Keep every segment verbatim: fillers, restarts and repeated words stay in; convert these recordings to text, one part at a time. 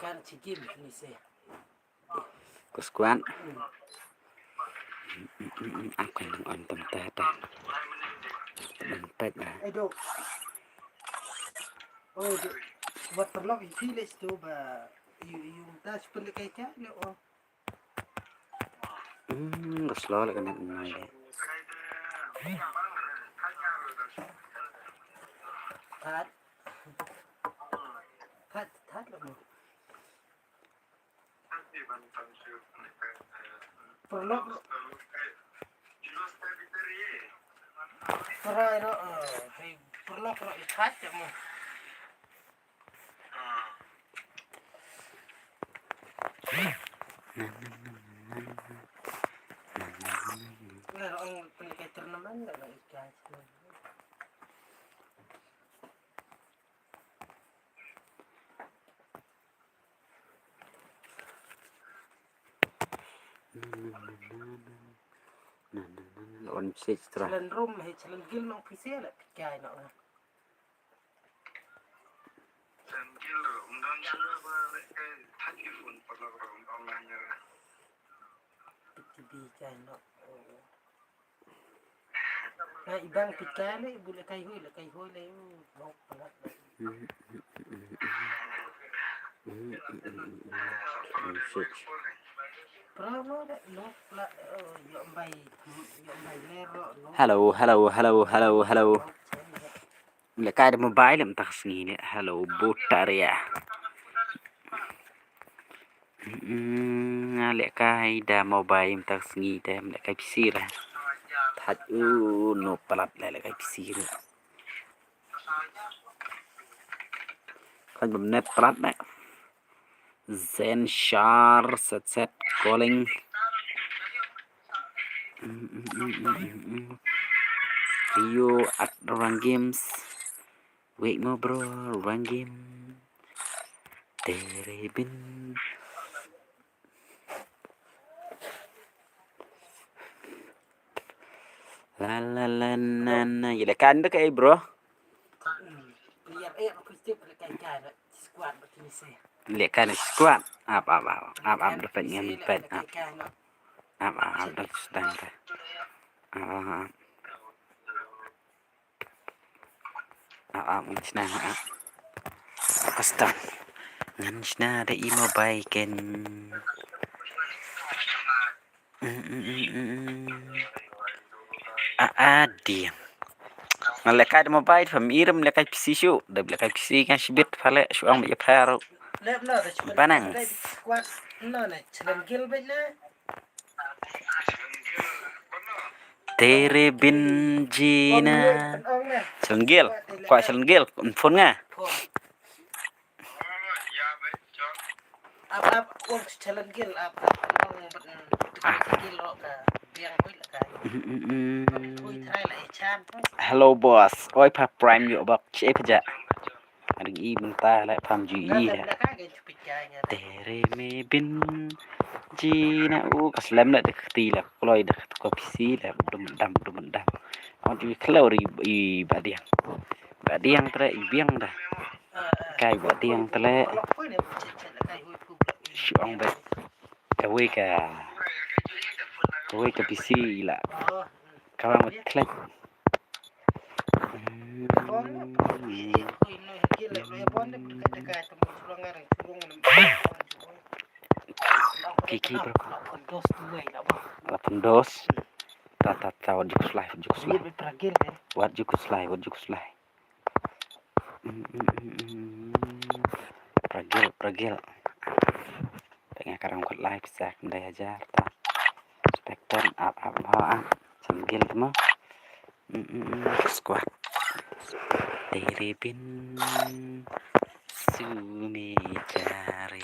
Kan chi game ni se. Ko squad. Ak kan dang on tam ta ta. Dang pek ba. Edo. Oh, do. Wat perlok i pile sto ba. Yu yu ta sepen kai ka le oh. Hmm, ko slow le kan nai de. That. That that lo. Perlok. Perai ro, eh, hei, perlok ro i khat ya mo. Nga ro ang pelikai tournament na i khat. On stage tra. Challenge room, hei, challenge guild nong P C la pikai no. Challenge guild, um, dan sura ba le kai thaj ki phone pa la ro online ya. P T B kai no. Na ibang pitkane bule kai hoi le kai hoi le. Hello, hello, hello, hello, hello. Lehkai da mobile mynta ka sngi ne. Hello, Butaria. Mm, nga lehkai da mobile mynta ka sngi te, lehkai P C re. Thaj u no palat le lehkai P C re. Kan bam net palat ne. Zen Shar set set calling. Rio at Rang Games. Wait mo bro, Rang Game. Tere bin. La la la na na. Ila kan da kai bro. Lehkai na squad. Ap ap ap ap ap da pet ngam pet ap. Ap ap ap da sdang ka. Ap ap ap. Ap ap ngan shna ap. Custom. Ngan shna da i mobile ken. A a diang. Nga lehkai da mobile pha mih rem lehkai P C shu. Da lehkai P C kan shibit pha leh shu ang mih pha ro. Banang. Tere bin jina. Chalengil. Kwah chalengil. Phone nga. Ap ap ong chalengil ap ap ong. Hello boss. Oi pha prime yo bak che pha ja. Ring i mynta le pham ju i le. Tere me bin jina u ka slem le de kti le kloi de ko P C le dum dam dum dam. Ot i kloi ri i badiang. Badiang tre i biang da. Kai badiang tre. Shu ong bet. Kawei ka, kawei ka P C la. Kawang bet klet. Kiki bro. Lapan dos. Ta ta ta wat jukus lai, wat jukus lai. Wat jukus lai, wat jukus lai. Pragil, pragil. Tengah karang kot lai pisa kendai ajar ta. Spektan ap ap ha. Chalengil tama. Squad. Tere bin sumi jare.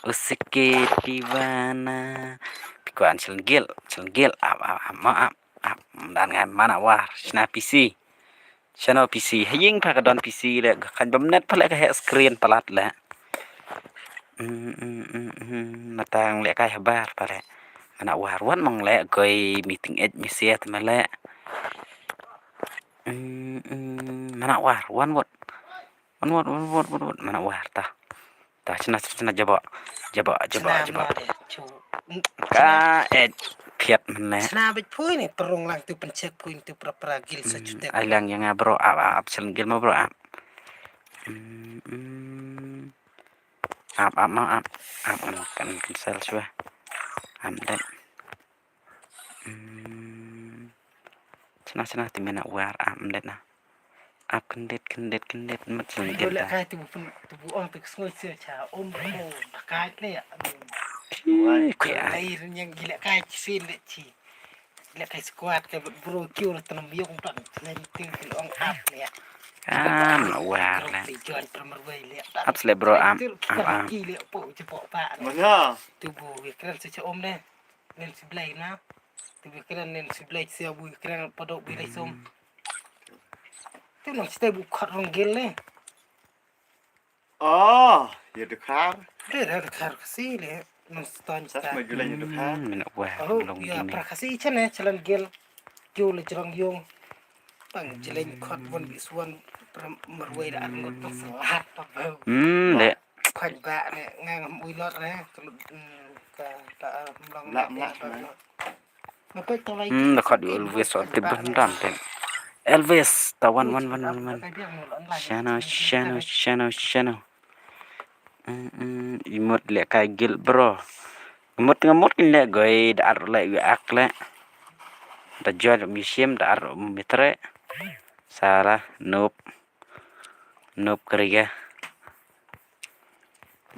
Uske divana. Pikuan chalengil, chalengil ap ap ap ma ap ap. Dan ngan mana war shna P C. Shano P C, ha ïing pha ka don P C le, ka kan bam net pha le ka heh screen palat le. Matang le kai habar pha le. Mana war wan mong le, koi meeting ej mesiat ma le. Mana war wan wat. Wan wat, wan wat, wan wat, mana war ta. Ta chna chna chna jaba. Jaba jaba jaba. Ka et phiat mane. Chna bit phui ni perung lang tu pencek phui tu pra pra gil sa chutek. Ai lang yang bro ap ap ap chen gil ma bro ap. Hmm, hmm. Ap ap ma ap ap kan kan sel sua. Am dat. Hmm. Chna chna ti mena war ap mdet na. Ap kendet kendet kendet mat sing. Yo leh kai tu bu pun tu bu ong tu sngoy sia cha om ko ba kai le. Ih, kuya. Lai rin yang gila kai chi sin le chi. Gila kai squad kai bro kiu la tanam yong tang. Lai tu bil ong ap le. Am la war le. Ap sle bro am. Am am. Ki le po chi po pa. Mana? Tu bu kren sa cha om le. Nen si Blai na. Tu bi kren nen si Blai sia bu kren padok bi lai som. Tu nang stai bu khat rong gel ne. Oh, ya dekar. Deh dah dekar kasi le. Nang stan stan. Sas maju lai ya dekar. Hmm, nak buah. Oh, long ya ini. Pra kasi icha ne chalan gel. Kiu le jrong yung. Bang jileng khot won bi suan pra marwei da arngut bang selat pa bau. Hmm, dek. Khot ba ne ngang mui lot ne. Ka ta mlong. Lak mlak ne. Hmm, da khot Elvis ot tip ban dam te. Elvis ta wan wan wan wan wan. Shano shano shano shano. Mm, mm, imut leh kai gil bro. Ngamut ngamut kin leh goi da ar leh wi ak leh. Da jua da misim da ar mitre. Sara nup nup keriga.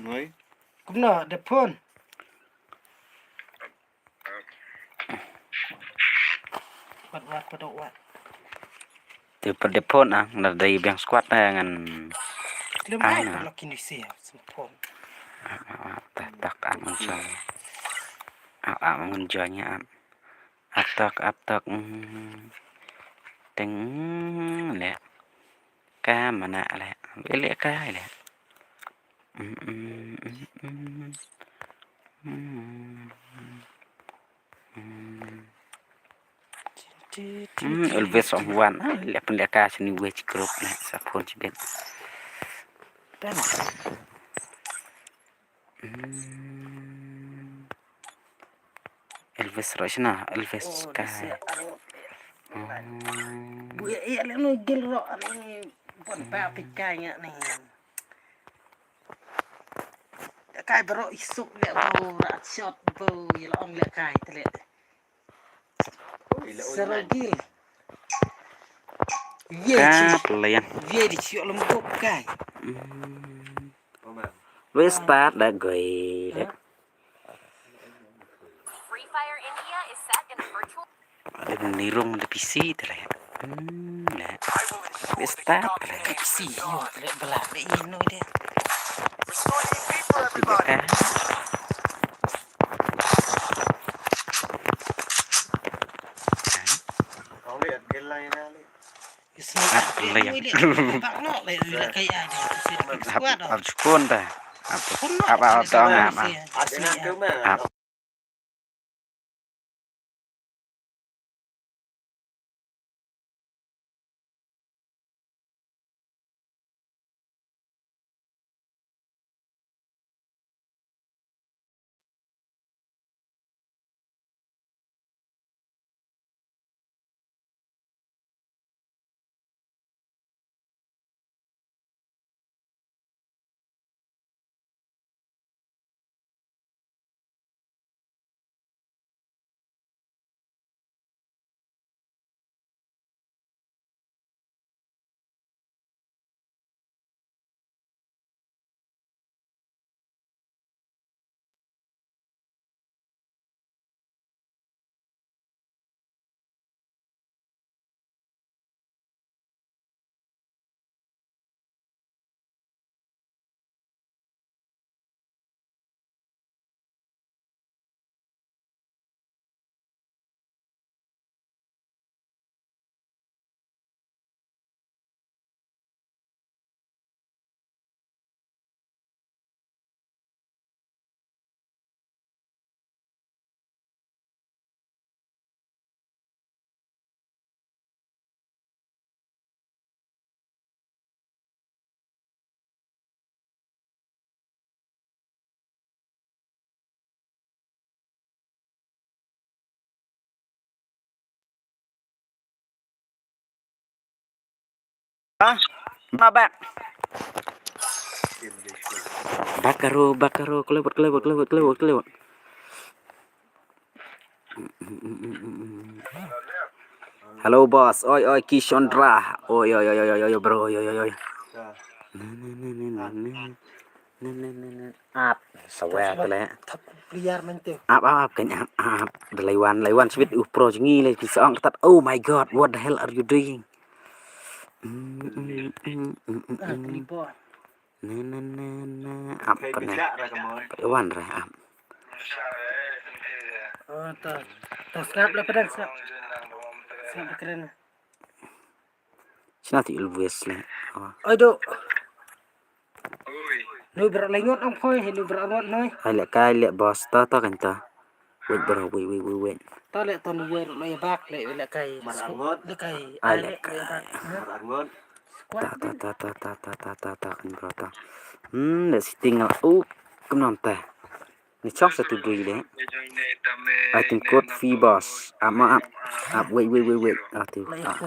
Noi. Kumno da phone. Wat wat wat wat. Te pat de phone ah, na dei biang squad na ngan. Lem ai na. Lok kini si phone. Tak tak ang ngan join. Ang ngan join ya. Ap tak ap tak. Teng le. Ka mana le. Le ka le. Hmm, Elvis ong wan. Ah, leh pun leh ka sini wech group ne sa phone chibet. Hmm. Elvis rochna, Elvis ka. Bu ya ya le no gil ro ani bon pa pikai nga ni. Kai bro isuk le bo rat shot bo yel ong le kai tele. Serogil. Ye chi. Ka pelayan. Ye di chi olom gop kai. Hmm. Wis start da goi de. Free Fire India is set in a virtual. Ada nirung da P C tele. Hmm, le. Wis start tele. P C yo tele bela de ino de. Tidak kan? Ap leh. Ap sukun ta. Ap ap ap tong ap ap. Ap. Ha? Ma bak. Bakaro, bakaro, kelewat, kelewat, kelewat, kelewat, kelewat. Hello boss, oi oi Kishondra, oi oi oi oi oi bro, oi oi oi. Ap, sawer tele. Ap ap ap kan ap ap. Dalai wan, lai wan sibit uh pro jingi lai ki song tat. Oh my god, what the hell are you doing? Na na na na ap kan. Wan ra ap. Oh, ta ta sngap la padang sngap. Sngap keren. Sna ti always le. Oi do. Nu bra lengot ang khoi, nu bra ngot noi. Ai le kai le boss ta ta kan ta. Wait bro, wait wait wait wait. Ta le ton wait lo ya bak le le kai. Le kai. Ai le kai. Ta ta ta ta ta ta ta ta kan bro ta. Hmm, le sitting la. Uh, kumnam ta. Ni chok sa tu dui le. Item code fee boss. Ap ma ap. Ap wait wait wait wait. Ah tu. Ah.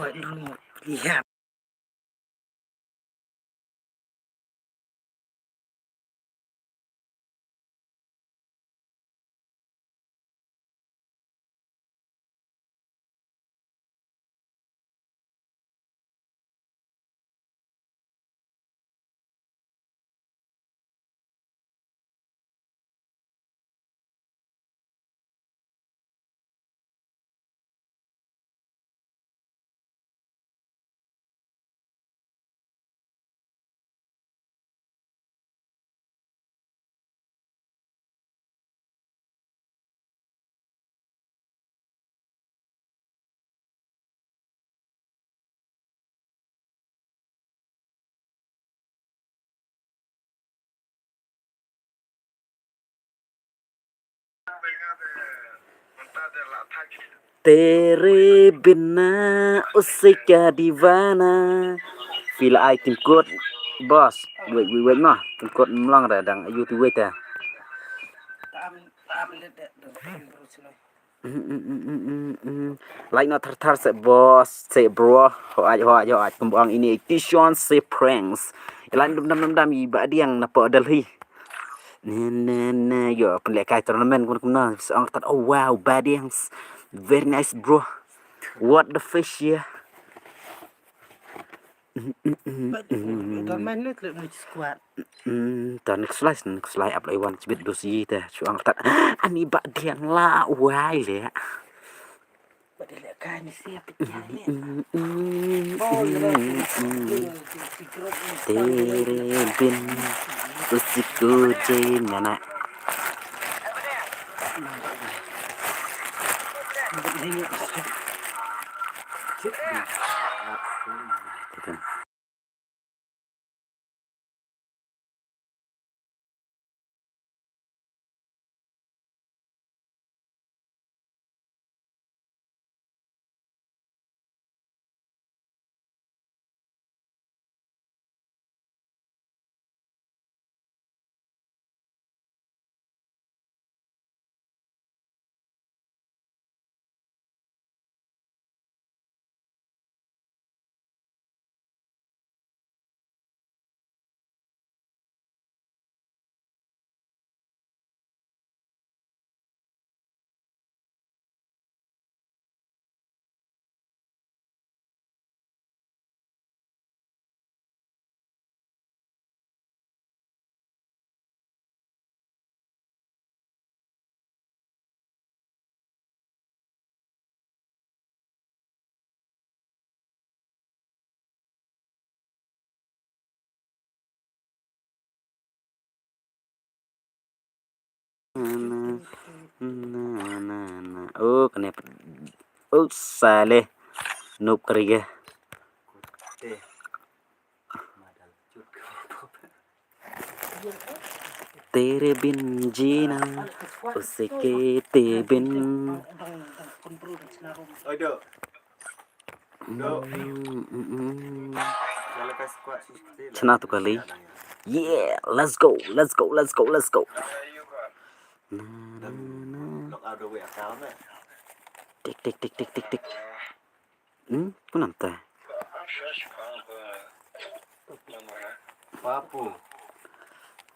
Tere bina usi ka divana. Feel item code boss. Wait wait wait ma. Item code mlang ra dang. You to wait eh. Like no thar thar se boss se bro. Hoaj hoaj hoaj kumbang ini edition se pranks. Ilan dum dam dum dam i ba diang na po Delhi. Na na na yo pun le kai tournament kun kun na song tat. Oh wow, ba diang. Very nice bro. What the fish ya. Don man lut lut squad. Hmm, ta next slice next slice ap lai wan chibit dosi ta chuang tat. Ani ba diang la wai le. Ba de le kai ni sia pit ya le. Tere bin usi ko je nana. Na, na, na, na. Oh, kane. Oh, sale. Noob kariga. Tere bin jina, usi ke te bin. Chna tu kali. Yeah, let's go, let's go, let's go, let's go. Na, na, na. Tik, tik, tik, tik, tik, tik. Hmm, kunam ta. Papu.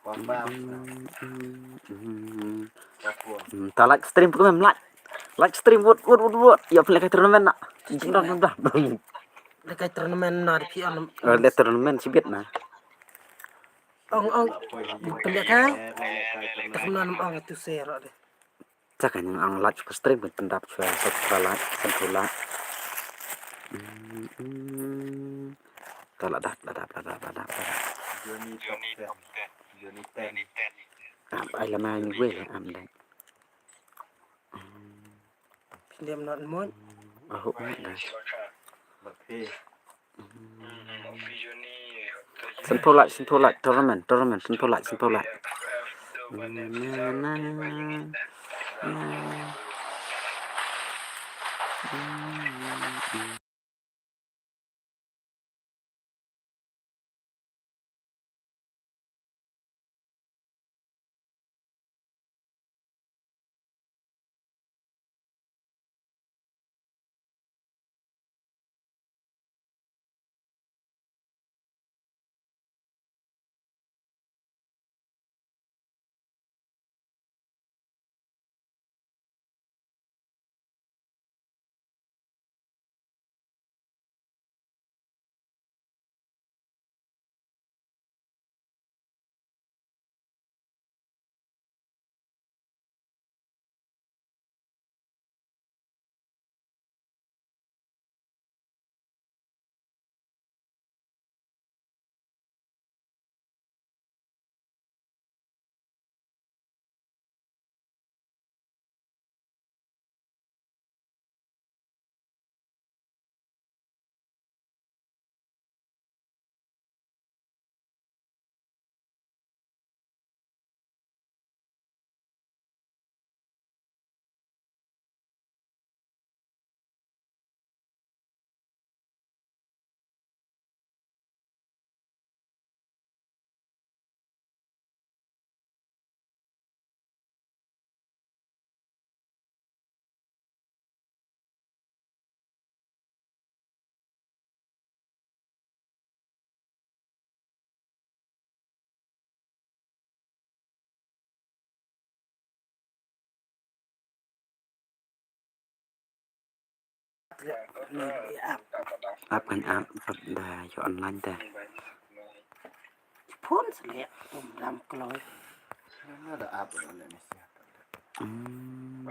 Papa. Hmm, hmm, hmm. Papu. Hmm, ta live stream pun mem live. Live stream, wot, wot, wot, wot. Ïa pynlehkai tournament na. Jingdon dah. Lehkai tournament na di phi on. Oh, lehkai tournament shibit na. Ong, ong. Pynlehkai. Tak mena ong tu share deh. Sa kan ong live ka stream kan pyndap shuwa, sa ka live, kan tu live. Hmm, hmm. Ka la dap, la dap, la dap, la dap, la dap. Johnny Top ten. Johnny ten. Ap ai lama ni wei, am dai. Hmm. Film not much. Ah, hope not dai. But hey. Sngewthuh lait, sngewthuh lait, tournament, tournament, sngewthuh lait, sngewthuh lait. Na, na, na, na. Ap kan ap, ap da ïoh online da. Phone selek, um, ram kloi. Ada ap da leh ni siap. Hmm.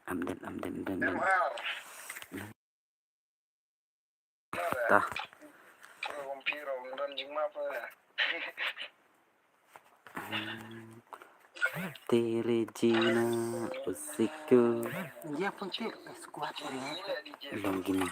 Update, update, update, update. Tah. Team Regina, Usiko. Ïa pun tip squad ri. Long gini.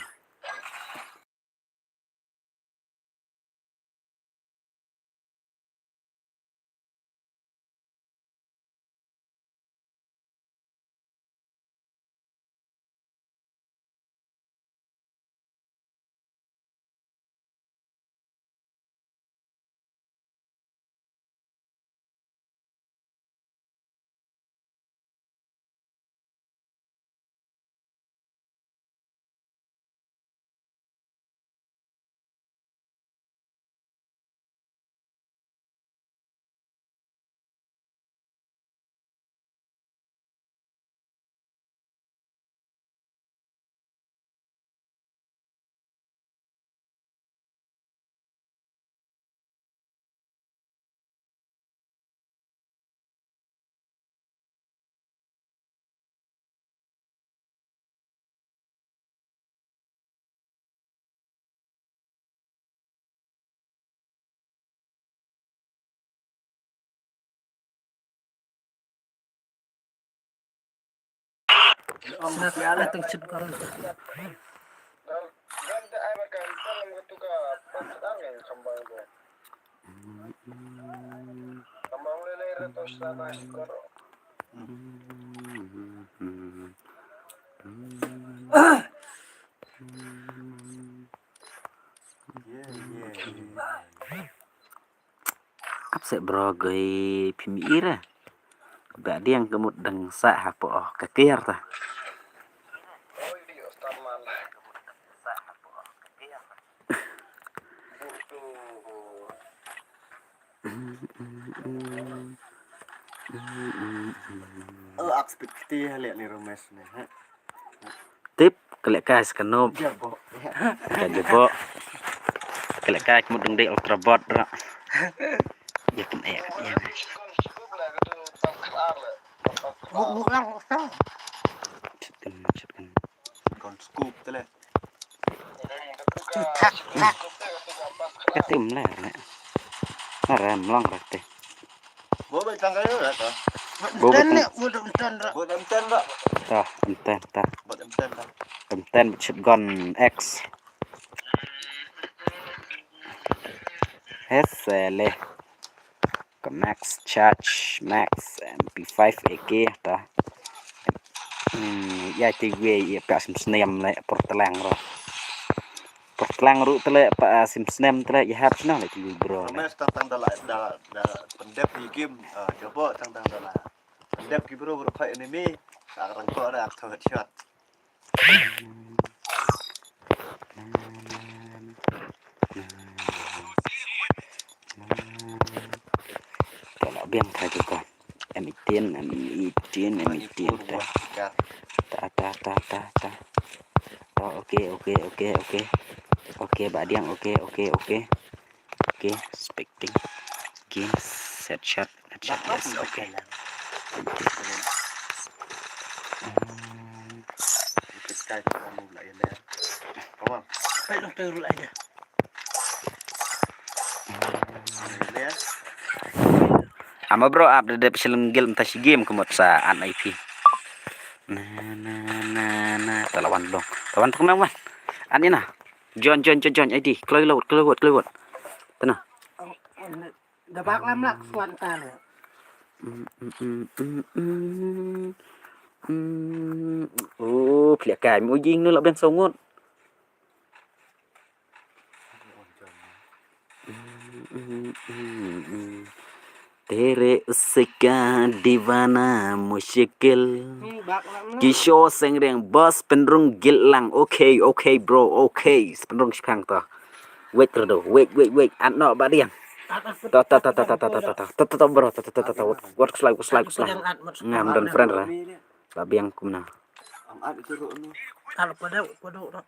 Ap seh bro, goi phim ira. Ba diang ka mut dang sah hapoh ka kiar ta. Oh, ak speed kti ha leh ni Romesh ni, ha? Tip, ka leh kai sa ka nop. Ja bo. Ka ja bo. Ka leh kai ka mut dang dei ultra bot ra. Ya pun eh, ya. Muk, muk lang, muk lang. Chet kan, chet kan. Kon scoop te leh. Thak, thak. Ka tim leh, leh. Nara mlong ra te. Bo ba tang kayo ra ta. Bo ba tang. Bo ba tang ra. Ta, em ten ta. Bo ba tang ra. Em ten shotgun X. Hesele. Ka max charge, max M P five A K ta. Hmm, ya te we ya pa sim snem le por telang ro. Por telang ru te le pa sim snem te le ya hap sna le ki bro. Mes tang tang da la da da pendep di game. Ah, coba tang tang da la. Pendep ki bro bro fight enemy. Ak rang ko da ak thot shot. Ka la biang ka ju ka. M eighteen, M eighteen, M eighteen. Ta, ta, ta, ta, ta. Oh, okay, okay, okay, okay. Okay, ba diang, okay, okay, okay. Okay, expecting. Game, set shot, set shot, yes, okay. Hmm. Ama bro ap da dep shileng gil mta shi game kemot sa an I P. Na, na, na, na. Talawan dong. Tawan tok na wan. An ina. Join, join, join, join. I D. Kloi lawot, kloi lawot, kloi lawot. Tana. Da bak lam lak swat ta le. Mm, mm, mm, mm, mm. Mm. Oh, plia kai mo jing nu la ben songot. Mm, mm, mm, mm. Tere usse ka deewana mushkil. Hmm, bak lam lak. Kisho Sengreng bos penrung gil lang. Okay, okay, bro. Okay. Penrung shipang to. Wait, Rodo. Wait, wait, wait. At no, ba diang. To, to, to, bro. To, to, to, to. Wat, wat slide, wat slide, wat slide. Ngam don friend ra. Ba biang kumna. Al pada, pada ora.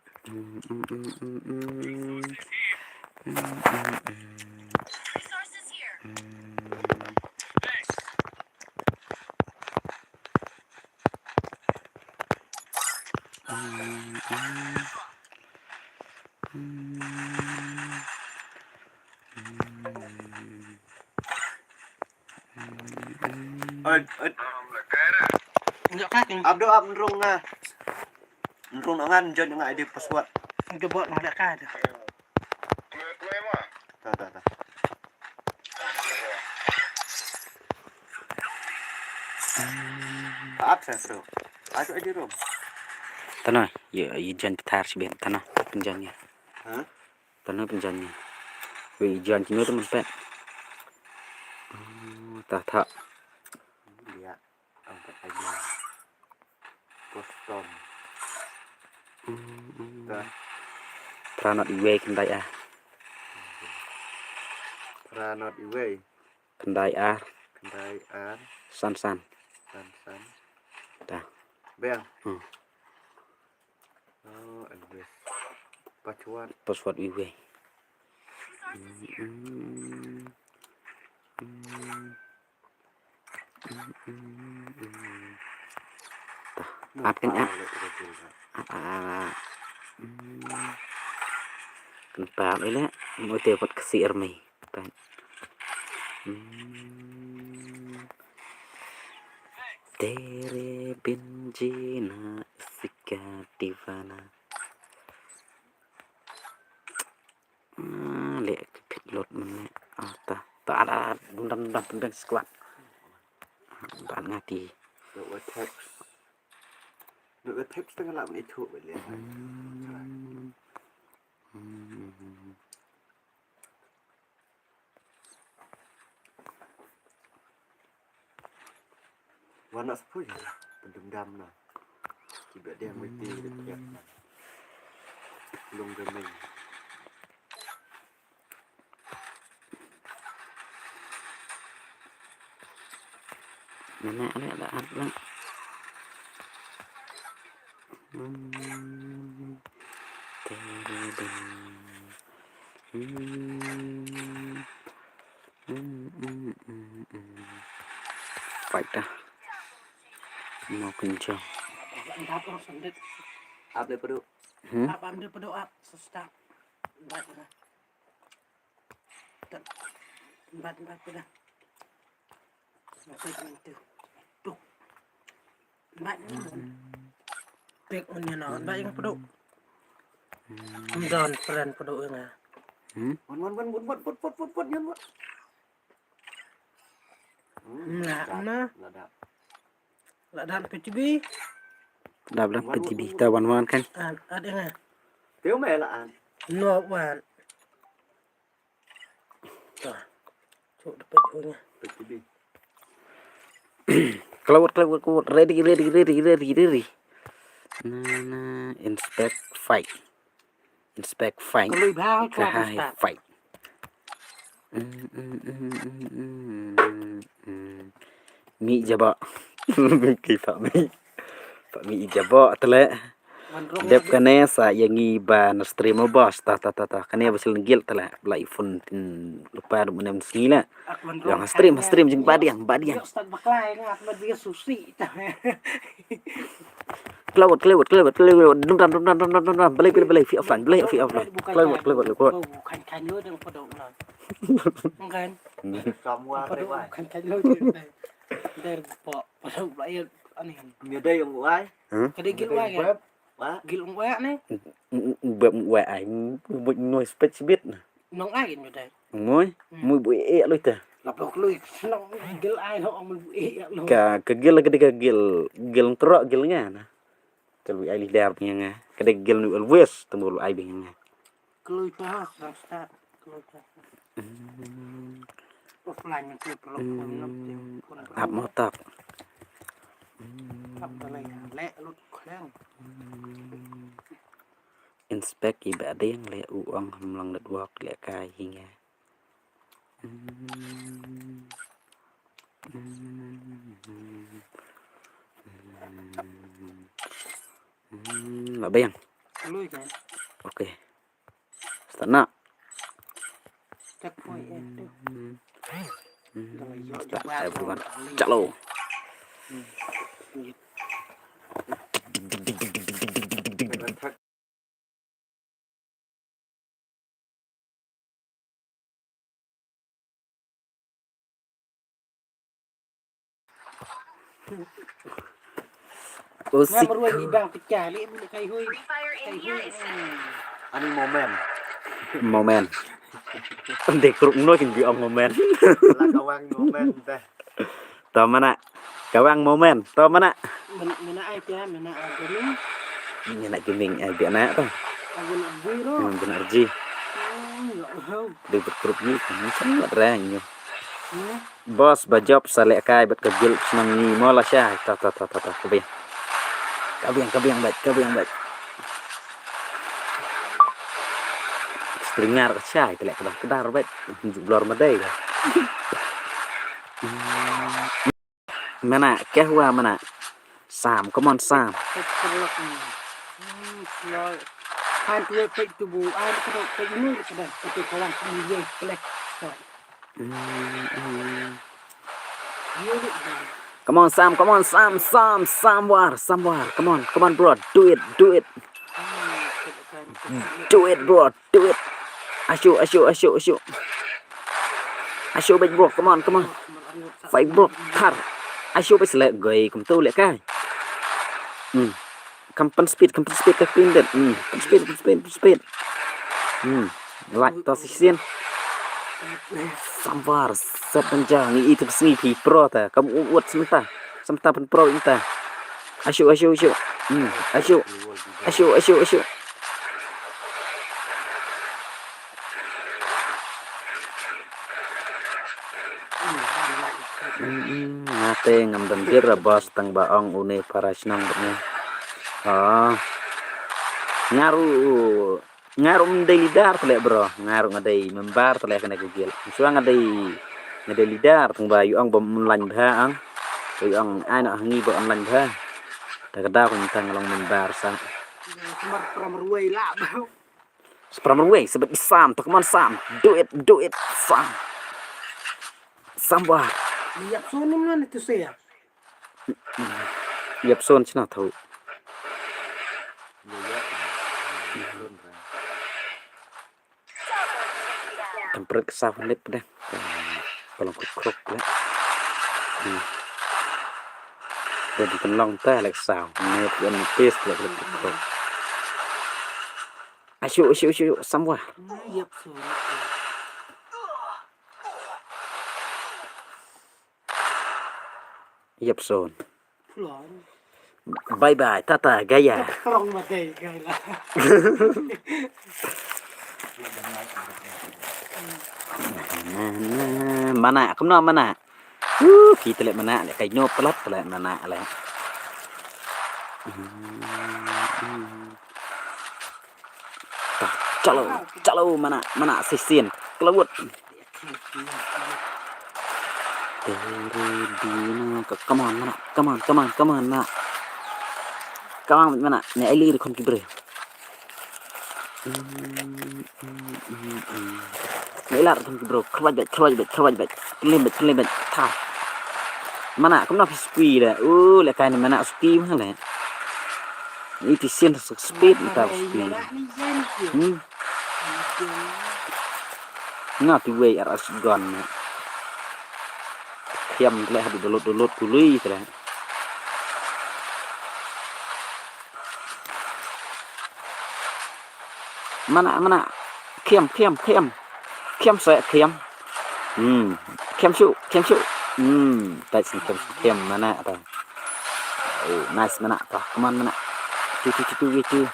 Oi, oi. Nggak kaki. Abdo ab nrung nga. Nrung nga njon nga I D password. Nggak buat nggak kaki. Ta, ta, ta. Ab sa bro. Aduh aja rum. Tana, ya, ya jan petar sibin tana, penjanya. Hah? Tana penjanya. Wei jan kino tu mempet. Oh, ta, ta. Dia. Angkat aja. Custom. Hmm, hmm. Dah. Pranot iwei kendai ah. Pranot iwei. Kendai ah. Kendai ah. San san. San san. Dah. Bel. Hmm. Oh, and this. Password. Password iwei. Hmm, hmm. Hmm. At kan at. Kan pal ila mo te pat kasi army. Kan. Tere bin jina sika divana. Ah, leh ka pit lot man leh. Ah, ta. Ta, ah, ah, dum dam dam dum dam squad. Ah, ban ngati. Dok wa text. Dok wa text tengah lap ni tu boleh. Hmm. Hmm. Wan na sepoi pendendam na. Kiba dia mesti dia. Long gaming. Mana ada, ada, ada. Hmm. Tiri ding. Hmm. Hmm, hmm, hmm, hmm. Fight dah. Mau kencang. Ap le padu. Hmm? Ap, ap le padu, ap. Sesta. Bat dah. Bat, bat dah. Bat dah. Tuh. Bat dah. Pek onion, bat yang padu. Ym don friend padu ïa nga. Hmm? Wan, wan, wan, wan, wan, wan, wan, wan, wan, wan. Hmm, nah, nah. Lah dah. Lah dah P T B. Dah, dah P T B. Ta wan, wan kan. An, ad ïa nga. Teo me lah an. No wan. Ta. Cuk, dapat punya. P T B. Cloud, cloud, cloud. Ready, ready, ready, ready, ready. Nah, nah, inspect fight. Inspect fight. Ka lui bha ka hai start. Fight. Mm, mm, mm, mm, mm, mm. Mi jaba. Ki pa mi. Pa mi jaba tele. Dep kane sa ïa ngi ba na stream ba ta ta ta ta. Kane ba sil gil tele. Bla i phone tin lupa du mane sngi la. Yang stream, stream jing badiang, badiang. Klewet, klewet, klewet, klewet. Dum dam, dum dam, dum dam, dum dam. Belai, belai, belai. Fi offline, belai, fi offline. Klewet, klewet, klewet. Kan kan yo dang padu na. Kan. Kamu apa deh, wai? Kan kan yo dang. Dari po, padu belai ani. Ni dai yang wai. Hah? Kadai gil wai kan? Wah? Gil wai ni. Beb wai ai. Buat noise pet sibit. Nong ai ni dai. Mui, mui bu e e lui ta. Lapok lui. Nong gil ai ho mui bu e e lui. Ka, ka gil ka dei ka gil, gil ntrok gil nga na. Ka lui ai li dar bing nga. Ka dei gil nu always temu lui ai bing nga. Ka lui pa ha, sang start. Ka lui pa ha. Hmm. Offline yang klip lo. Hmm. Ap motak. Hmm. Ap dalai le lut khleng. Hmm. Inspect i ba ding le u ong hmlong network le kai hi nga. Hmm. Hmm. Hmm. Hmm. Lah bayang. Lui kan? Okay. Start now. Checkpoint eh tu. Hmm. Hmm. Start everyone. Chalo. Hmm. Usik. Nga marwai ni bang pecah li mun kai hui. Kai hui. Ani momen. Momen. Ande kruk no kin bi ong momen. La kawang momen teh. To mana? Kawang momen. To mana? Mena ai pia, mena ai gaming. Mena gaming ai pia na to. Aku nak biro. Hmm, benar ji. Hmm, ya Allah. Dei bad group ni kan sa pat rang nyo. Hmm. Boss ba jop sa leh kai bad ka guild shnong ni mo la shai. Ta ta ta ta ta ka biang. Ka biang ka biang bad ka biang bad. Stringer ka shai ka leh ka dah kedar bad. Juk blor madai ka. Mana, keh wa mana. Sam, come on Sam. Come on Sam, come on Sam, Sam, Sam War, Sam War. Come on, come on bro, do it, do it. Do it bro, do it. Ashu, ashu, ashu, ashu. Ashu bad bro, come on, come on. Fight bro, thar. Ashu bad selek goi kumtu leh kai. Hmm. Kam pen speed, kam pen speed ka pindit. Hmm. Pen speed, pen speed, pen speed. Hmm. Like to sisin. Sambar, set dan jang i tu sngi pi pro ta. Kam u-, uat semta. Semta pen pro inta. Ashu, ashu, ashu. Hmm. Ashu. Ashu, ashu, ashu. Mm, mm, nga te ngam don jir a boss tang ba ong une para shnong bad nga. Oh. Nga ruh, nga ruh ym dei leader tele bro. Nga ruh nga dei member tele kane ka guild. Shuwa nga dei, nga dei leader tang ba yu ong ba ym lain bha ong. Ko ong ai noh ha ngi ba online ba. Ta ka daw ko tang long member sa. Sumar pram ruwei la ba. Sumar pram ruwei, sebab Sam, to, come on Sam. Do it, do it, Sam. Sam ba. Ïap sun nim nan tu se ya. Ïap sun chna tau. Tam pret ka saw hanlit pdeng. Ka long krok krok le. Hmm. Dei pynlong te le ka saw. Ne pyn pis le krok krok. Ashu, ashu, ashu, Sam wa. Ïap sun. Ïap sun. Bye bye, tata, gaya. Trong ma dei gaya. Mana, kumno mana? Uh, kita le mana, le kai nop pelat le mana le. Chalo, chalo, mana, mana sisin. Kelawut. Tere dina, come on, mana, come on, come on, come on, mana. Come on, mana, ne ai li de khon ki bre. Ne ai la de khon ki bre, khlawait bait, khlawait bait, khlawait bait. Klim bait, klim bait, ta. Mana, kumno phi sukwi le. Uh, le kai ne mana sukwi ma le. Iti sien speed ita sukwi. Hmm. Nga ti wei ar as gon. Khiam tle hadu download download tului tle. Mana, mana. Khiam, khiam, khiam. Khiam se, khiam. Hmm. Khiam shu, khiam shu. Hmm. Tai sin khiam shu, khiam mana ta. Oh, nice mana ta. Come on mana. Tu, tu, tu, tu, tu.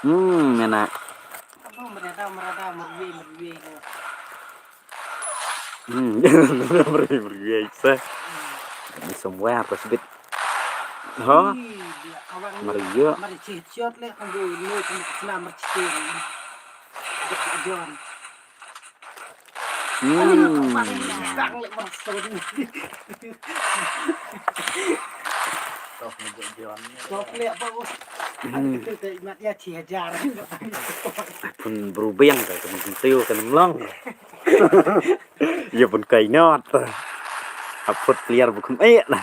Hmm, mana. Aduh, merada, merada, merui, merui. Hmm, beri beri sa. Ni semua apa sebit. Ha? Ih, dia kawan ni. Maria. Mari cih ciot le kan dulu ni kan kena mercih. Dia John. Hmm. Bang le masuk ni. Toh ni John. Toh le apa? Hmm. Kita ingat ya cih ajar. Pun berubah yang kan penting kan melong. Ïa pun kai not. Haput pliar bukum eh nah.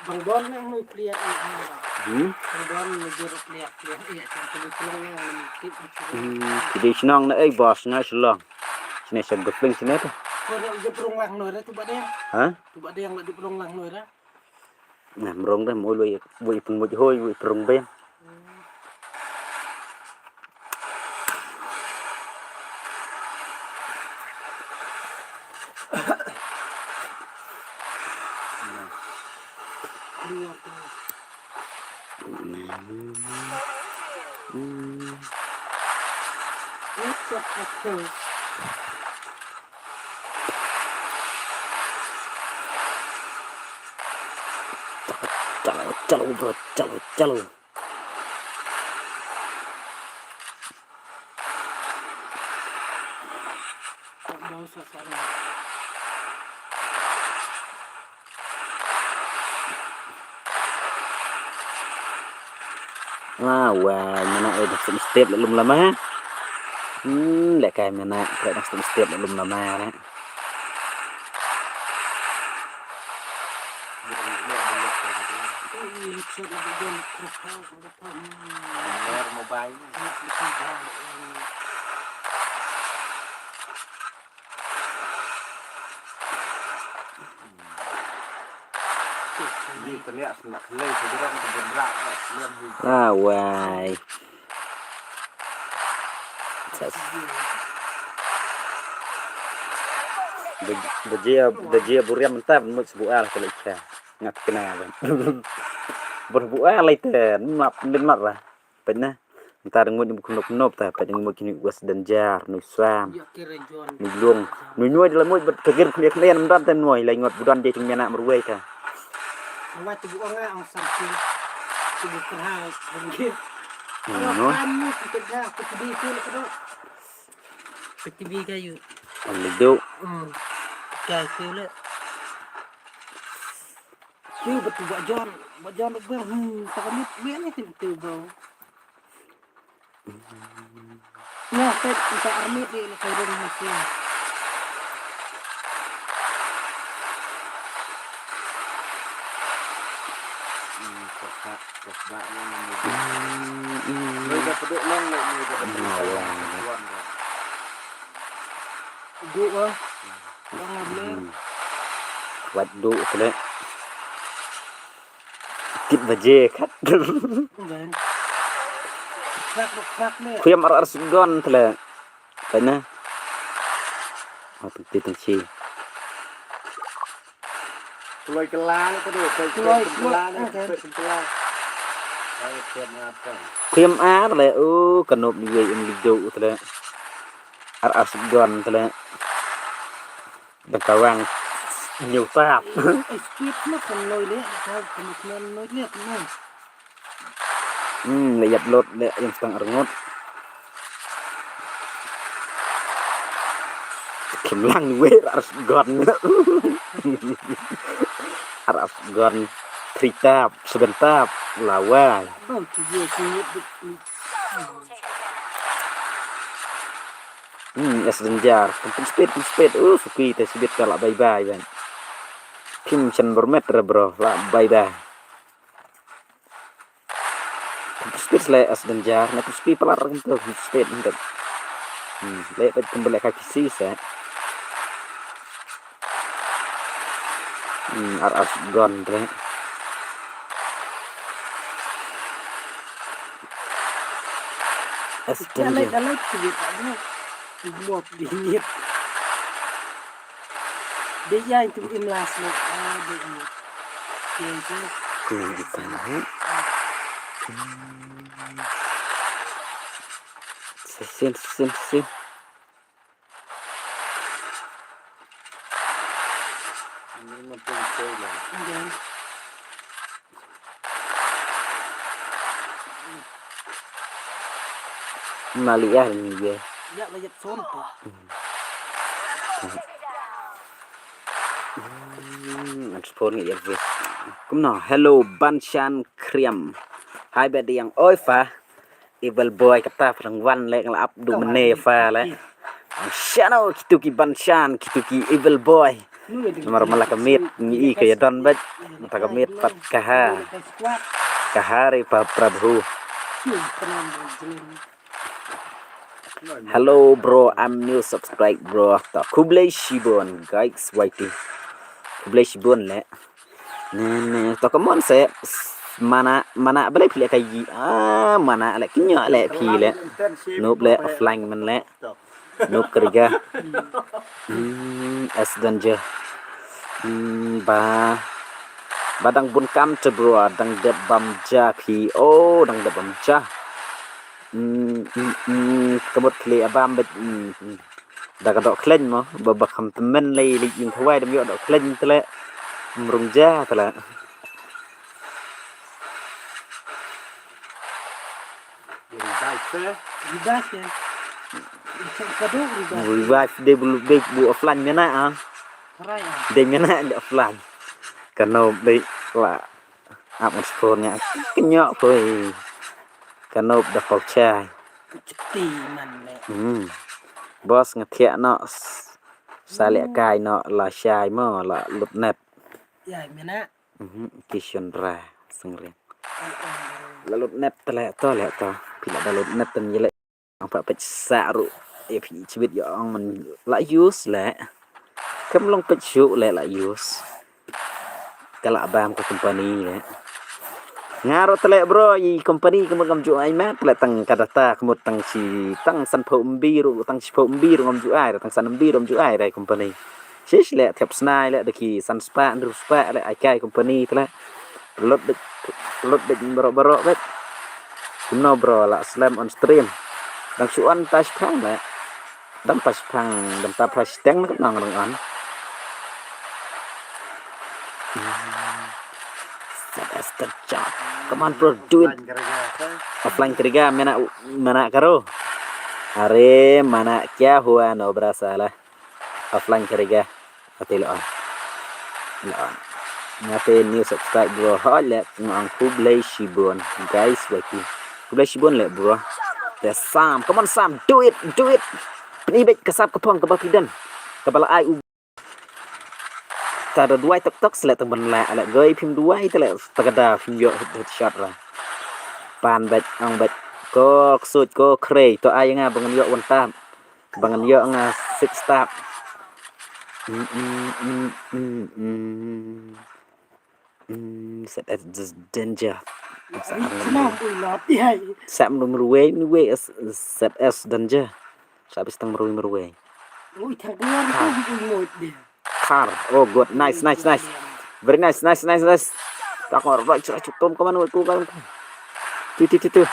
Bang Bon ne ngi pliar eh. Hmm? Bang Bon ne jur pliar pliar eh kan tu pelong yang tip. Hmm, jadi senang na eh bos ngai selong. Sini sa gepling sini tu. Ko dah ujung perung lang noi dah tu badeng. Ha? Tu badeng lah di perung lang noi dah. Nah, mrong dah, mui lui, wei pun mui hoi, wei perung ben. Chalo, chalo, bro, chalo, chalo. Ah, wai, mana eh dah step lum lama. Hmm, lek kai mana, kre dah step lum lama na. Ah, wai. Da jia, da jia buriam mynta ban mut sbuar ka lek cha. Ngat kena ban. Bur buar lai te, map, din map lah. Peit na. Mynta da nguid ba khnop khnop ta, peit da nguid kini was danjar, nui swam. Nui lung. Nui nui da la nguid ba tagir khlieh khlieh nam dan ta nui, lai nguid budan je ting mena marwei ta. Wa tu bu ong ang sam tu. Tu bu kra. No. Kan ni kita dah, kita di tu lah tu. Kita bi kayu. Ang ledo. Hmm. Ka kiew le. Kiew ba tu ba John, ba John ba, hmm, ta ka mit, mit ni tu tu ba. Nga pet kita army di na kai rong mesti. Hmm, kok tak, kok tak yang ini. Hmm, hmm. Ni dah peduk long, ni dah peduk long. Gu ah. Long ah, boleh. Hmm. Wat du kena. Kit baje kat. Bang. Krak, krak, krak, le. Khuyam ar ar sgon tle. Kaina. Oh, tengti tengsi. Kloi kelang tu deh, kloi, kloi, kloi kelang, eh, kan. Kloi kelang. Ai, kian apa? Khuyam ar le, oh, kanop ni wei in lido tle. Ar ar sgon tle. Dang kawang. Nyu tap. Eh, skip na kan noi le, kan kan noi le, kan noi. Hmm, le ïap lot le ïam stang arngut. Kim lang we ras gon. Ras gon three tap, seven tap, lawa. Bang tu dia sini. Hmm, es denjar. Pun speed, pun speed. Uh, suki te sibit ka la bye bye ban. Kim chan bermet re bro, la bye bye. Speed le as denjar, na speed pelar kan tu, speed ndak. Hmm, le pet kembali kaki sisa. Hmm, ar as gon re. As denjar. Dalai, dalai, sibit aja. Mop dingit. Dei ïa itu im las mo. Ah, dei im. Dei itu. Ku di sana. Sesin, sesin, sesin. Ini mungkin saya lah. Iya. Mali ah ni ye. Ya la yat son tu. Hmm, an phone ngi ye. Kumno, hello Banshan Kriam. Hai ba diang oi fa. Evil boy kata phrang wan le nglap du mene fa le. Ang shano kitu ki Banshan, kitu ki evil boy. Namar mala ka miet ngi i ka ïa don bad. Mata ka miet pat ka ha. Ka ha re pa Prabhu. Hello bro, I'm new subscribe bro. Ta khublei shibun guys Y T. Khublei shibun le. Ne ne to ka mon se mana mana bele phi le ka yi. Ah, mana le kinyo le phi le. Nop le offline man le. Nop kyrga. Hmm, as danger. Hmm, ba ba dang bun kam te bro, dang dep bam ja phi. Oh, dang dep bam ja. Hmm, hmm, hmm, ka mut kle abam bet. Hmm, hmm. Da ka dok khleng mo, ba ba kham temen lei lei ïing khawai dam ïoh dok khleng tele. Mrung ja tele. Revive, eh? Revive, eh? Ka dok revive. Revive de bulu de bu offline mena ah. Try ah. De mena de offline. Kano de la. Ap ngan sphor nga. Kynyoh poi. Kano da pau chai. Chti man le. Hmm. Boss nga thiah no. Sa leh kai no la shai mo la lut net. Ïa mena. Mhm, ki shon ra sengriang. La lut net te leh to leh to. Phi la da lut net te ngi leh. Ang pa peit sa ruh. Ïa phi chibit ïa ong man la use leh. Kam long peit shu leh la use. Ka la bam ka company leh. Nga ruh te leh bro, i company ka mut ngam ju ai mat leh tang ka data ka mut tang shi tang san phew M B ruh tang shi phew M B ruh ngam ju ai, tang san M B ruh ngam ju ai dei company. Shish leh thiap snai leh da ki san spah hynriew spah leh ai kai company te leh. Lut dik lut dik bro bro bet. Kumno bro la slem on stream. Dang shu on ta shipang leh. Dang ta shipang dang ta phra shiteng na kumno dang on. Set as the job. Come on bro, do it. Offline kyrga mena mena karo. Are mana kya hua no brasa la. Offline kyrga. Ate la on. La on. Nga te new subscribe bro. Hoi le nga ong khublei shibun. Guys, wait. Khublei shibun le bro. Te Sam, come on Sam, do it, do it. Pynibet ka sap ka phong kaba phi don. Kaba la ai u. Ta da duwai tok tok sele tang ban la le goi phim duwai te le ta ka da phim ïoh headshot ra. Pan bet ang bet ko ksuit ko krei to ai nga ba ngan ïoh one tap. Ba ngan ïoh nga six tap. Mm, mm, mm, mm, mm. Mm, set as this danger. Sa mrung ruwei ni wei set as danger. Sa bis tang mrung ruwei. Ui thang keluar tu ui mut dia. Kar. Oh good. Nice, nice, nice. Very nice, nice, nice, nice. Tak ngor right, right, right. Tom, come on, wait, go, go, go. Tu, tu, tu, tu.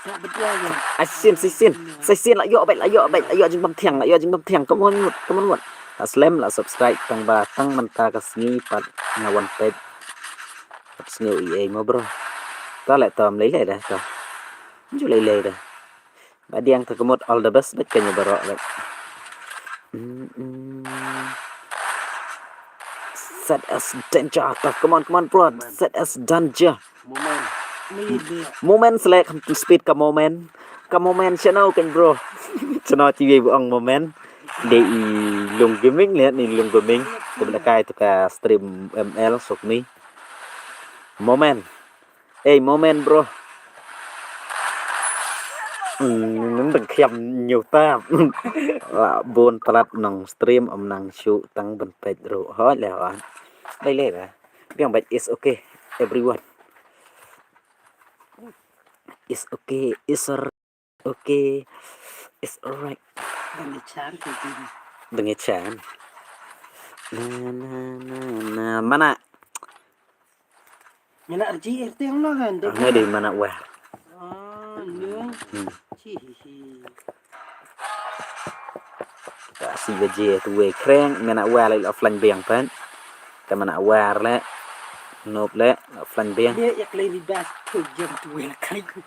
Sa betul ya. Ai sin, sai sin. Sai sin la ïoh bait, la ïoh bait, la ïoh jingbam thiang, la ïoh jingbam thiang. Come on, mut, come on, mut. La slem, la subscribe tang ba tang mynta ka sngi pat nga wan peit. Pat sngi u ei mo bro. Ta le tom lei lei dah ta. Ju lei lei dah. Ba diang ta ka mut all the best bet kanya baroh bet. Mm, mm. Set as danger. Ta, come on, come on, bro. Set as danger. Moment. Ni dia. Moment select speed ka moment. Ka moment channel kan bro. Channel T V bu ong moment. Dei i Lung Gaming le ni Lung Gaming. Ka benda kai tu ka stream M L sok ni. Moment. Ei moment bro. Hmm, nang dang khiam nyuta. La bun palat nang stream om nang shu tang ban peit ru. Hoi le hoi. Bai le ba. Biang bait is okay everyone. Is okay, is okay. It's alright. Dang chan ke jin. Dang chan. Na na na na mana. Mana arji erteng no kan. Ngai dei mana wah. Oh, no. Hmm. Chi hi hi. Ka si baje tu wei kreng mana wah lai offline biang pen. Ka mana war le. Nop le offline biang. Ye yak lai ni bas tu jam tu wei la kai ku.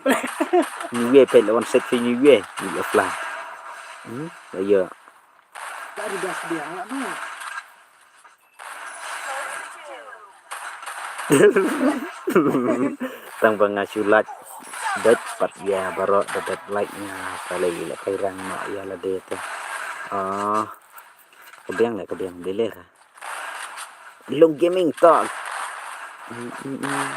Ni wei pen la one set ni wei ni offline. Hmm, ya. Dari bas biang la no. Tang ba nga shu like bet pat ïa baroh da bet like nga sa lei la kai rang noh ïa lade te. Ah, ka biang le ka biang bile ra. Lung Gaming Talk. Hmm, hmm, hmm.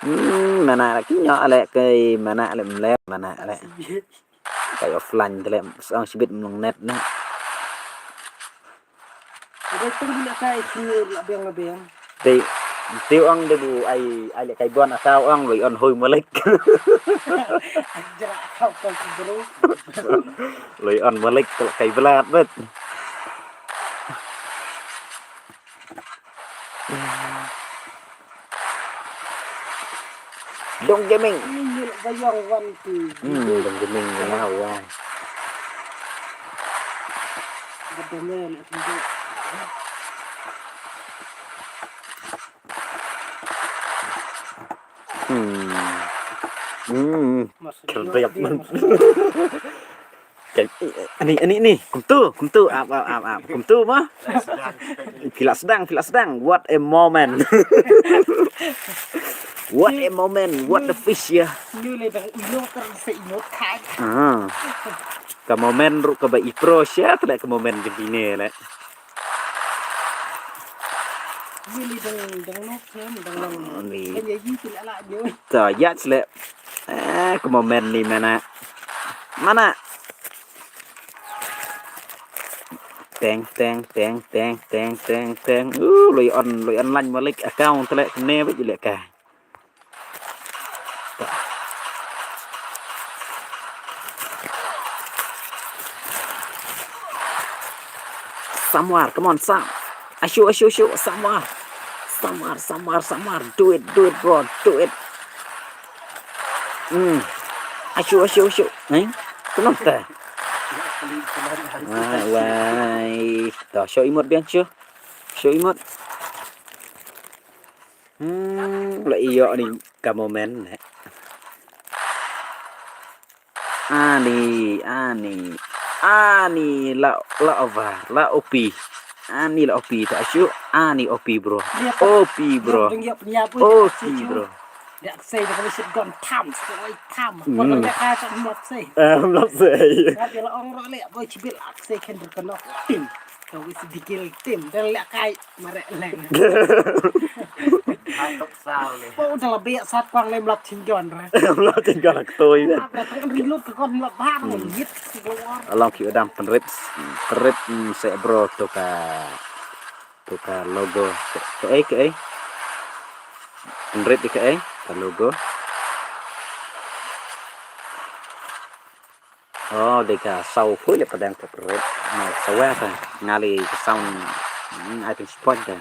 Hmm, mana la ki nyo ale kai mana ale mle mana ale. Kai offline te le sang sibit mlong net ne. Ada tu bila kai sini la biang la biang. Te te ong de bu ai ai le kai bon asau ong lui on hui malik. Jera kau kau bro. Lui on malik te kai belat bet. Dong Gaming. Ini ni ba yong wan tu. Hmm, Dong Gaming ni lah wah. Betul ni. Hmm. Hmm. Kerjap man. Ani ani ni. Kumtu, kumtu ap ap ap ap. Kumtu mah. Pila sedang, pila sedang. What a moment. What a moment. What a fish ya. Ni le dang ino ter se ino kai. Ah. Ka moment ru ka ba ipro sia tu le ka moment jeng kine le. Ni dang dang nok kan dang lang. Ni. Kan ya yi tu la la nyo. Ta ya sele. Eh, ka moment ni mana. Mana. Teng teng teng teng teng teng teng. Uh, lui on lui on lain malik account tele kene ba jile ka. Samwar, come on, Sam. Ashu, ashu, ashu, Samwar. Samwar, Samwar, Samwar. Do it, do it, bro. Do it. Hmm. Ashu, ashu, ashu. Eh? Kenapa? Ah, wai. Dah, show imut biang, show. Show imut. Hmm, la iyo ni ka moment ne. Ani, ani. Ani la la over la O P. Ani la O P ta shu. Ani O P bro. Iya, Pak. O P bro. Iya, iya, iya, iya, iya, iya. O P bro. Iya, saya dah kasi gon tam, sekali tam. Hmm. Pokoknya kaya tak mlot saya. Eh, mlot saya. Tapi lah orang role, boy cibil, saya kan berkenok tim. Kau isi dikil tim, dan lihat kai. Mareh leng. Hatok saw ne. Pau da la biak sat kwang lem lap chin jon re. Lap chin jon la ktoi ne. Ap da tang ri lut ka kon lap ba ngit keluar. Along ki udah penrit, penrit, mm, se bro tu ka, tu ka logo. Ke, ke ei, ke ei. Penrit di ke ei, ka logo. Oh, dei ka saw khuid leh pdeng ka kret. Na sawa ka ngali ka sound, mm, ai pyn spot ka.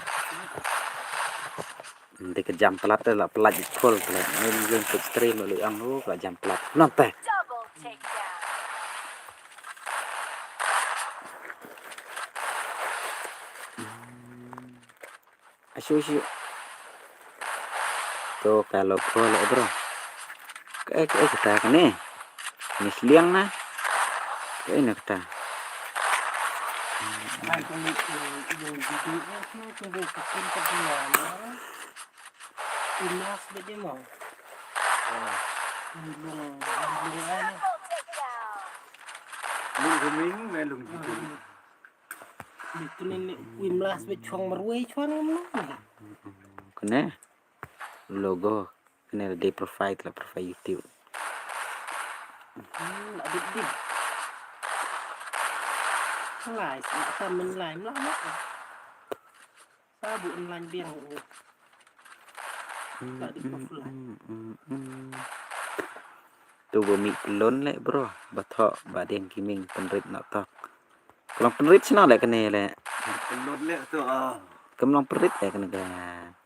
Dei ka jam plat la plat di khol plat. Ai lung put stream lu ang lu ka jam plat. Nang te. Ashu, ashu. To ka logo leh bro. Kaei, kaei kata kane. Ni sliang na. Kaei na kata. Lung gaming na lung gaming. Ni tu ni, ni wim las be chuang marwei chuang ni. Kane logo, kane la dei profile, la profile YouTube. Hmm, la dei dei. Lai, sa ta men lai, mla mla. Sa bu online biang. Hmm, la dei profile. Hmm, hmm, hmm. Tu ba mih klon leh bro, ba thoh ba deng ki ming pynrit na tok. Ka long pynrit shano leh kane leh. Pynrit leh tu, ah. Kam long pynrit leh kane ka.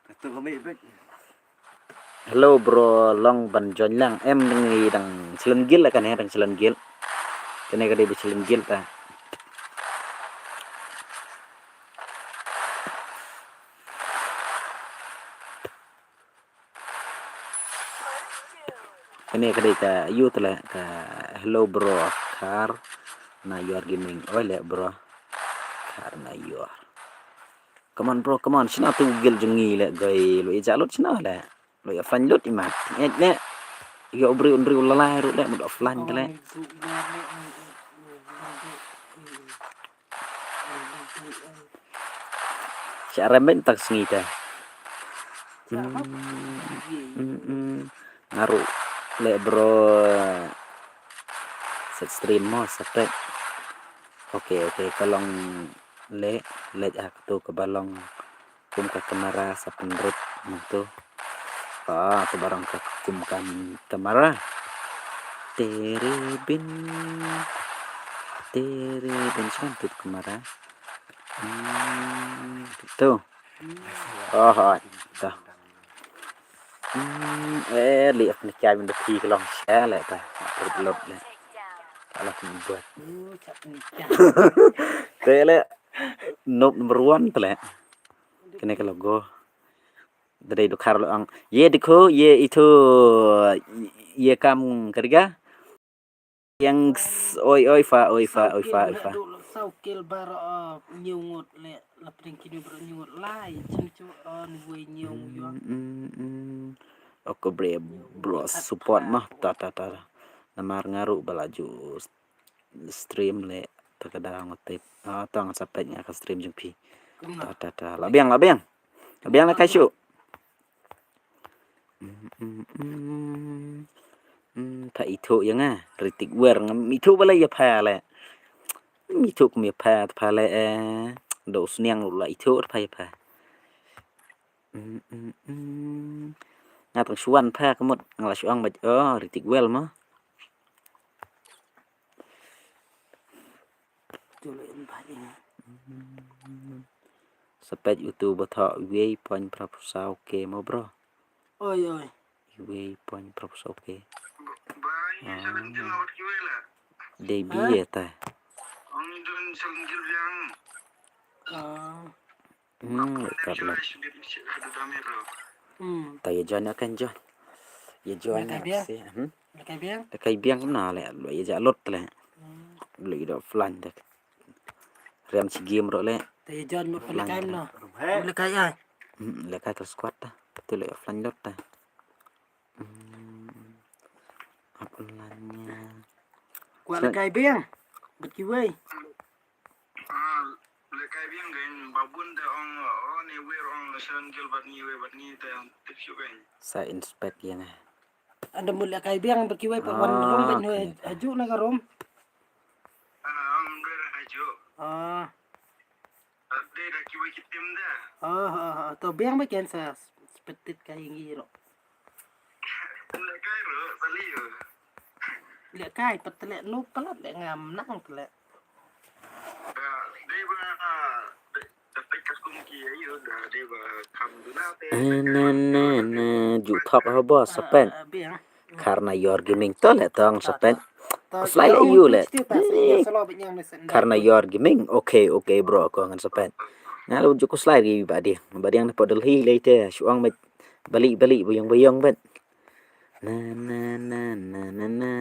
Ka tu ka mih bek. Hello bro, long ban join lang. Em dang i dang selen gil leh kane, dang selen gil. Kane ka dei ba selen gil ta. Kane ka dei ka youth leh ka hello bro, khar na your gaming. Oi leh bro. Khar na your. Come on bro, come on. Shina tu gil jong ngi leh goi. Lu ija lut shina leh. Lu ya fan lut imat. Nget ne. Yo bri undri ulala ru leh mut offline leh. Sha rem bad tak sngi te. Hmm, hmm, hmm. Naru leh bro. Set stream mo, set. Okay, okay, ka long leh, leh ah tu ka ba long. Kum ka kamera sa pynrit mo tu. Ah, tu barang ka kum ka kamera. Tere bin. Tere bin, shano tu kamera. Hmm, tu. Oh, hai. Dah. Hmm, eh, lihat ni kaya minta pi kelong saya leh ta. Upload leh. Kalau pun buat. Te leh. Noob number one te leh. Kane ka logo. Dei du khar lo ang. Ye dikho, ye itu, ye kam kariga. Yang s-, oi, oi, fa, oi, fa, oi, fa, oi, fa. Saw kil bar, uh, ñiew ngut leh, la pdeng kini bar ñiew ngut lai, chin chu, uh, ni wei ñiew yo. Mm, mm, mm. Oko bre bro support mah, ta, ta, ta. Namar nga ruh ba la ju stream leh, ta ka da ngot tip. Ah, tang sa peit nga ka stream jong phi. Ta, ta, ta. La biang, la biang. La biang la kai shu. Mm, mm, mm. Mm, pha ithuh ïa nga, Ritik Wer, ngam ithuh ba la ïa pha leh. Ngam ithuh kum ïa pha, pha leh, eh. Do sniang la ithuh pha ïa pha. Mm, mm, mm. Nga tang shuwan pha ka mut, nga la shuwa ba, oh, Ritik Wer mo. Sa peit utu ba thoh wei point phra phew saw K mo bro. Oi, oi. Wei point phra phew saw K. Ah. Dei bi ïa ta. Ah. Hmm, kat lat. Hmm. Ta ïa join ïa kan join. Ïa join ïa si. Hmm. Ïa kai biang. Ïa kai biang na leh, lu ïa ja lut leh. Hmm. Leh ïa offline da. Riam shi game ruh leh. Te ïa join mo offline lehkai da. Mo lehkai ai. Hmm, lehkai ka squad da. Te leh offline lut da. Hmm. Offline ïa. Kwah lehkai biang. Bad kiwei. Ah, lehkai biang kein ba bun te ong, oh, ni wir ong Shan Gil bad ni wir bad ni te ong tip shu kein. Sa inspect ïa nga. Anda mut lehkai biang bad kiwei pat wan room ban haju na ka room. Ah, ong dei haju. Ah. Dei da kiwei ki team da. Ah, ah, ah. To biang ba ken sa spectate ka ïa ngi ruh. Lehkai ruh, sali ruh. Lehkai pat te leh, no palat leh ngam nang te leh. Da, dei ba, ah, da, da peit katkum ki ayu, da, dei ba kham duna te. Na, na, na, na, ju thok ha bo, sa peit. Ah, ah, biang. Kharna Yor Gaming to leh tong sa peit. Ko slai leh ïa u leh. Kharna Yor Gaming. Okay, okay, bro, ko ngan sa peit. Nga leh ju ko slai ri ba ding. Ba ding na pok Delhi leh te. Shu ong met bali bali buyong buyong bet. Na, na, na, na, na, na.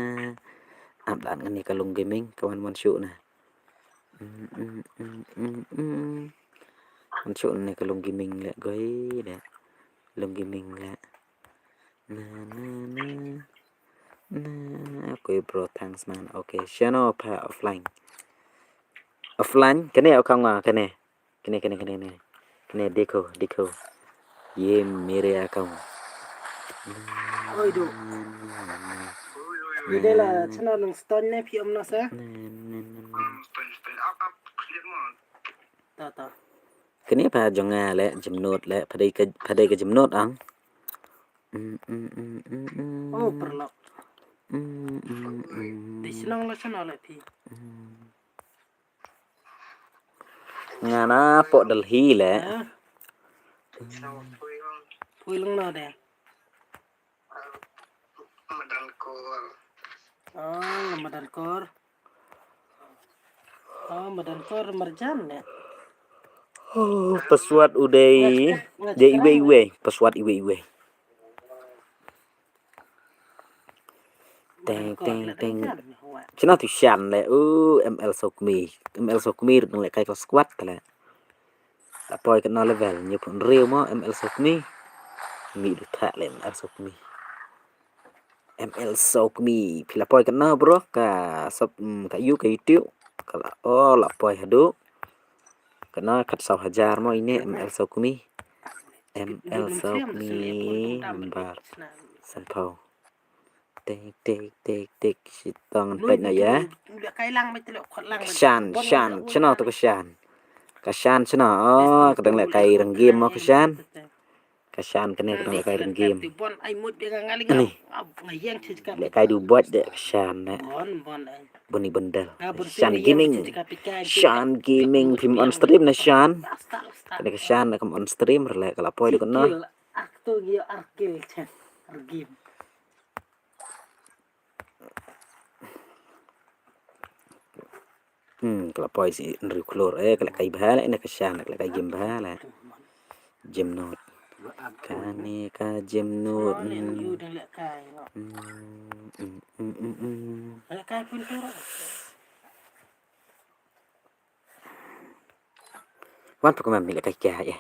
Ap dan ngan ni ka Lung Gaming ka wan wan shu na. Mm, mm, mm, mm, mm. Wan shu na ka Lung Gaming leh goi leh. Lung Gaming leh. Na, na, na. Na, okay, bro, thanks, man. Okay, shano pha offline. Offline, kane account nga, kane. Kane, kane, kane, kane. Kane, dekho, dekho. Ye mere account. Oi, do. Ide la channel nang stone ne phi om na sa. Na, na, na, na. Ta, ta. Kane pha jong nga leh, Jemnud leh, pha dei ka, pha dei ka Jemnud ang. Mm, mm, mm, mm, mm. Oh, paralok. Mm, mm, mm. Dei shnong la shnong la phi. Mm. Nga na pok Delhi leh. Ha? Poi lang na de. Madan Kor. Oh, Madan Kor. Oh, Madan Kor marjan ne. Oh, password u dei. Dei iwei iwei. Password iwei iwei. Teng teng teng. Chino tu Shan le. U M L Sokmi. M L Sokmi rut nang lehkai ka squad ka le. La poi katno level, hynñiew phew hynriew mo, M L Sokmi. Mi du thah le M L Sokmi. M L Sokmi, phi la poi katno bro, ka sub, mm, ka yu, ka YouTube. Ka la, oh, la poi haduh katno, khatsaw hajar mo ine, M L Sokmi. M L Sokmi, member. Sanphew. Tik, tik, tik, tik, shitong peit na ïa. Ka Shan, Shan, shano to ka Shan. Ka Shan shano, oh, ka dang lehkai reng game mo ka Shan. Ka Shan kane ka dang lehkai reng game. Ani. Lehkai du bot de ka Shan ne. Bun i bun del. Shan Gaming. Shan Gaming, phim on stream ne Shan. Kane ka Shan ne kam on stream, rele ka la poi du kane. Hmm, ka la poi shi hynriew klur. Eh, ka lehkai bha le, ne ka Shan, ka lehkai game bha le. Jemnud. Kane ka Jemnud. Hmm. Hmm, hmm, hmm, hmm, hmm. Wan pha kumne mi lehkai kya eh.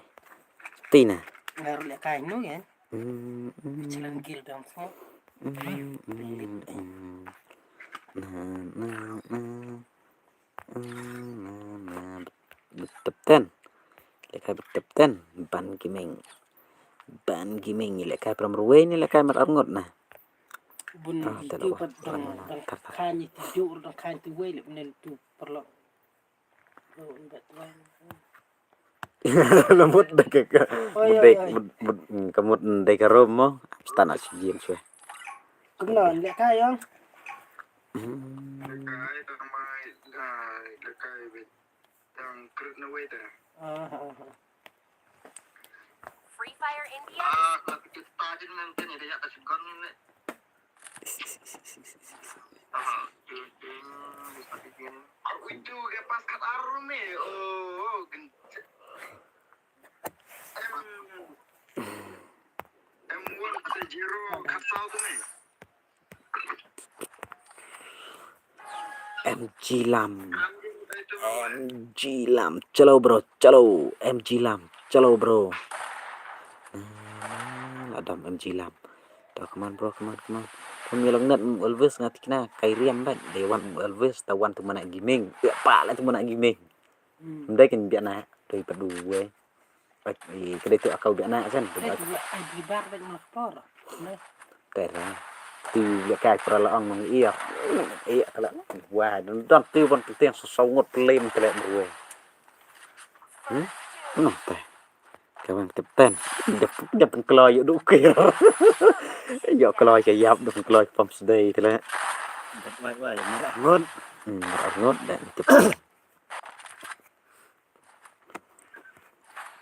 Tina. Ngar lehkai nu ya. Mm, mm. Chilang gil dong so. Mm, mm, mm. Na, na, na. Mm, na, na. Betep ten. Lehkai betep ten. Ban Gaming. Ban Gaming ni lehkai pram ruwei ni lehkai mar arngut na. Bun ah, video pat dong, dong khan ni tu jur, dong khan tu wei lep nen tu perlu. La mut da ka, ka, oh, mut ya, dei, ya. Mut, mut, mm, ka mut dei ka rom mo. Stan a shi game shwe. Kumno, lehkai ïong? Hmm. Lehkai, tang mai, ah, lehkai bit. Tang krut na wei ta. Ah, ah, ah. Free Fire India. Ah, ka tikit ta jin nang kene da ya ka shi gun ni. M G Lam. M G Lam. Chalo bro, chalo. M G Lam. Chalo bro. Hmm, la dam M G Lam. To, come on bro, come on, come on. Come on, long net, always nga tikna kai riam ban. Dei wan always ta wan tu mana gaming. Ya pa la tu mana gaming. Hmm. Ndai kan biak na, doi padu wei. Ai, ka dei tu akau biak na kan. Ai, ai, ai, bar ban melak por. Tera. Tu biak kai pra la ong mong iya. Iya kala. Wah, don don tu ban tu tiang sesau ngot pelem telek merwe. Hmm? Noh teh. Ka bang tep ten. Dep dep pengkeloi yuk duk kir. Yuk keloi ke yap dep pengkeloi pom sedei telek. Wai wai marah ngot. Hmm, marah ngot dah tep ten.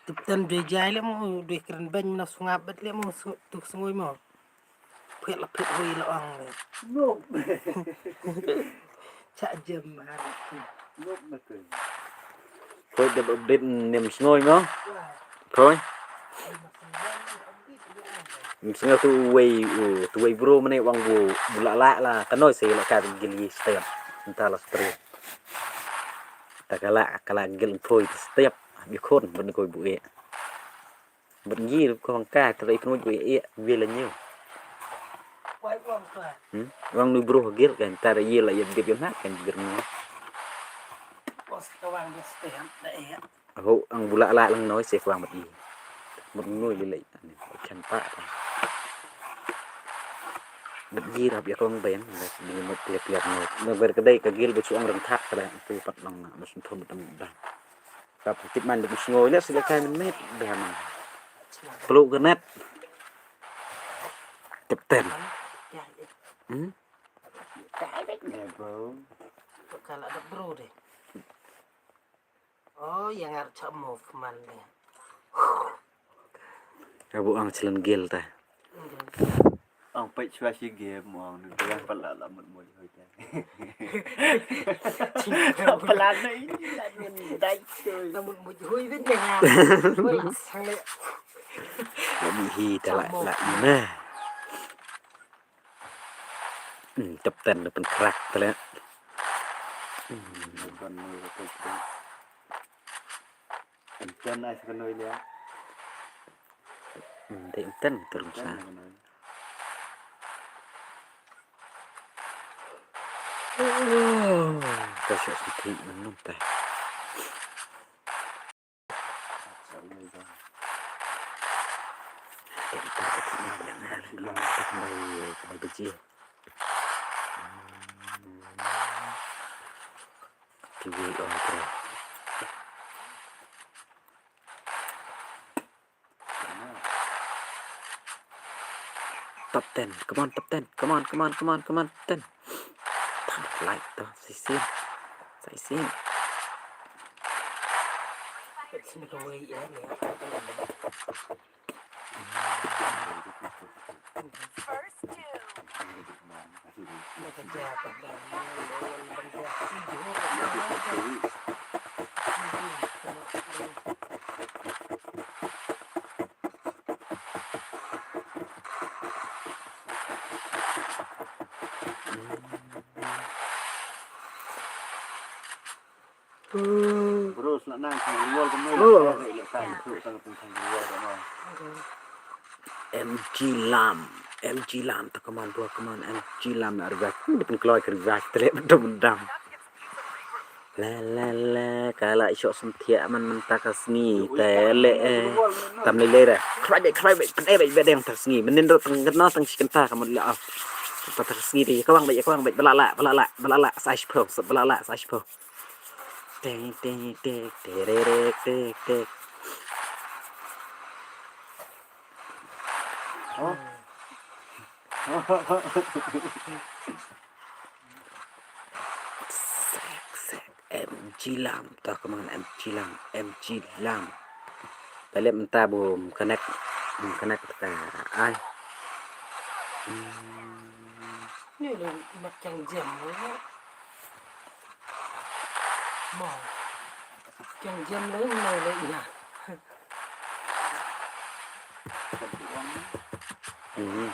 Tip ten dei jai le mo, dei kren beng na sungap bet le mo, su-, tu sungoi mo. Phet la phet hui la ong le. Nok. Cha jem mar. Nok na ke. Poi da update nem sungoi mo. Poi. Ym sngew tu wei, u, tu wei bro mane wang bu, bu la la la, ka noi se la ka gil yi step. Nta la step. Ta ka la, ka la gil poi step. Bi khon, ban koi bu e. Ban yi ko wang ka, ta i pun bu e, wei la nyu. Hmm? Wang nu bro gil kan, ta yi la yi dip yi na kan gil nyu. Pos ka wang bi step, da e. Ho, ang bu la la lang noi se kwang mat i. Mut ngoi lei lei. Ani, chan pa. Mut gi rap ya kong ben, ni mut pia pia noi. Mut ber kedai ka gil bu chuang reng thak kala tu pat nang na, mut thum tam da. Kap tip man bu ngoi le sila kai men met da man. Pelu ke net. Tip ten. Hmm? Kai bet ne, bro. Kala da bro de. Oh, yang ngar chak move man le. Ka bu ang chlen gil ta. Ang pek chua si game ang ni dia pala la mut mut hoi ta. Pala na ini la nun dai tu. La mut mut hoi bin dengar. Bola sang le. La mi hi ta la la ina. Hmm, tep ten da pen krak tele. Hmm. Enten ai sa kanoi lia. Hmm, dei enten turun sa. Oh, ka sa sa ti nang ta. Top ten. Come on, top ten. Come on, come on, come on, come on, ten. Tam like to. Sai sin. Sai sin. First two. Bro, sla nang sa wall ka mai. M G Lam, M G Lam, ta kaman dua kaman M G Lam na ribak, ni pun kloi ka ribak, tele dum dam. La la la, ka la shok sum thiah man man ta ka sngi, tele eh, tam le le ra. Krai be, krai be, krai be, be deng ta sngi, menin ro tang kena tang sikan ta kaman la. Ta ta sngi de, kawang be, kawang be, balala, balala, balala, sa shpo, balala, sa shpo. Teng teng teng tererek tek tek. Sek sek M G Lam, ta kaman M G Lam, M G Lam. Talep mynta bu connect, connect ta ai. Ni le mat chang jam le. Mo. Chang jam le mo le ina. Hmm.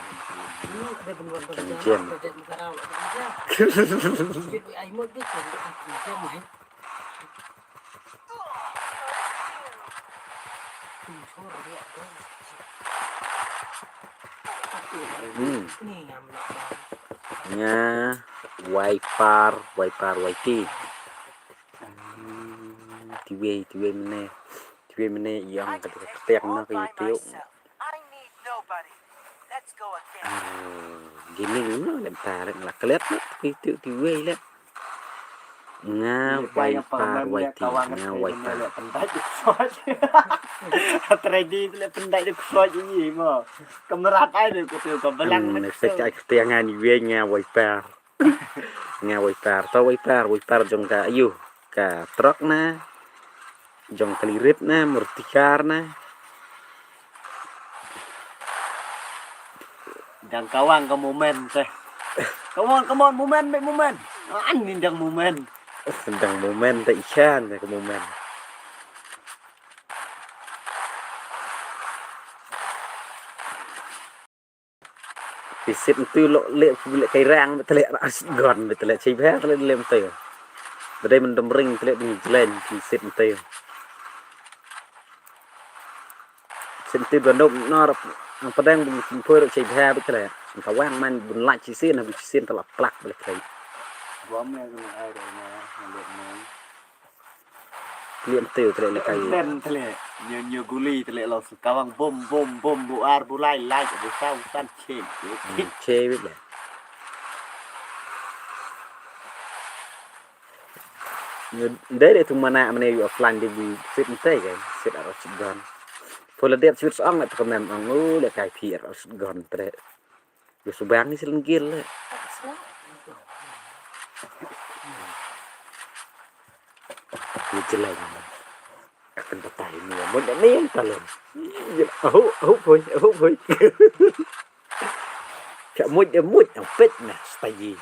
Kan jem. Hmm. Nga Waipar, Waipar, Waiti. Hmm, tiwei, tiwei mene. Tiwei mene ïong ka tiang na ka YouTube. Ah, gini gini lem tarik la klet na ka YouTube tiwei le. Nga Waipar, Waiti, nga Waipar. Tredi le pendai de ksoj ini mo. Kamera ai de ko tu ka belang. Hmm, ne fek ai tiang ani wei nga Waipar. Nga Waipar, to Waipar, Waipar jong ka ayu, ka trok na, jong ka lirit na, murtikar na. Dang kawang ka momen te. Come on, come on, momen, meh momen. An ni dang momen. Dang momen te isan ka momen. Pisit ntu lo le le kai rang betle ras gon betle chei bha tle lem te. Bedai mendom ring tle bini jelen pisit ntu. Sinti ba nop nor ang padang bini simpur chei bha betle. Sing kawang man bun lach chisin ha bini chisin tela plak betle. Bom ya kena ai dai na. Liam teu tle le kai. Nen tle. Nyu nyu guli tle lo kawang bom bom bom bu ar bu lai lai bu sau san che. Che bit le. Nyu dai de tu mana mane yu offline de bi sit nte ke sit ar sit gon. Pula de sit song le tu mem ang u le kai pi ar sit gon tle. Yu subang ni silang gil le. Ni jeleng. Akan batai ni mun ni talon. Ahu ahu poi ahu poi. Ka mut de mut ang pet na stai.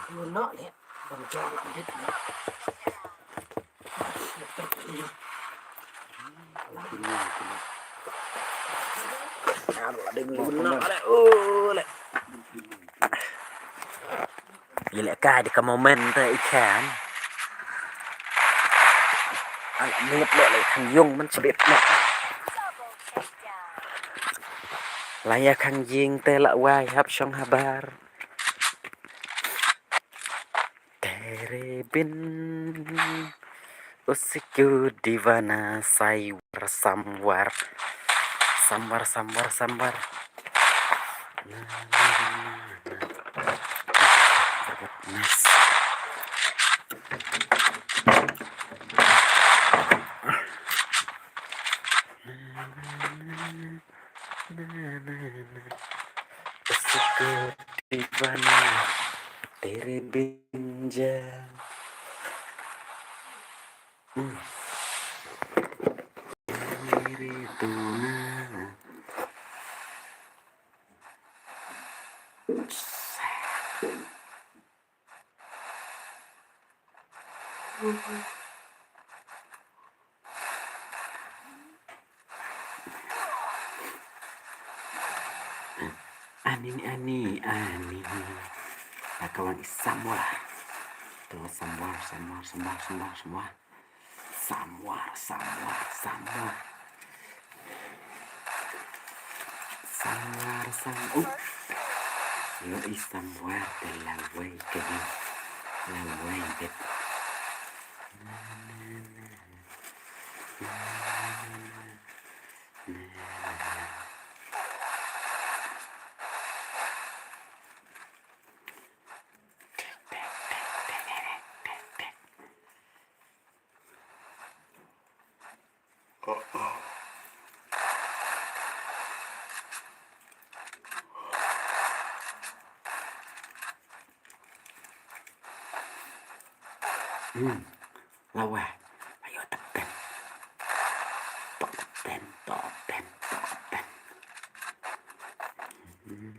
Ile ka di ka momen te ikan. Ala mut le le kan yung man sebit na. Laya kang jing te la wai hap shong habar. Tere bin usiku divana saiwar samwar. Samwar, samwar, samwar. Na, na, na, na, na. Nice. Na, na, na, na. Na, na, na. Usiku divana tere bin jaan. Hmm. Tere duna. Ani, ani, ani. Ka wan i samwar. Tu samwar, samwar, samwar, samwar, samwar. Samwar, samwar, samwar. Samwar, samwar. Ïoh i samwar te lawei kane. Lawei bit. Hmm. Lawa. Ayo teken. Tok ten, tok ten, tok ten. Hmm.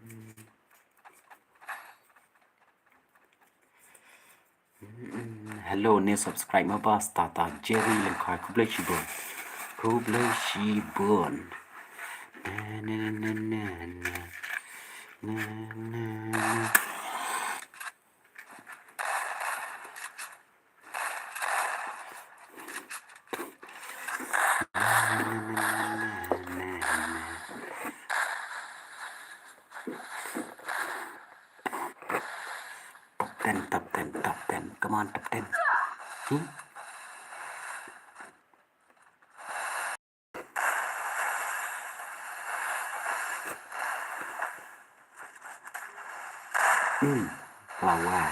Hello, new subscribe ma ba Tata Jerry Lengkhai, khublei shibun. Khublei shibun. Na, na, na, na, na, na. Na, na, na. Top ten, top ten, top ten. Come on, top ten. Hmm? Hmm. Lawa.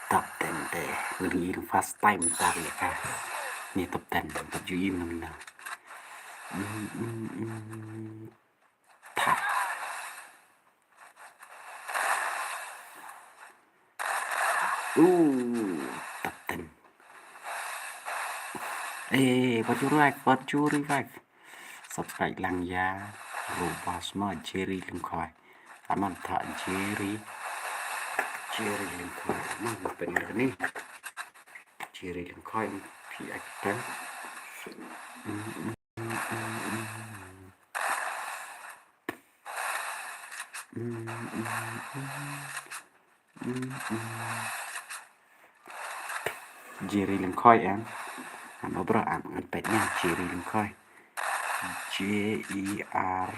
Top ten te. Ngi first time ta ïa ka. Ni top ten. Top ju im nang na. Hmm, hmm, hmm. Top. Ooh, top ten. Eh, what you like? What you like? Subscribe lang ïa. Robust ma Jerry Lyngkhoi. Aman ta Jerry. Jerry Lyngkhoi. Ma, ma pen ni. Jerry Lyngkhoi. P X ten. Mm, mm, mm, mm. Jerry Lyngkhoi em. Ano bro, am ngan peit ïa Jerry Lyngkhoi. J E R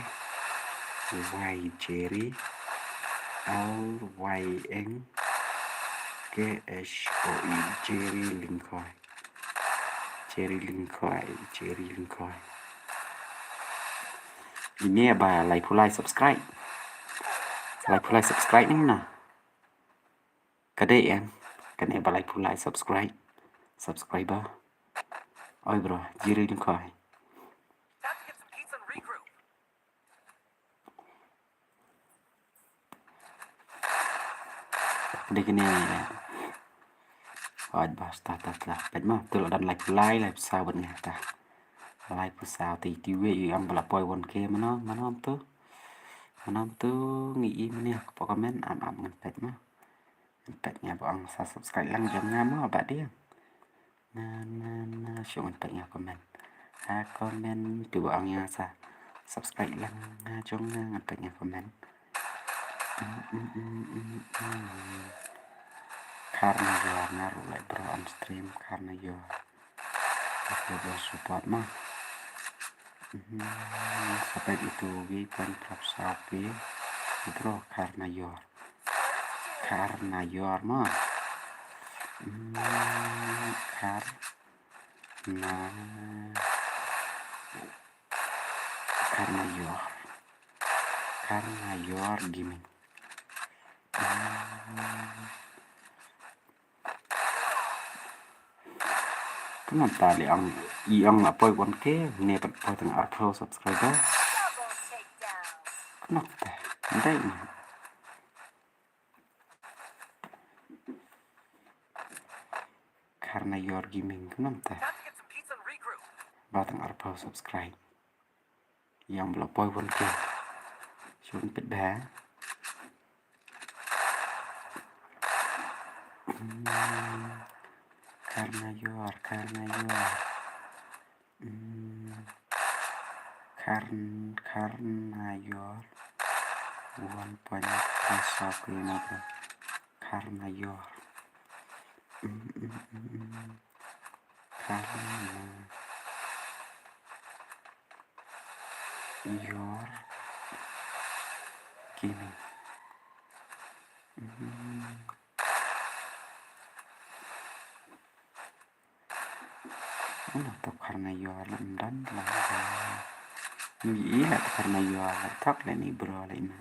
Y Jerry L Y N K H O I Jerry Lyngkhoi. Jerry Lyngkhoi, Jerry Lyngkhoi. Ine ba laiphew lai subscribe. Laiphew lai subscribe ning na. Ka dei em. Kane ba laiphew lai subscribe. Subscriber. Oi bro, Jerry Lyngkhoi. Dei kine. Hooid bas, ta ta ta. Peit mo, te la don laiphew lai, laiphew saw bad nga ta. Laiphew saw te iti wei ïa ang ba la poi one K mano, mano tu. Mano tu ngi i mane ha ka comment am am ngan peit mo. Ngan peit nga ba ang sa subscribe lang jong nga mo ba dei. Na, na, na, shu ngan peit nga comment. Ha comment, tu ba ang ïa sa subscribe lang nga jong nga ngan peit nga comment. Mm, mm, mm, mm, mm. Khar na yor nga ruh lai bro on stream khar na yor. Aku bro support ma. Mhm. Sa peit itu gi point prap sapi. Bro khar na yor. Khar na yor ma. Hmm, khar na, khar na yor. Khar na yor gaming. Hmm. Kumno ta li ang, i ang la poi one K, ne pat poi tang arphew subscriber. Kumno ta, ndai ni. Khar na yor gaming kumno ta. Ba tang arphew subscribe. Ïa ba la poi one K. Shu peit ba. Hmm. Khar na yor, khar na yor. Hmm. Khar, khar na yor. One point four subscriber. Khar na yor. Hmm, hmm, hmm, hmm. Khar na yor gaming. Hmm. Ano to khar na yor la mdan la. Ni i la to khar na yor la thok la ni bro la ina.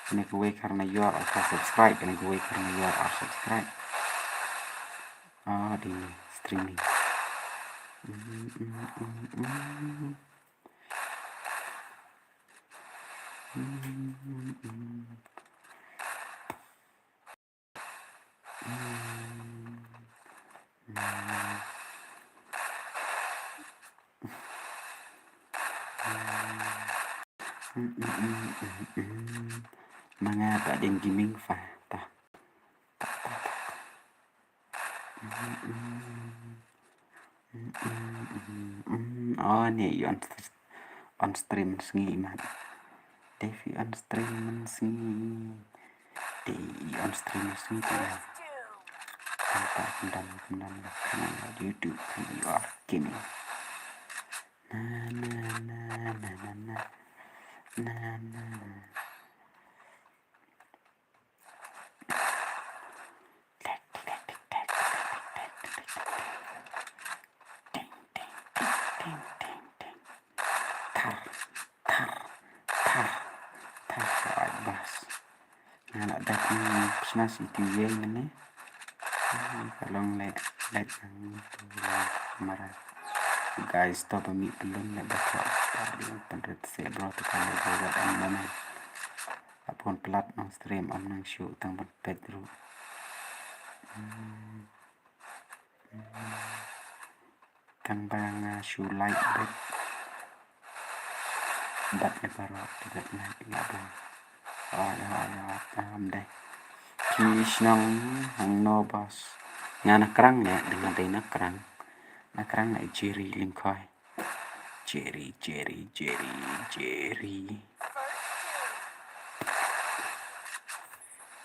Kane kawei khar na yor ar subscribe, kane kawei khar na yor ar subscribe. Ah, di streaming. Mm, mm, mm, mm. Mm, mm, mm. Ma nga ta ding gaming fa ta. Ta, ta, ta. Mm, mm. Mm, Mm, mm, mm. Oh, ne i on, on stream sngi mat. Dei phi on stream sngi. Dei i on stream sngi ta. Kumta kumdam kumdam na kanal YouTube kan i or kini. Na na na na na na. Na na. Tar, tar, tar, tar, tar, bas. Nga la dep ni Christmas itu ye mene. Ka long le, le nang tu mara. Guys, to ba mi belum le ba to. Tadi pynrit se bro tu kan le bro wat ang mama. Apun pelat nang stream am nang show tang ban pet ru. Hmm. Tang ba nga shu like bad. Bad le baroh te bad like ïa bun. Oh ïa ïa tam deh. Phi shnong hangno boss? Nga na Krang ne, nga dei na Krang. Na Krang na Jerry Lyngkhoi. Jerry, Jerry, Jerry, Jerry.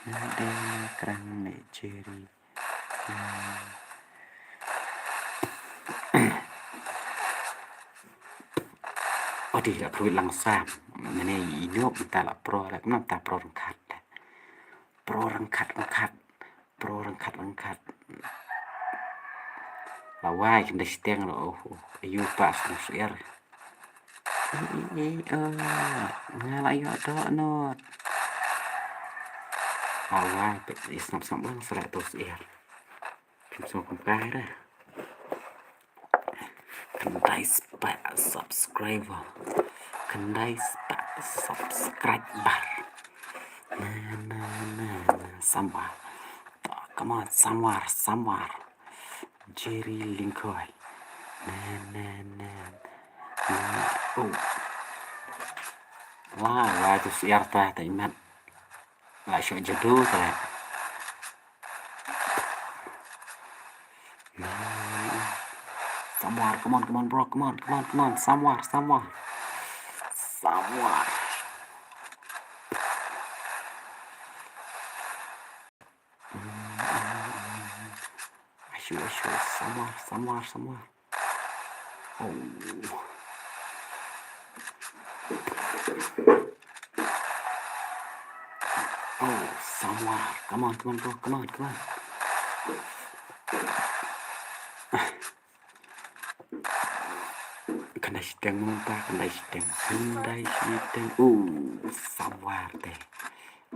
Nga dei na Krang ne Jerry. Odi la kruid lang sam. Mane i nuk mynta la pro la mynta pro ryngkat. Pro ryngkat ryngkat. Pro ryngkat ryngkat. La wai kynda shiteng la oh. Ayu pas nang suer. Eh, eh, eh, oh, nga la ïoh doh not. Awai, peit, ïa sngap sngap lang sa la to syiar. Kim sngap kam kai dah. Khyndai spah subscriber. Khyndai spah subscriber. Na, na, na, na, samwar. Come on, samwar, samwar. Jerry Lyngkhoi. Na, na, na, na. Oh. Wah, wah, tu syiar ta, ta imat. La shoh jadu ta. Na, na, na. Samwar, come on, come on, bro, come on, come on, come on. Samwar, samwar. Samwar. Ashu, ashu, samwar, samwar, samwar. Oh. Oh, samwar. Come on, come on, bro. Come on, come on. Khyndai shiteng mynta, khyndai shiteng, khyndai shiteng. Uh, samwar te.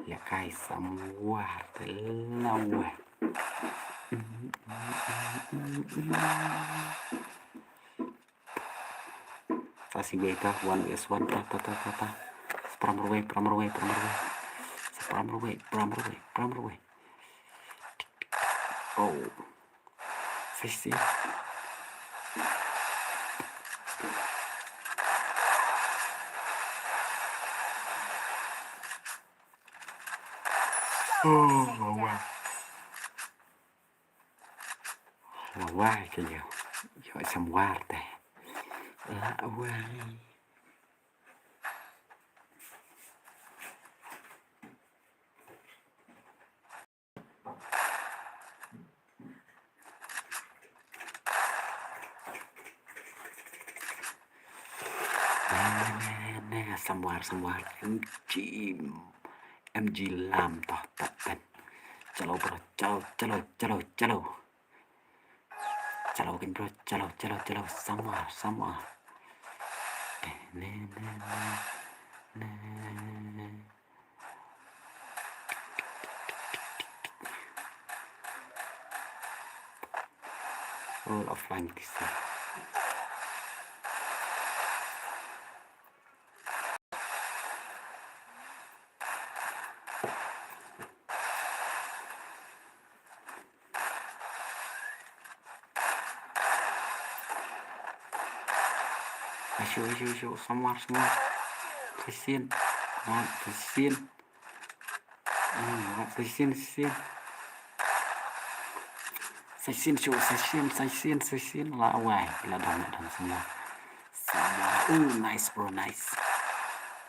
Ïa kai samwar te lawa. Ta si wei ta, one versus one, ta, ta, ta, ta, ta. Pram rwei, pram rwei, pram rwei. Pram rwei, pram rwei, pram rwei. Oh. Sisi. Oh, wow. Wow, ka ïoh. Ïoh samwar te. La wai. Samwar, samwar. M G, M G lam toh, top ten. Chalo bro, chalo, chalo, chalo, chalo. Chalo kin bro, chalo, chalo, chalo. Samwar, samwar. Ne, ne, ne, ne. All offline this time. Ashu, ashu, ashu, samwar, samwar. Fisin, mat, fisin. Hmm, mat, fisin, fisin. Sa shisien shuh, sa shisien, sa shisien, sa shisien. La wai, la dang, la dang, somewhere. Somewhere. Oh, nice, bro, nice.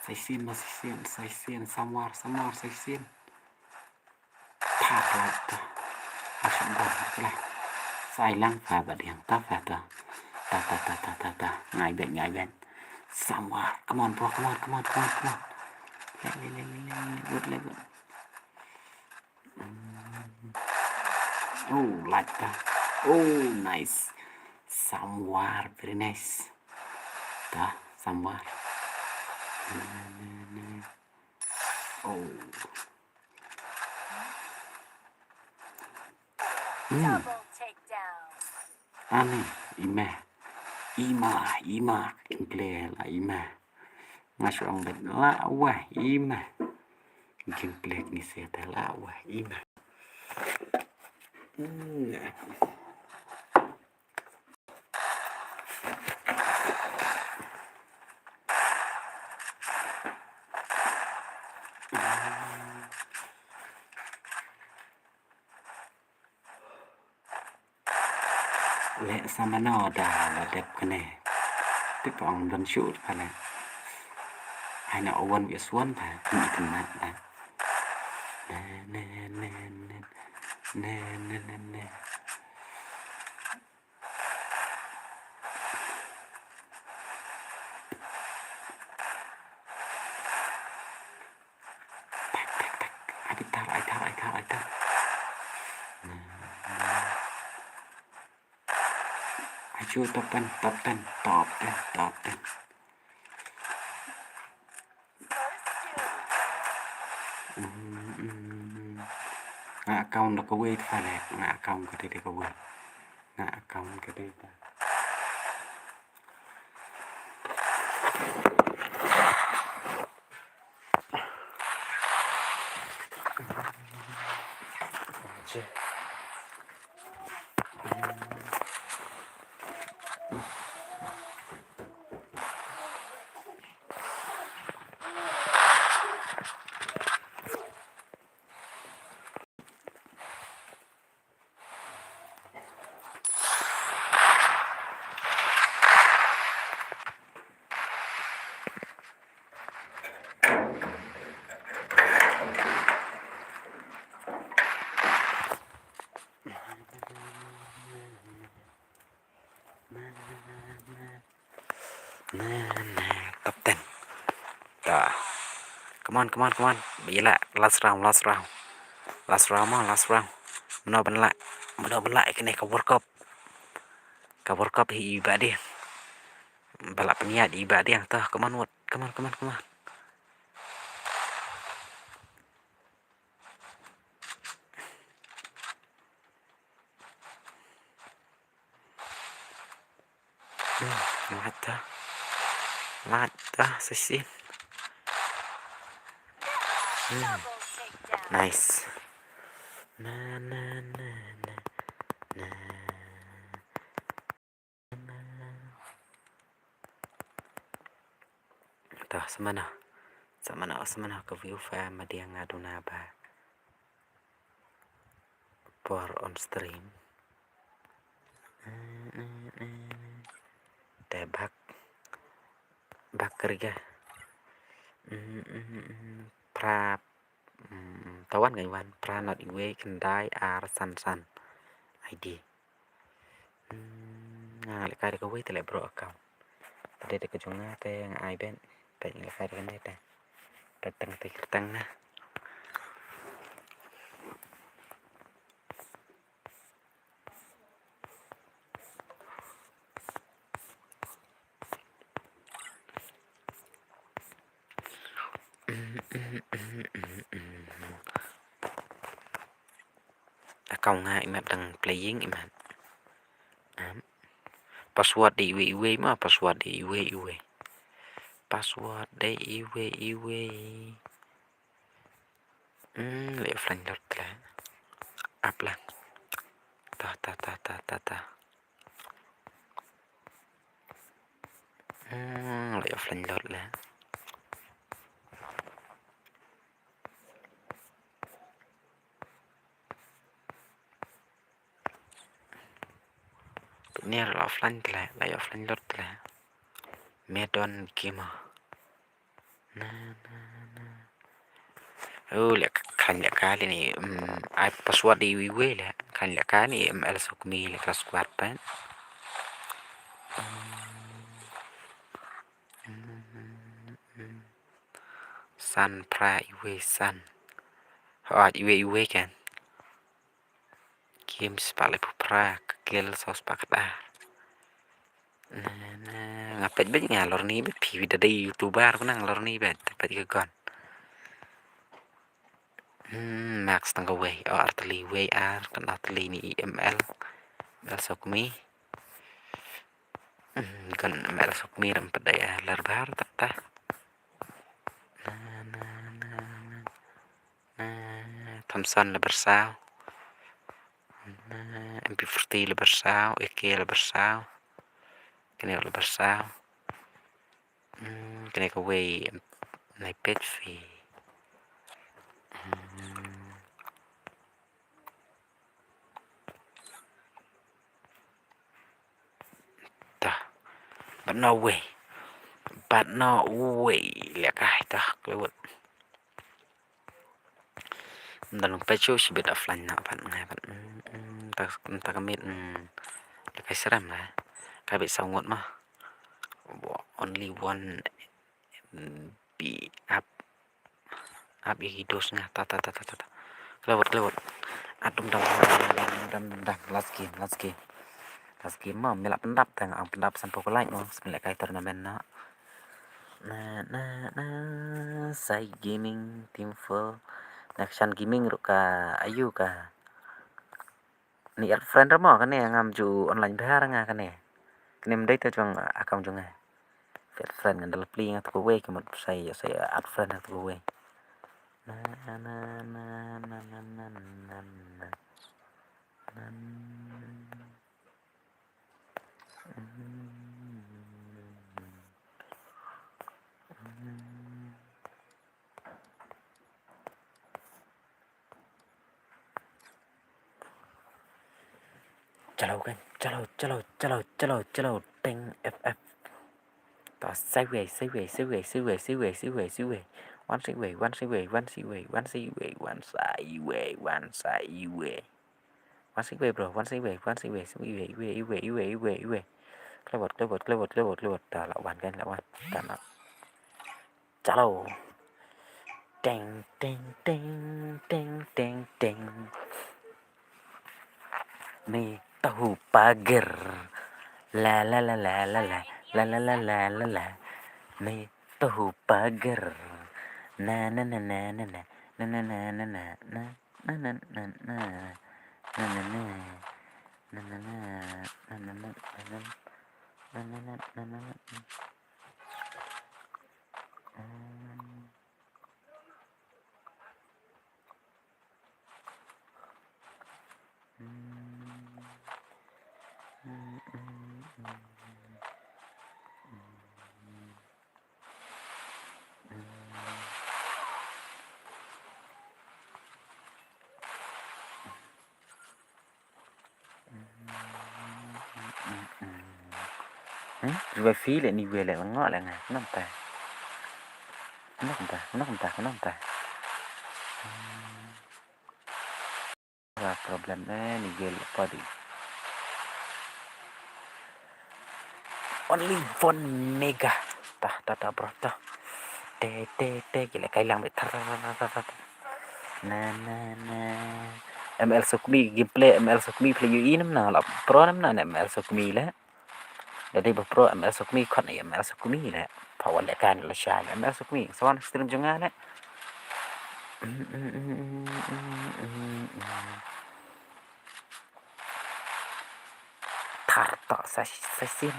Sa shisien, sa shisien, sa shisien, somewhere, somewhere, sa shisien. Pha, pha, pha. Asuk gua, pha. Sa ai lang, pha, ba diang, ta, pha, ta. Ta, ta, ta, ta, ta, ta. Ngai bet, ngai bet. Somewhere. Come on, bro, come on, come on, come on, come on. Le, le, le, le, le, le, good, le, good. Oh, like that. Oh, nice. Somewhere, very nice. Ta, somewhere. Oh. Hmm. Double takedown. Ani, i mei. I mei, i mei. Kin plie la i mei. Nga shu ong bet la wah i mei. Kin plie ni se te la wah i mei. Hmm. Leh sa mano da la dep kane. Te pong don shu pale. Ai na owan wi suan pha. Ni kena da. Ne, ne, ne, ne. Ne, ne, ne, ne. Tak, tak, tak. Ai tar, ai tar, ai tar, ai tar. Aju top ten, top ten, top ten, top ten. Hmm, hmm, hmm. Nga account da kawei te pale, nga account ka dei da kawei. Nga account ka dei da. Na, na, top ten. Ta. Come on, come on, come on. Ïa la, last round, last round. Last round mo, last round. Mano ban lah, mano ban lah ïa kane ka World Cup. Ka World Cup hi i Bah Dieng. Ba lah pynïaid i Bah Dieng ta. Come on, Wood. Come on, come on, come on. Hmm, lait ta. Lait ta, sa shisien. Hmm. Nice. Na, na, na, na, na. To, sa mano. Sa mano, sa mano ka view fa ma Dieng nga duna ba por on stream. Te bak, bak kyrga. Pra, mm, tawan ka wan, pra nod iwei khyndai ar san san. I D. Hmm, nga lehkai da kawei te leh bro account. Te dei da ka jong nga te nga ai ben. Peit nga lehkai da kane te. Peit tang te kyrteng na. Account nga i map dang playing i map. Am. Password dei iwei iwei ma, password dei iwei iwei. Password dei iwei iwei. Hmm, leh offline dot la. Ap lang. Ta, ta, ta, ta, ta, ta. Hmm, leh offline dot la. Ni la offline te la, la offline lut te la. Medon Gamer. Na, na, na. Oh, leh ka, khlaiñ leh ka leh ni, mm, ai password iwei iwei leh. Khlaiñ leh ka ni M L Sukmi leh ka squad pat. San phra iwei san. Hooid, iwei iwei kan. Kim spah laiphew phra, ka Gil saw spah khatar. Na, na, nga peit beit nga lorni beit phi da dei YouTuber, khnang lorni beit, peit ka gun. Hmm, Max tang kawei, o ar tylli wei ar, kan ar tylli ni M L. M L Sukmi. Hmm, gun M L Sukmi ram pat dei ar, lar bar tak ta. Na, na, na, na. Na, Thompson la bar saw. Na, M P forty la bar saw, A K la bar saw. Kane la bar saw. Hmm, kane kawei, nai peit phi. Hmm. Ta. But no way. But no way. Leh kai ta, kawei. Nda long peit shuh shibit offline na pat ngai pat. Mm, mm, ta, ta ka miet, mm. Leh kai srem la. Ka bit saw ngut ma. Only one, mm, be up. Up i dos nga. Ta, ta, ta, ta, ta, ta. Klewot, klewot. Adum dam, dam, dam, dam, dam. Last game, last game. Last game ma, me la pyndap tang, ang pyndap san phew ka like mo. Smilet kai tournament na. Na, na, na, Sai Gaming, Team Full, Next Gen Gaming ruh ka, ayu ka. Ni add friend ra mo kane, ngam ju online bha ra nga kane. Kane ym dei te jong account jong nga. Add friend ngan da la plie nga tu kawei, ka mut sai, sai add friend nga tu kawei. Na, na, na, na. Chalo kan, chalo, chalo, chalo, chalo, chalo, chalo, ting F F. Ta sideways, sideways, sideways, sideways, sideways, sideways, sideways. One sideways, one sideways, one sideways, one sideways, one sideways, one sideways. One sideways, bro, one sideways, one sideways, sideways, sideways, sideways, sideways, sideways. Clever, clever, clever, clever, clever. Ta la wan kan, la wan. Ta la. Chalo. Teng, teng, teng, teng, teng, teng. Ni tahu pagar. La, la, la, la, la, la. La, la, la, la, la, la. Ni tahu pagar. Na, na, na, na, na, na. Na, na, na, na, na, na. Na, na, na, na. Na, na, na. Na, na, na. Na, na, na, na, na. Na, na, na, na, na, na. Mm. Hmm, ri wifi leh ni wei leh, nga leh nga, kumno mynta? Kumno mynta, kumno mynta, kumno mynta? Hmm. Wa problem, eh, ni wei leh padi. Only one mega. Tah, tah, tah, bro, tah. Te, te, te, ki leh kai lang beit. Tar, tar, tar. Na, na, na. M L Sukmi gameplay, M L Sukmi play U E nam na, la pro nam na, M L Sukmi leh. Da dei ba pro M L Sukmi khot na M L Sukmi leh. Pha wan leh kan la shai M L Sukmi. Sa wan stream jong nga leh. Thar to sa, sa sien.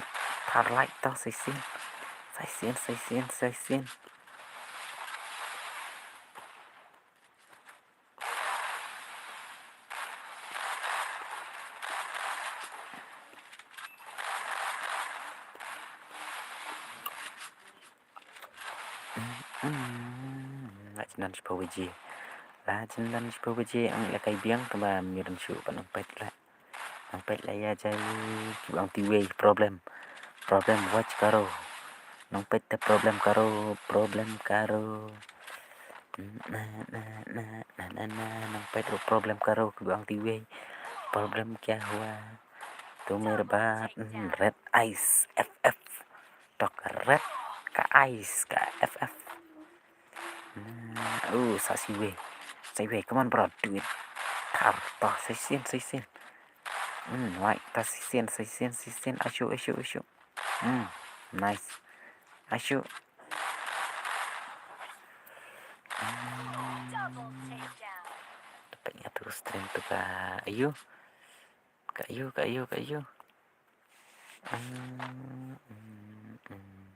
Thar like to sa sien. Sa sien, sa sien, sa sien. La jin don shiphew baje. La jin don shiphew baje, ang leh kai biang, tangba ym don shuh, ban ong peit leh. Nang peit la ïa jai ki bang ti wei problem. Problem watch karo. Nang peit te problem karo, problem karo. Na na na na na na nang peit ruh problem karo ki bang ti wei. Problem kya hua? Tu mere ba red eyes F F. Tok red ka eyes ka F F. Hmm, oh, sa siwei. Sa siwei, come on bro, do it. Tar, to, sa shisien, sa shisien. Hmm, wai, ta sa shisien, sa shisien, sa shisien. Ashu, ashu, ashu. Hmm, nice. Ashu. Hmm. Dapat nya tu stream tu ka Ayu. Ka Ayu, ka Ayu, ka Ayu. Hmm, hmm, hmm.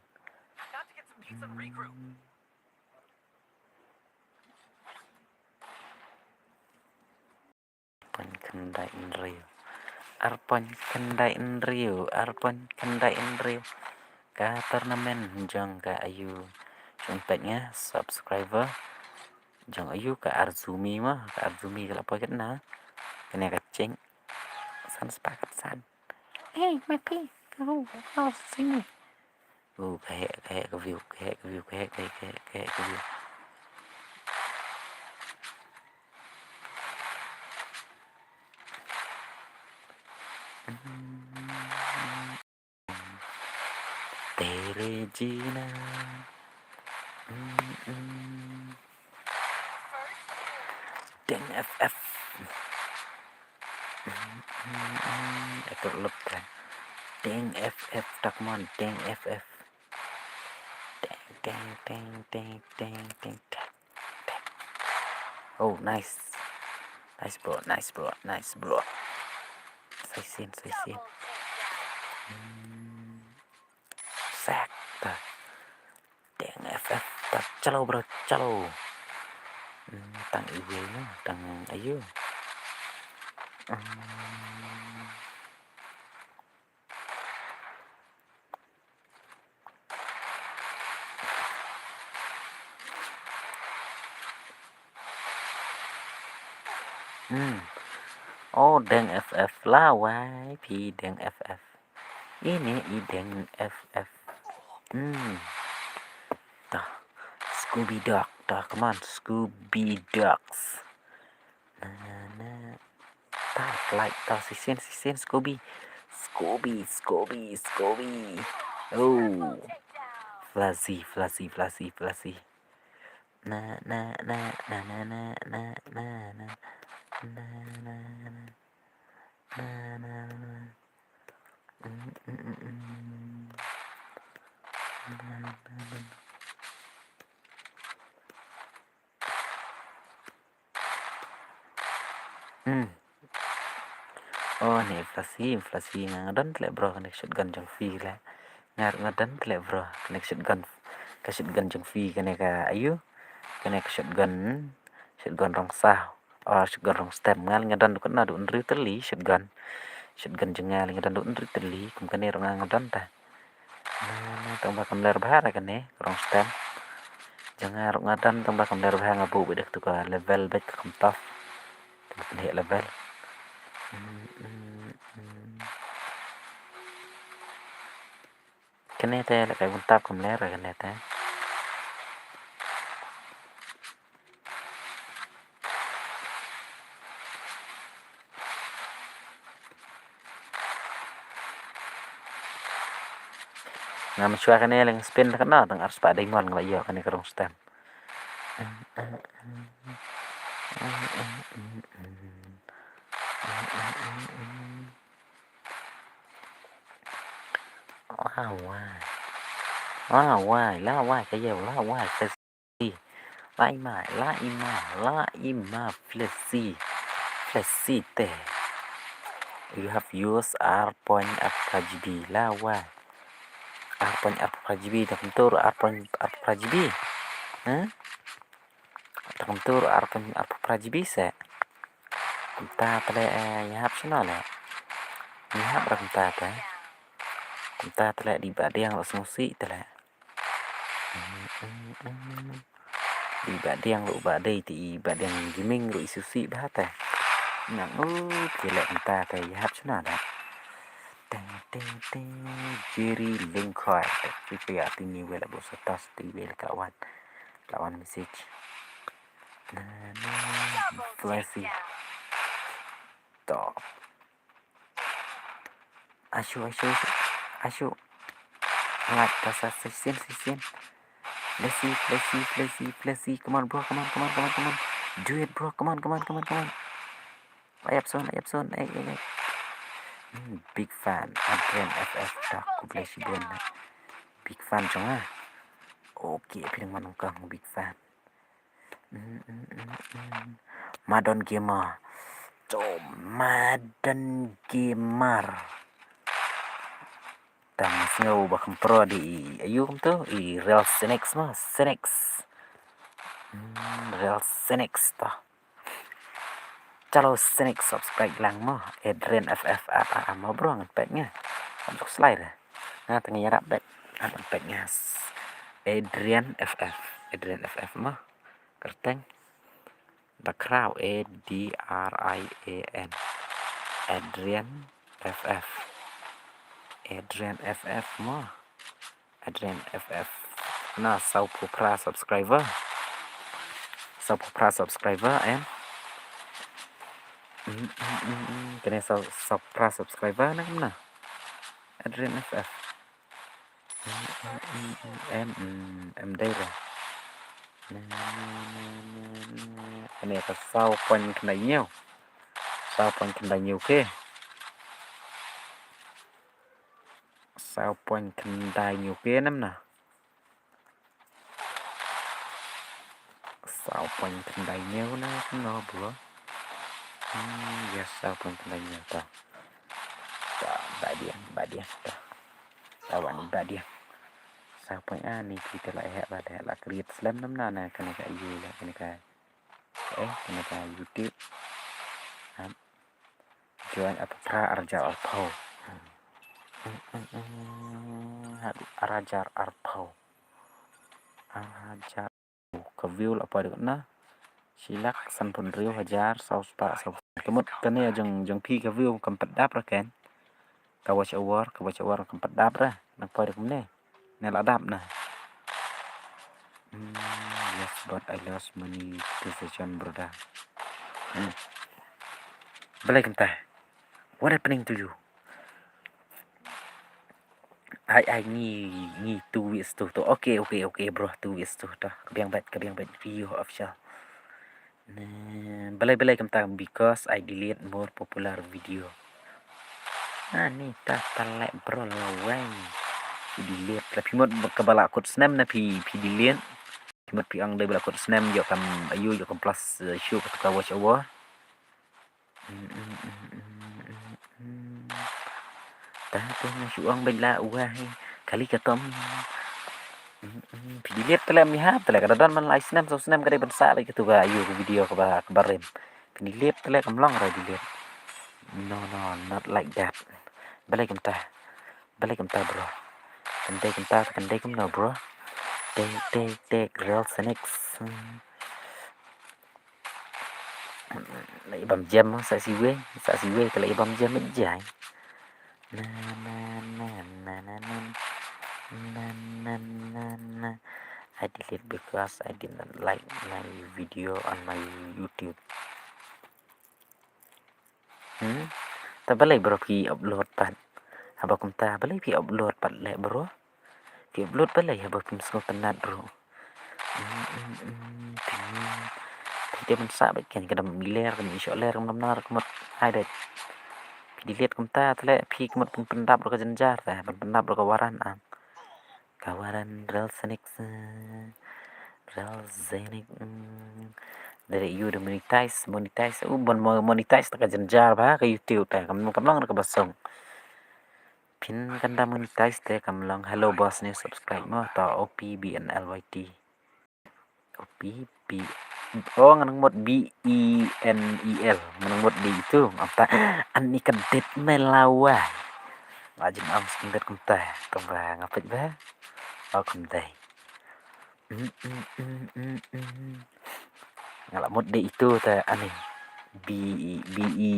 Arphew khyndai hynriew. Arphew khyndai hynriew, arphew khyndai hynriew. Ka tournament jong ka Ayu. Jong peit nga subscriber. Jong Ayu ka Arzumi ma, ka Arzumi ka la poi katna. Kane ka ching. San spah kat san. Hey, my pee. Go, go, see me. Oh, ka heh, ka heh ka view, ka heh ka view, ka heh, ka heh, ka heh, ka heh ka view. Tere jina. Mm, mm. Deng F F. Mm, mm, mm. Atur lup kan. Deng F F, tak mon, Deng F F. Deng, deng, deng, deng, deng, deng, deng. Oh, nice. Nice bro, nice bro, nice bro. Sa shisien, sa shisien. Hmm. Sak ta. Deng F F ta. Chalo bro, chalo. Hmm, tang iwei no, tang Ayu. Hmm. Hmm. Oh, Deng F F la wai, phi Deng F F. Ini i Deng F F. Hmm. Tah. Scooby Dog. Tah, come on, Scooby Dogs. Na, na, na. Tah, like, tah, shisien, shisien, Scooby. Scooby, Scooby, Scooby. Oh. Flashy, flashy, flashy, flashy. Na, na, na. Na, na, na. Mm, mm, mm, mm. Na, na, na. Hmm. Oh, ne flashy, flashy nga nga don tle bro, kane shotgun jong phi le. Nga ruh nga don tle bro, kane shotgun. Ka shotgun jong phi kane ka Ayu. Kane ka shotgun, shotgun rong saw. Oh, shotgun rong stem. Nga le nga don dukna du hynriew tylli shotgun. Shotgun jong nga le nga don du hynriew tylli, kum kane ruh nga nga don ta. Na, na, tang ba kam ler bha ra kane, ka rong stem. Jong nga ruh nga don tang ba kam ler bha, nga buh beit da katu ka level beit ka kam tap. Tang ba pynheh level. Hmm, hmm, hmm. Kane te leh kai bun tap kam ler ra kane te. Nga mynshuwa kane leng spin da kane tang arspah diamond nga la ïoh kane ka rong stem. Lawai. Lawai, lawai, ka ïew, lawai, Flashy. La i ma, la i ma, la i ma, Flashy. Flashy te. You have used ar point ar phra G B, lawai. Ar point ar phra G B, da kumta ruh ar point ar phra G B. Huh? Da kumta ruh ar point ar phra G B se. Kumta te leh, eh, ïahap shano leh. Ïahap ra kumta te. Kumta te leh dei ba diang ruh sngewsih te leh. Dei ba diang ruh ba dei te i ba diang gaming ruh i sngewsih ba te. Nang u phi leh mynta te ïa hap shuna da. Teng teng teng, Jerry Lyngkhoi. Te phi phi ïa tini wei la bus atas ti wei la ka wan. La wan message. Na na, Flashy. To. Ashu, ashu, ashu. Ashu. Alright, pasa session, session. Flashy, Flashy, Flashy, Flashy. Come on, bro. Come on, come on, come on, come on. Do it, bro. Come on, come on, come on, come on. Ayap son, ayap son. Ey, ey, ey. Hmm, big fan. Adrian F F. Tak, ku Flashy Buen. Big fan jong nga. Okay, phi nang man kong big fan. Mm, mm, mm, mm. Madon Gamer. To Madon Gamer. Tang sngew ba kham pro di i ayu kumto i Real Senex ma, Senex. Hmm, Real Senex to. Chalo Senex subscribe lang mo. Adrian F F a a a mo bro ngan pek nga. Am suk slide. Nga tang ïarap bek. Ngan pek nga. Adrian F F. Adrian F F mo. Kyrteng. Da Kraw, A D R I A N. Adrian F F. Adrian F F mo. Adrian F F. Na saw phew phra subscriber. Saw phew phra subscriber em. Mm, mm, mm, mm. Kane saw, saw phra subscriber na kumna. Adrian F F. Em, em, em, em, em dei re. Kane ka saw point khyndai hynñiew. Saw point khyndai hynñiew K. Saw point khyndai hynñiew K nam na. Saw point khyndai hynñiew na kumno bro. Hmm, yes, saw point khyndai hynñiew to. To, ba diang, ba diang to. Tawan ba diang. Saw point ani kita la heh ba la heh la create slem nam na na kane ka ayu la kane ka. Eh, kane ka YouTube. Hap. Join ap phra arhajar arphew. Hmm, hmm, hmm. Hap arhajar arphew. Arhajar. Ka view la poi dei na. Shi lak sanphew hynriew hajar saw spah saw. Ka mut kane jong, jong phi ka view kam pat dap ra ken. Ka watch hour, ka watch hour kam pat dap ra. Nang poi dei kumne. Ne la dap na. Hmm, yes, but I lost monetization, brother. Hmm. Balei kumta? What happening to you? Ai, ai, ngi, ngi two weeks tu, tu. Okay, okay, okay, bro, two weeks tu, tu. Ka biang bad, ka biang bad, Rio Official. Ne, balei, balei kumta, because I delete more popular video. Ani ta talek bro lawei. Phi delete la phi mut kaba la kut snem na phi, phi delete. Phi mut phi ong dei ba la kut snem ïoh kam ayu ïoh kam plus, eh, shu ka watch hour. Ta tu nga shu ong bad la wah hi. Kali ka tom. Phi delete tele mi hap tele ka da don man lai snem saw snem ka dei ban sah bad katu ka ayu ka video kaba, kaba rim. Phi delete tele kam long ra delete. No, no, not like that. Balei kumta. Balei kumta bro. Kan dei kumta, kan dei kumno bro. Take, take, take, Real Senex. Hmm. La i bam jem sa siwei, sa siwei ka la i bam jem jai. Na na na na na na. Na na na na. I delete because I did not like my video on my YouTube. Hmm? Ta balei bro phi upload pat. Haba kumta balei phi upload pat leh bro. Phi upload balei haba phim sngewtynnat bro. Hmm, hmm, hmm, hmm. Phi dei ban sah bad ken ka dam i ler ka dam i shoh ler ka dam nar ka mut ai dei. Phi delete kumta te leh phi ka mut pyn pyndap bro ka jynjar te pyn pyndap bro ka waran ang. Ka waran Real Senex, eh, Real Senex, mm. Dari you the monetize, monetize. Uh, ban mo-, monetize ta ka jynjar ba ka YouTube ta kam, kam long ka basong. Phin kan da monetize te kam long. Hello boss new subscribe mo ta O P B N L Y T. Copy, B, oh, ngan mut B E N E L. Ngan mut di itu. Apa? Ani ka dit me lawa. Lajim am skin dit kumta. Tong ba ngapit ba. Oh, kumta. Mm, mm, mm, mm, mm. Nga la mut di itu ta ani. B E, B E,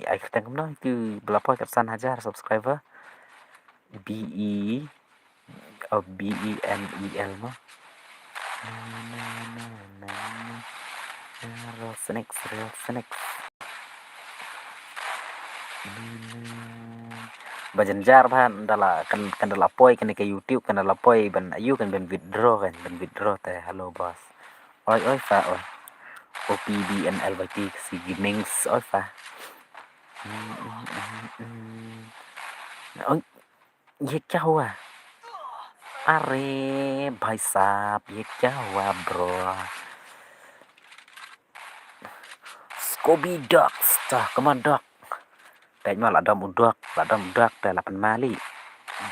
ai kyrteng kumno, itu ba la poi kat san hajar subscriber. B E, oh, B E M E L mo. Real Snakes, Real Snakes. Ba jynjar ba, nda la, kan, kan da la poi kane ka YouTube, kan da la poi ban, ayu kan ban withdraw kan, ban withdraw te, hello boss. Oi, oi, fa, oi. O P B N L Y T, Kasi Gamings, oi, fa. Oi, ये क्या हुआ? अरे भाई साहब, ये क्या हुआ, bro? Scooby Dogs, ta, come on, dog. Peit mo, la dom u dog, la dom u dog te, la pynmali.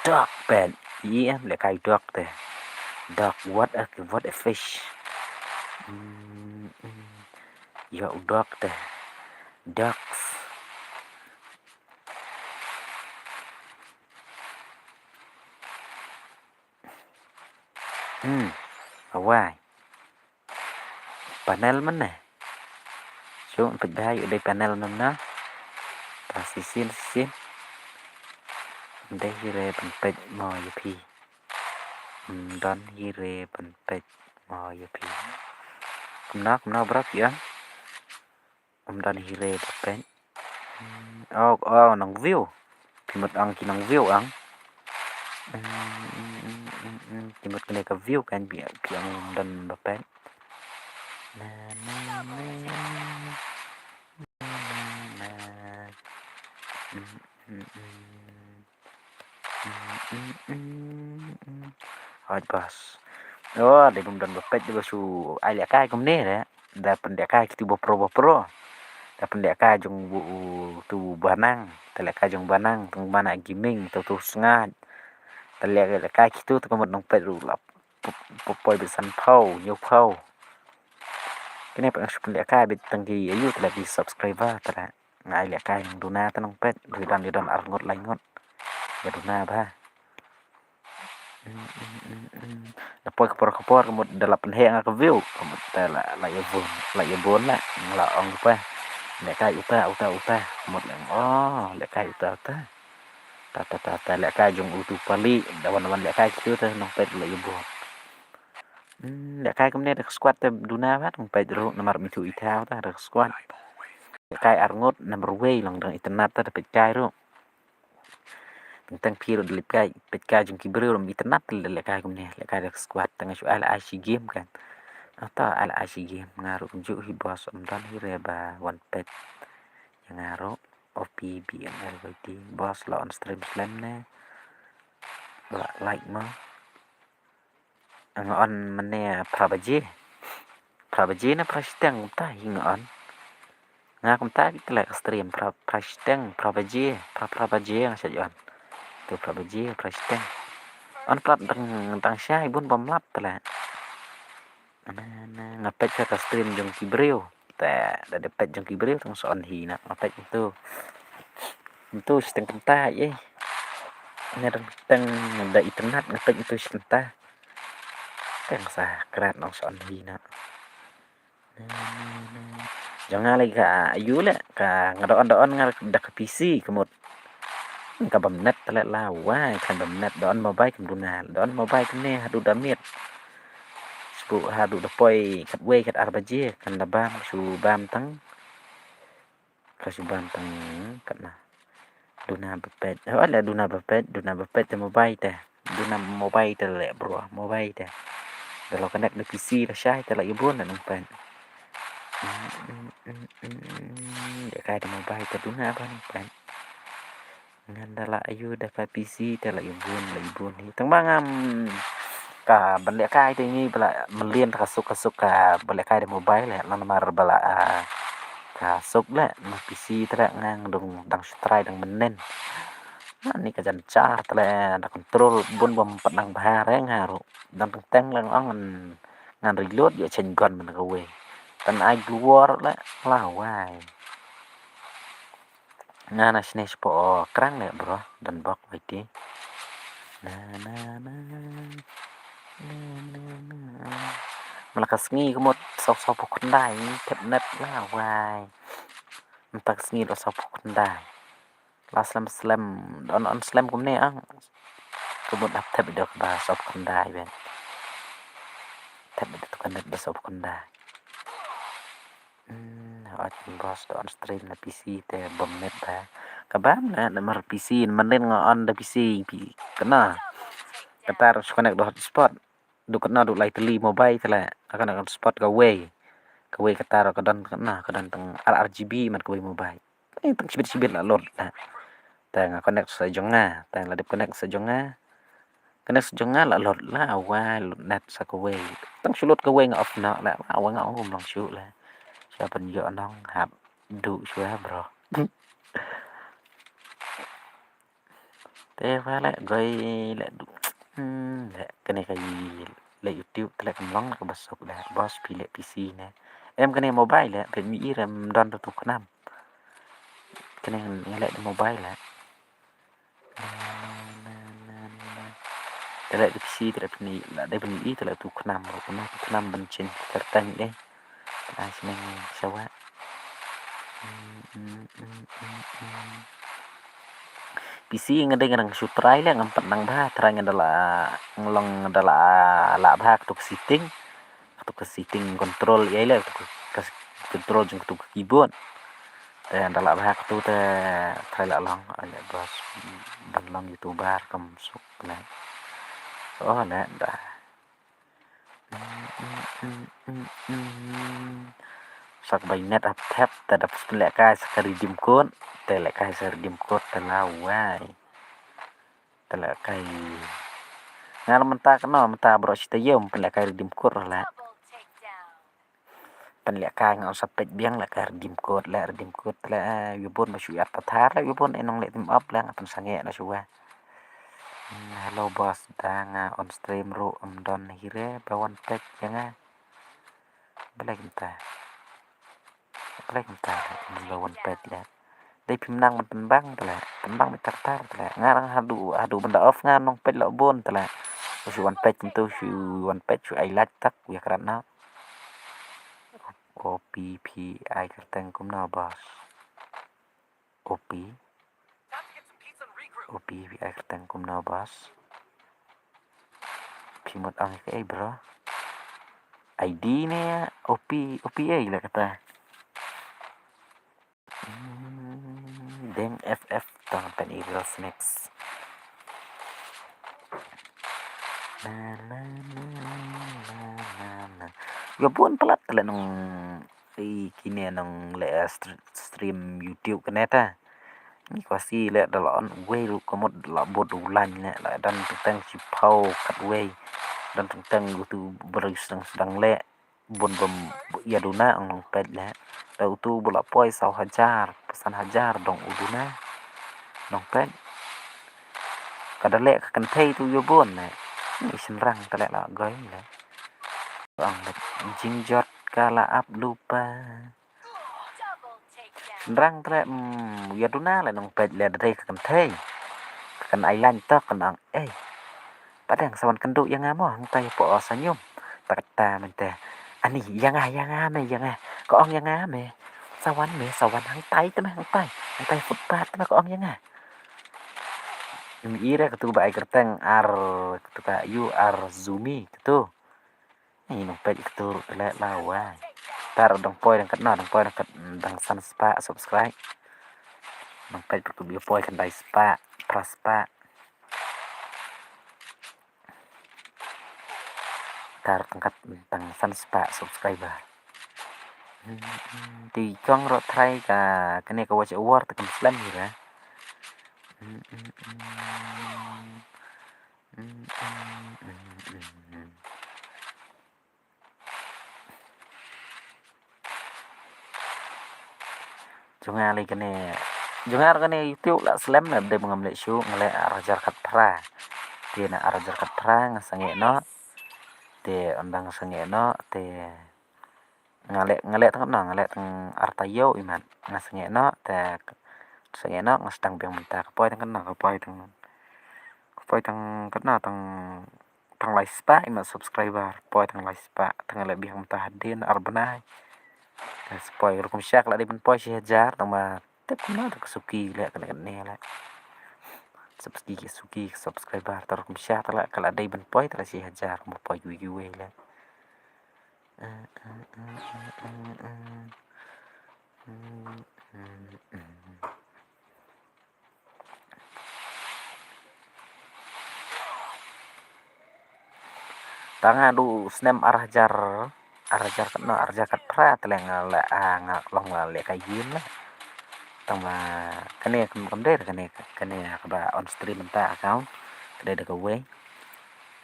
Dog, peit. Ïa, lehkai u dog te. Dog, what a, what a fish. Hmm, hmm. Ïa u dog te. Dogs. Hmm, awai. Panel mynne. Shu peit bha ïa u dei panel mynne. Ta shisien shisien. Ym dei hi re ban peit mo ïa phi. Ym don hi re ban peit mo ïa phi. Kumno kumno bro phi ong? Ym don hi re ba peit. Oh, oh, nang view. Phi mut ong ki nang view ong. Ki mut kane ka view kan phi, phi ong ym don ba peit. Na, na, na, na, na. Hooid boss. Oh, dei bym don ba peit, dei ba shu ai lehkai kumne re. Da pynlehkai kitu ba pro ba pro. Da pynlehkai jong u, u tu ba nang. Te lehkai jong ba nang, tang ba na gaming, tu tu sngaid. Te leh, lehkai kitu te ka mut nang peit ruh la p-, p-, poi beit san phew, hynñiew phew. Kine pat nga shu pynlehkai beit tang ki ayu te la ki subscriber te la. Nga ai lehkai nang duna te nang peit, ruh don, ruh don ar ngut lai ngut. Ïa duna bha. Da poi ka por ka por ka mut da la pynheh nga ka view, ka mut te la, la ïa bun, la ïa bun la, nga la ong pa. Lehkai uta, uta, uta, ka mut la ong, oh, lehkai uta, uta. Ta, ta, ta, ta, lehkai jong utu pali, da wan, wan lehkai kitu te nang peit la ïa bun. Hmm, lehkai kumne da ka squad te duna bha, nang peit ruh, namar mithu ithaw ta, da ka squad. Lehkai ar ngut, namar wei long dang itynnat ta, da peit kai ruh. Teng teng phi ruh da leit kai, peit kai jong ki briew ruh itynnat te lehkai kumne, lehkai da ka squad, tang shu ai la ai shi game kan. Ata ai la ai shi game, nga ruh kumjuh hi boss, ym don hi re ba wan peit. Ïa nga ruh, O P B N L Y T, boss la on stream slem ne. La like mo. Nga on mynne phra baje. Phra baje ne phra shiteng kumta hi nga on. Nga kumta ki te leh ka stream phra, phra shiteng, phra baje, phra, phra baje nga shait on. Tu phra baje, phra shiteng. On phra dang, dang shai bun bym lap te leh. Na, na, nga peit ka stream jong ki briew. Te, da dep peit jong ki briew tang sa on hi na. Nga peit tu. Tu shiteng kynta eh. Nga dang teng da itynnat nga peit tu shi kynta. Teng sa krat nang sa on hi na. Jong nga lei ka ayu leh ka nga da on da on nga da ka P C ka mut. Ka bym net te leh la wai, kan bym net, da on mobile kam duna, da on mobile kumne haduh da miet. Sbu haduh da poi katwei kat ar baje kan da bam, shu bam tang. Ka shu bam tang katna. Duna ba peit. Ho leh duna ba peit, duna ba peit te mobile te. Duna mobile te leh bro, mobile te. Da la connect da P C da shai te la ïa bun da nang peit. Lehkai da mobile te duna ba nang peit. Ngan da la ayu da ka P C te la ïa bun, la ïa bun hi. Tang ba ngam ka ban lehkai te ngi ba la mlien ka suk, ka suk ka ban lehkai da mobile eh. Namar ba la, ah, ka suk leh na P C te leh ngan dang, dang shu try dang mynnin. Ani ka jan jar te leh da control bun bym pat nang bha re nga ruh. Dang teng teng leh nga ong ngan, ngan reload ïoh change gun mynta kawei. Tang ai gloo war leh la wai. Nga na shane shapoh, oh, krang leh bro, don bok wai ti. Na, na, na. Na, na, na. Mala ka sngi ka mut saw saw phew khyndai, thep net la wai. Mynta ka sngi la saw phew khyndai. La slem slem, don on slem kumne ang. Ka mut hap thep ïa ka ba saw phew khyndai ben. Thep ïa ka net ba saw phew khyndai. Hmm, ot boss, don stream na P C te bom net ba. Ka bam na, namar P C, mynnin nga on da P C, pi-, kane. Kata ruh connect da hotspot. Du kane du lai tylli mobile te la. Kane hotspot kawei. Kawei kata ruh ka don kane, ka don tang ar ar G B mat kawei mobile. Eh, tang shibit shibit la load la. Te nga connect sa jong nga, te la dep connect sa jong nga. Connect sa jong nga la load la, wai load net sa kawei. Tang shu load kawei nga off noh la, wai nga ong um long shu la. Sha pynïoh nong hap duh shuwa bro. Te wai la goi la duh. Hmm, la kane ka i la YouTube te la kam long ka ba suk la boss, phi la P C ne. Em kane mobile la, phi mi i rem don tu khnam. Kane nga leh da mobile la. Te leh da P C te leh pynï, la dei pynï te leh tu khnam, tu khnam ban chin kyrteng dei. Ai sneng shawa. P C nga dei nga dang shu try leh, ngam pat nang bha, try nga da la, nga long da la, la bha katu ka setting. Katu ka setting control ïa leh, katu ka, ka control jong katu ka keyboard. Te da la bha katu te try la long, ai leh boss, ban long YouTuber kam suk leh. Oh, leh da. Sak bai net ap thep, te da pynlehkai sa ka redeem code, te lehkai sa redeem code te la wai. Te lehkai. Ngar mynta kano, mynta bro shi taïew, pynlehkai redeem code la. Pynlehkai nga on sa peit biang lehkai redeem code, leh redeem code leh, eh, ïa bun ba shu ïa pathar, ïa bun eh nong leh team up leh nga pynsangeh na shuwa. Hmm, hello boss, da nga on stream ruh, em don hi re, ba wan peit ïa nga. Balei kumta? Balei kumta? Ym ba wan peit leh. Dei phim nang ban pynbang te leh. Pynbang beit tar tar te leh. Nga dang haduh, haduh ban da off nga nong peit la bun te leh. U shu wan peit kumtu, shu wan peit, shu ai like tak, u ïa krat na. O P P ai kyrteng kumno boss? O P. O P phi ai kyrteng kumno boss? Phi mut ong kaei bro? I D ne O P, O P ai la kata. Hmm, deng F F tang pen i real snacks. Na, na, na, na, na, na. Ïa bun palat te leh nong, i kine nong leh, eh, str-, stream YouTube kane ta. Ngi kwasi leh da la on wei ruh ka mut la bud u lain leh, la don teng teng shiphew katwei. Don teng teng utu bru sdang sdang leh. Bun bym ïa duna ong nong peit leh. Da utu ba la poi saw hajar, phew san hajar dong u duna. Nong peit. Ka da leh ka kynthei tu ïa bun leh. Ni shynrang te leh la goi leh. Ong leh jingjot ka la ap lupa. Shynrang te leh, mm, ïa duna leh nong peit leh da dei ka kynthei. Ka kan ai lain tok kan ong, ei. Pat dang sa wan kynduh ïa nga mo, hangtai hapoh o Sanium. Ta kata mynta. Ani, ïa nga, ïa nga me, ïa nga. Ka ong ïa nga me. Sa wan me, sa wan hangtai te me, hangtai. Hangtai footpath te me ka ong ïa nga. Ym i re katu ba ai kyrteng ar, katu ka yu ar Zumi katu. Ni nong peit katu ruh te leh la wai. Tar dang poi dang katno, dang poi dang kat, dang san spah subscribe. Nong peit katu ba poi khyndai spah, phra spah. Tar tang kat tang san spah subscriber. Hmm, hmm, te i kong ruh try ka kane ka watch hour te kam slem hi ra. Hmm, hmm, hmm. Hmm, hmm, hmm, hmm, hmm. Jong nga lei kane, jong nga ruh kane YouTube la slem na dei ba ngam leh shuh, nga leh ar hajar khatphra. Te na ar hajar khatphra nga sangeh noh. Te ynda nga sangeh noh te nga leh, nga leh tang noh, nga leh tang ar taïew imat. Nga sangeh noh te sangeh noh nga sdang biang mynta, ka poi tang noh, ka poi tang, ka poi tang noh tang tang lai spah ïa ma subscriber, poi tang lai spah, tang leh biang mynta hadien ar bnai. Ka spoi rukom sha ka la dei ban poi shi hajar, tang ma tip kumno ka suki leh kane kane leh. Subscribe, suki subscriber, tang rukom sha tang la ka la dei ban poi tang la shi hajar, kumba poi kiwei kiwei leh. Tang haduh snem ar hajar, ar hajar katno, ar hajar khatphra te leh nga la, ah, nga long la leh ka ïing la. Tang ba kane kam, kam dei kane, kane kaba on stream mynta account. Ka dei da kawei.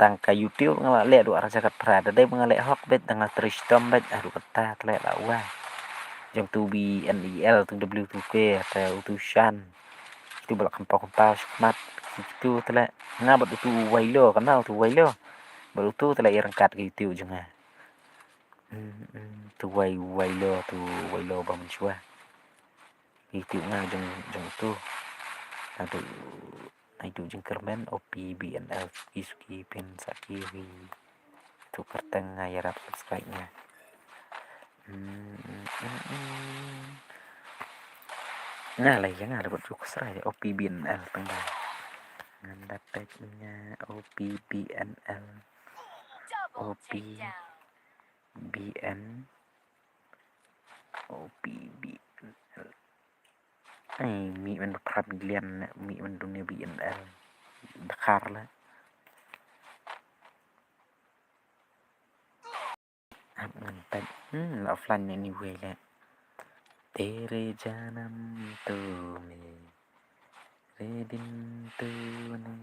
Tang ka YouTube nga la leh haduh ar hajar khatphra, da dei ba nga leh hok beit, da nga trei shitom beit, haduh katta te leh la wai. Jong utu B N E L, utu W two K, te utu Shan. Kitu ba la kynpaw kynpaw shakhmat. Kitu te leh. Nga bad utu Wailo, kane utu Wailo. Bad utu te leh ïa ryngkat ka YouTube jong nga. Hmm, hmm, utu Wai, Wailo, utu Wailo ba mynshuwa. Ka YouTube nga jong, jong utu. Naduh, naduh jingkyrmen O P B N L, suki suki phin sa ki ri. Utu kyrteng nga ïarap subscribe nga. Hmm, hmm, hmm. Nga la ïa nga la bad ju kusra ïa O P B N L tang ba. Ngan da peit nga O P B N L. O P B N. O P B N L. Ai, mih man ba phra million, mih man dunia B N L. Dakar la. Ap ngan peit. Hmm, la offline anyway la. Tere janam tu mere din tu ne.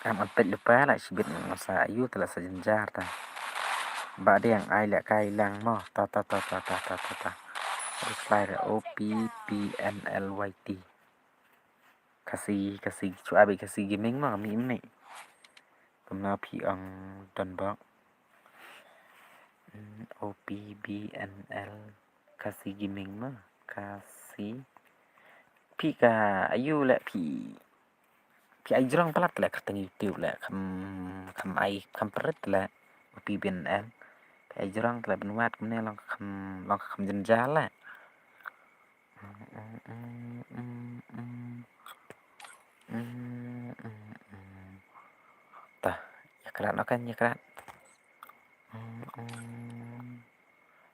Am, am peit lypa la shibit nga sa ayu te la sa jynjar ta. Ba dang ai lehkai lang mo. Ta, ta, ta. Reply re O P P N L Y T. Khasi, Khasi, shu ai beit Khasi Gaming mo, mih mih. Kumno phi ong don bok. Hmm, O P B N L, Khasi Gaming mo, Khasi. Phi ka ayu leh phi. Phi ai jrong palat leh kyrteng YouTube leh, kham, kham ai, kham pret leh, O P B N L. Phi ai jrong leh ban wad kumne long kham, long kham jynjar leh. Ta, ïa krat noh kan, ïa krat.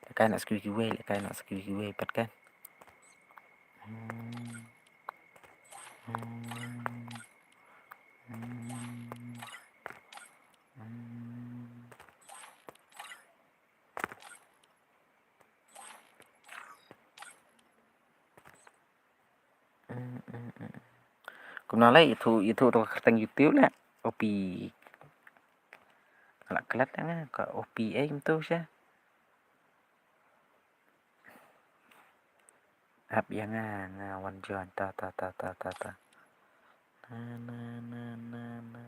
Lehkai noh sa kiwei kiwei, lehkai noh sa kiwei kiwei pat kan. Kumno leh, ïathuh, ïathuh to ka kyrteng YouTube leh. O P. Nga la klet nga ka O P A kumto sha. Ap ïa nga, nga wan join ta, ta, ta. Na, na, na, na, na.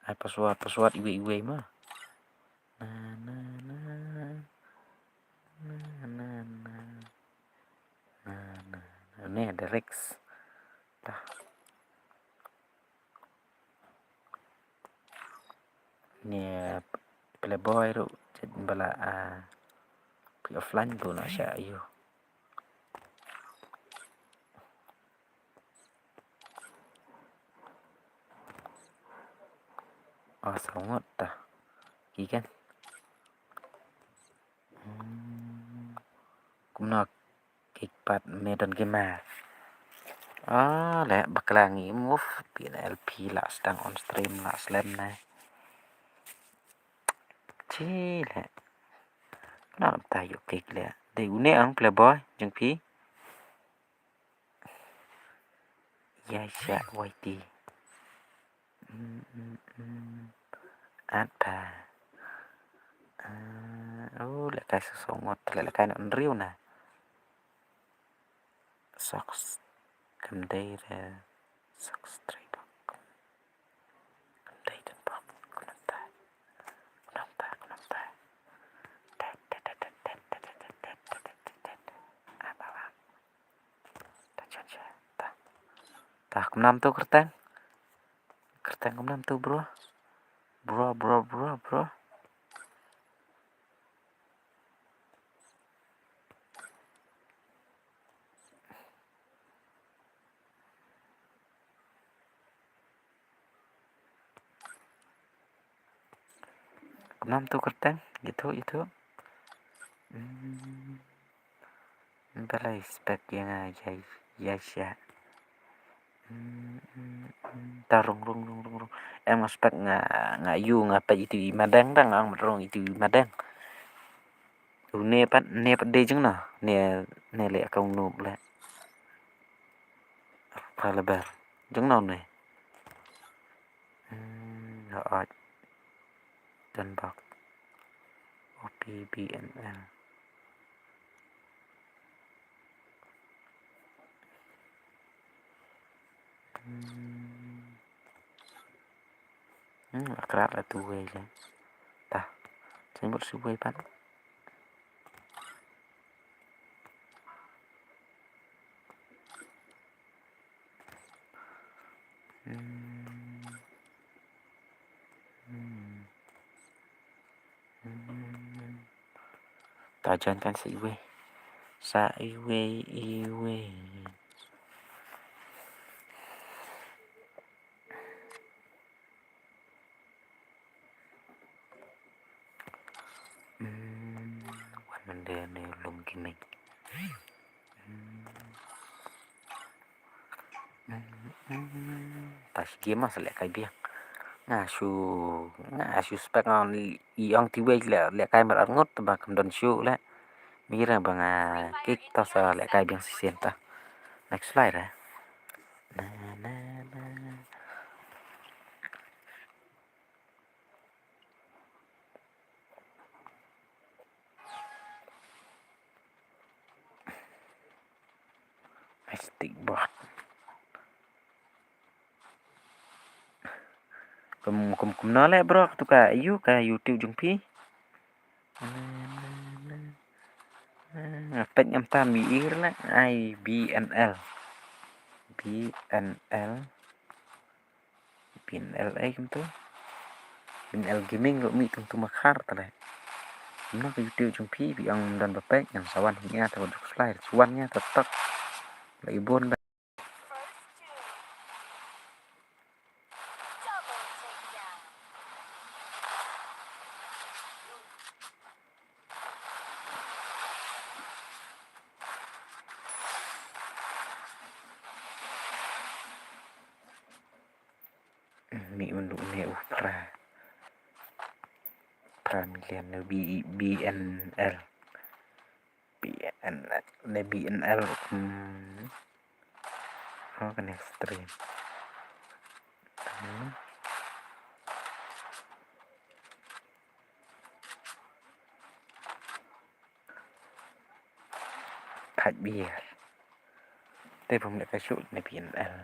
Ai password, password iwei iwei ma. Na, na, na. Na, na, na. Na, na, na. Ne, direct. Ta. Ne Playboy ruh, jait ba la, ah, phi offline ruh na sha ayu. Ah, saw ngut ta. Ki kan. Hmm. Kumno kik pat me don gamer. Ah, leh bakla ngi move P N L P la sdang on stream la slem ne. Chi leh. Kumno lam ta ïoh kik leh. Dei une ang Playboy jong phi. Ïa sha Y T. Mm, mm, mm. At pa. Ah, oh, lehkai saw saw ngut, lehkai na hynriew na. Socks. Kam dei re. Socks three bok. Kam dei ten bok. Kam dei. Kam dei, kam dei. Tet, tet, tet. Ah, ba, ba. Ta chen sha, ta. Ta kumnam tu kyrteng. Kyrteng kumnam tu, bro. Bro, bro, bro, bro. Kumnam tu kyrteng, ïathuh, ïathuh. Hmm. Balei spek ïa nga ïa, ïa sha. Hmm, hmm, hmm. Ta rung, rung, rung, rung, rung. Em nga spek nga, nga ïoh nga peit itu i madeng dang, nga ong rung itu i madeng. U ne pat, ne pat de jingno, ne, ne leh ka ung noob leh. Pra lebar. Jingno ne. Hmm, hooid. Donbok. O P B N L. Hmm. Hmm, akrab la tu wei le. Ta. Seng bot su wei pat. Hmm. Hmm. Hmm. Ta jan kan sa iwei. Sa iwei, iwei. Hmm, wan nde ne lum ki meng. Hmm. Hmm, hmm. Ta shi game sa lehkai biang. Nga shu, nga shu spek nga i ong ti wei leh, lehkai mar arngut ba kam don shu leh. Mira ba nga kick ta sa lehkai biang shisien ta. Next slide eh. Na, na, na. Ai, stick bot. Kum, kum, kumno leh bro, tu ka, ïoh ka YouTube jong phi. Peit ngam tam i ir leh, ai B N L. B N L. B N L ei kumtu. B N L Gaming ruh mih kumtu ma khar tale. Kumno ka YouTube jong phi, phi ong don ba peit, ngan sa wan hi nga ta wan juk slide, sa wan nga ta tok. La i bun ba. Mih un u ne u phra. Phra million ne B, B N L. B N L, ne B N L. Hmm. Oh, kane stream. Hmm. Khat biar. Te bym leh ka shu ne B N L.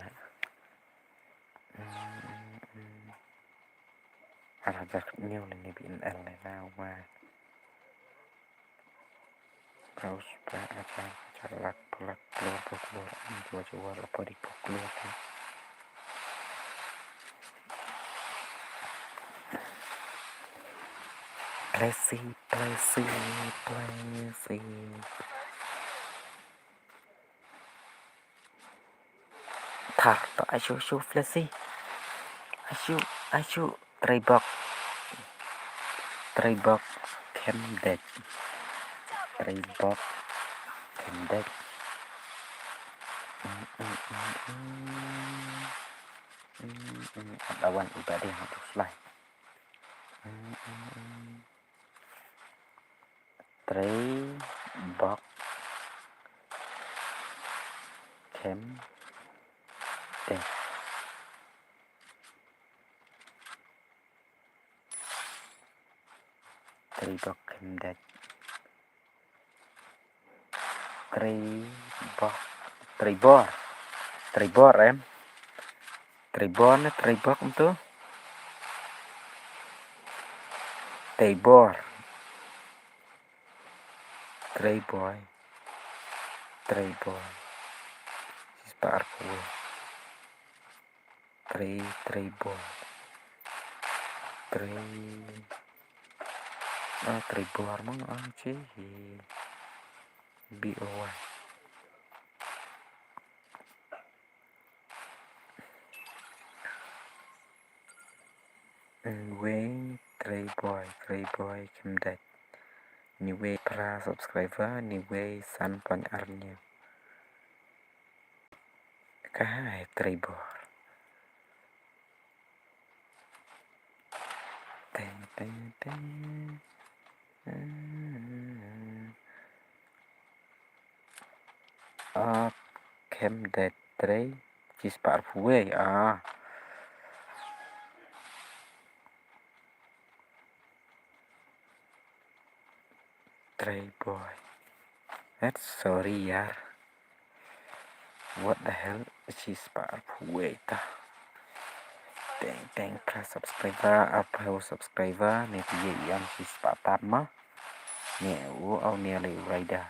Hmm, hmm. Ar hajar khat hynñiew ne B N L ne na wa. Browse pa ajar, ajar lak, lak, klur, klur, klur, an jua, jua, lepo di klur, klur. Plesi, plesi, plesi. Thar to, ai shu, shu, plesi. Ai shu, ai shu, trei bok. Trei bok, khem dek. Trei bok, khem dek. Mm, mm, mm, mm. Mm, mm, mm. At awan ibadah untuk selai. Mm, mm, mm. Trei bok khem dek. Trei bok khem dek. Trei bok, trei bor. Trei bor em. Trei bor ne trei bok em tu. Trei bor. Trei bor. Trei bor. Shisha arphew. Trei, Trei Bor. Trei. Ah, Trei Bor mang ah, chi. B O Y. Niwei, Trei Bor, Trei Bor, Khymdeit. Niwei phra subscriber, niwei san point ar hynñiew. Ka hai Trei Bor. Teng, teng, teng. Ah, Khymdeit Trei, shispah arphew wei, ah. Trei Bor. That's sorry, yar. What the hell? Shispah arphew wei ta. Teng, teng, phra subscriber, arphew subscriber, ne phi ïa ïam shispah tam ma. Ne u, au ne lei u Raida.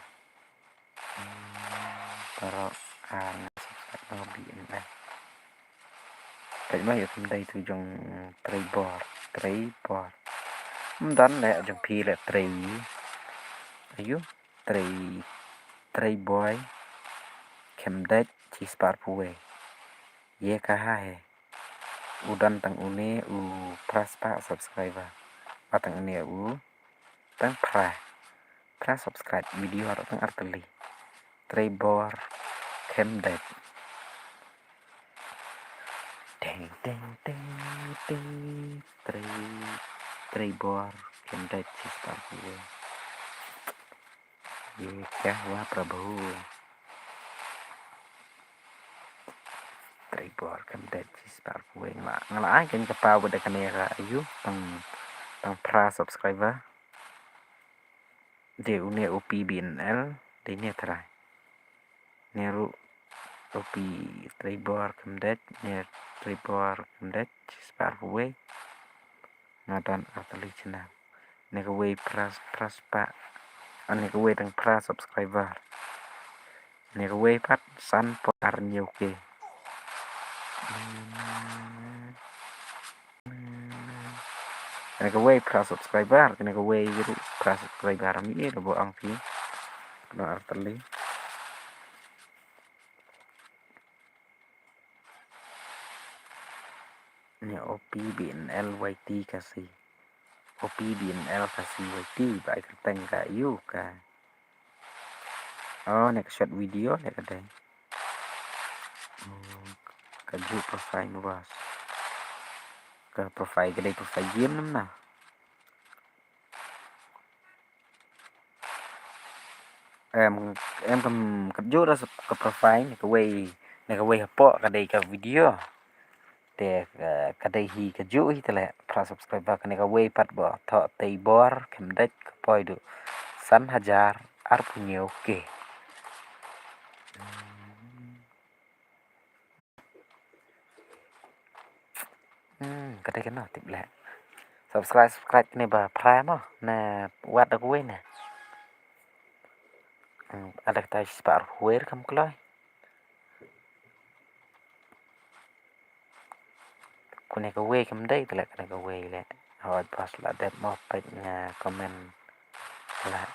Hmm, baroh ar nga subscribe no B N L. Peit ma ïa Khymdeit tu jong Trei Bor, Trei Bor. Ym don leh jong phi leh Trei. Ayu, Trei, Trei Bor. Khymdeit shispah arphew wei. Ïa ka ha he. U don tang une u phra spah subscriber. Ba tang une u tang phra. Phra subscribe, video ruh tang artylli. Trei Bor, Khymdeit. Teng, teng, teng, teng. Trei, Trei Bor, Khymdeit, shispah arphew wei. Ye kya hua, Prabhu? Trei Bor, Khymdeit, shispah arphew wei. Nga la, nga la ai kane ka pa bad kane ka ayu, tang, tang phra subscriber. Dei une u P B N L, dei ne trai. Ne ruh u P Trei Bor Khymdeit, ne Trei Bor Khymdeit, shispah arphew wei. Nga don artylli channel. Ne kawei phra, phra spah. Ah, ne kawei tang phra subscriber. Ne kawei pat san point ar hynñiew K. Ne kawei phra subscriber, ne kawei ruh phra subscriber, mi ïa ruh ba ong phi. Kano artylli. Ne O P B N L Y T Khasi. O P B N L Khasi Y T, ba ai kyrteng ka ayu ka. Oh, ne ka short video ne ka dei. Oh, ka juh profile mo bas. Ka profile ka dei profile game nam na. Em, em kam, ka juh da ka profile ne kawei, ne kawei hapoh ka dei ka video. Te, eh, ka dei hi ka juh hi te leh phra subscriber, kane kawei pat ba thoh Trei Bor Khymdeit ka poi duh san hajar arphew hynñiew K. Hmm, ka dei kano tip leh. Subscribe, subscribe kane ba phra mo, ne wat da kawei ne. Hmm, ada kata shispah arphew wei kam kloi. Kane kawei kam dei te leh, kane kawei leh. Hooid bas, la dep mo, peit nga comment leh.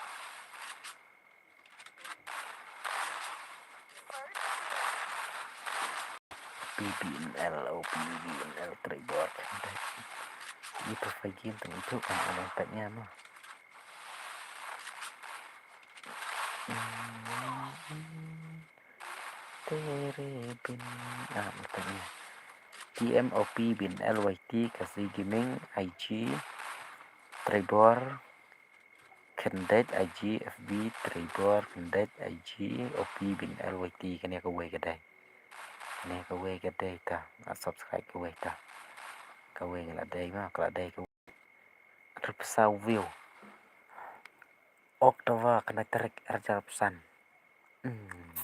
P B N L, oh, P B N L Trei Bor. Itu fight game tu, itu kan ada peit nga mo. Tere bin, ah, bukan ini. T M O P bin L Y T, Khasi Gaming, I G, Trei Bor Khymdeit, I G, F B, Trei Bor Khymdeit, I G, O P bin L Y T, kane kawei ka dei. Kane kawei ka dei ta, nga subscribe kawei ta. Kawei ka la dei ma, ka la dei kawei. Arphew saw view. October, khyndai tarik, ar hajar arphew san. Hmm.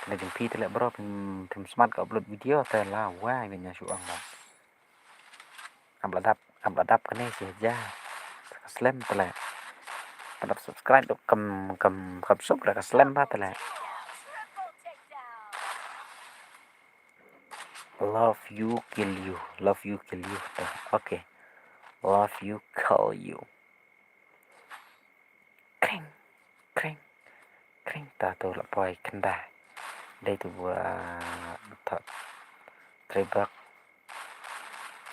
Kane jong phi te leh bro, phim, phim smat ka upload video te la wai, ban ïa shu ong ba. Ngam la dap, ngam la dap kane shi hajar. Ka slem te leh. Ka dap subscribe dok kam, kam, kam suk da ka slem ba te leh. Love you kill you. Love you kill you. Ta. Okay. Love you kill you. Kring. Kring. Kring ta tu la poi kynda. Dei tu ba thot. Trei bok.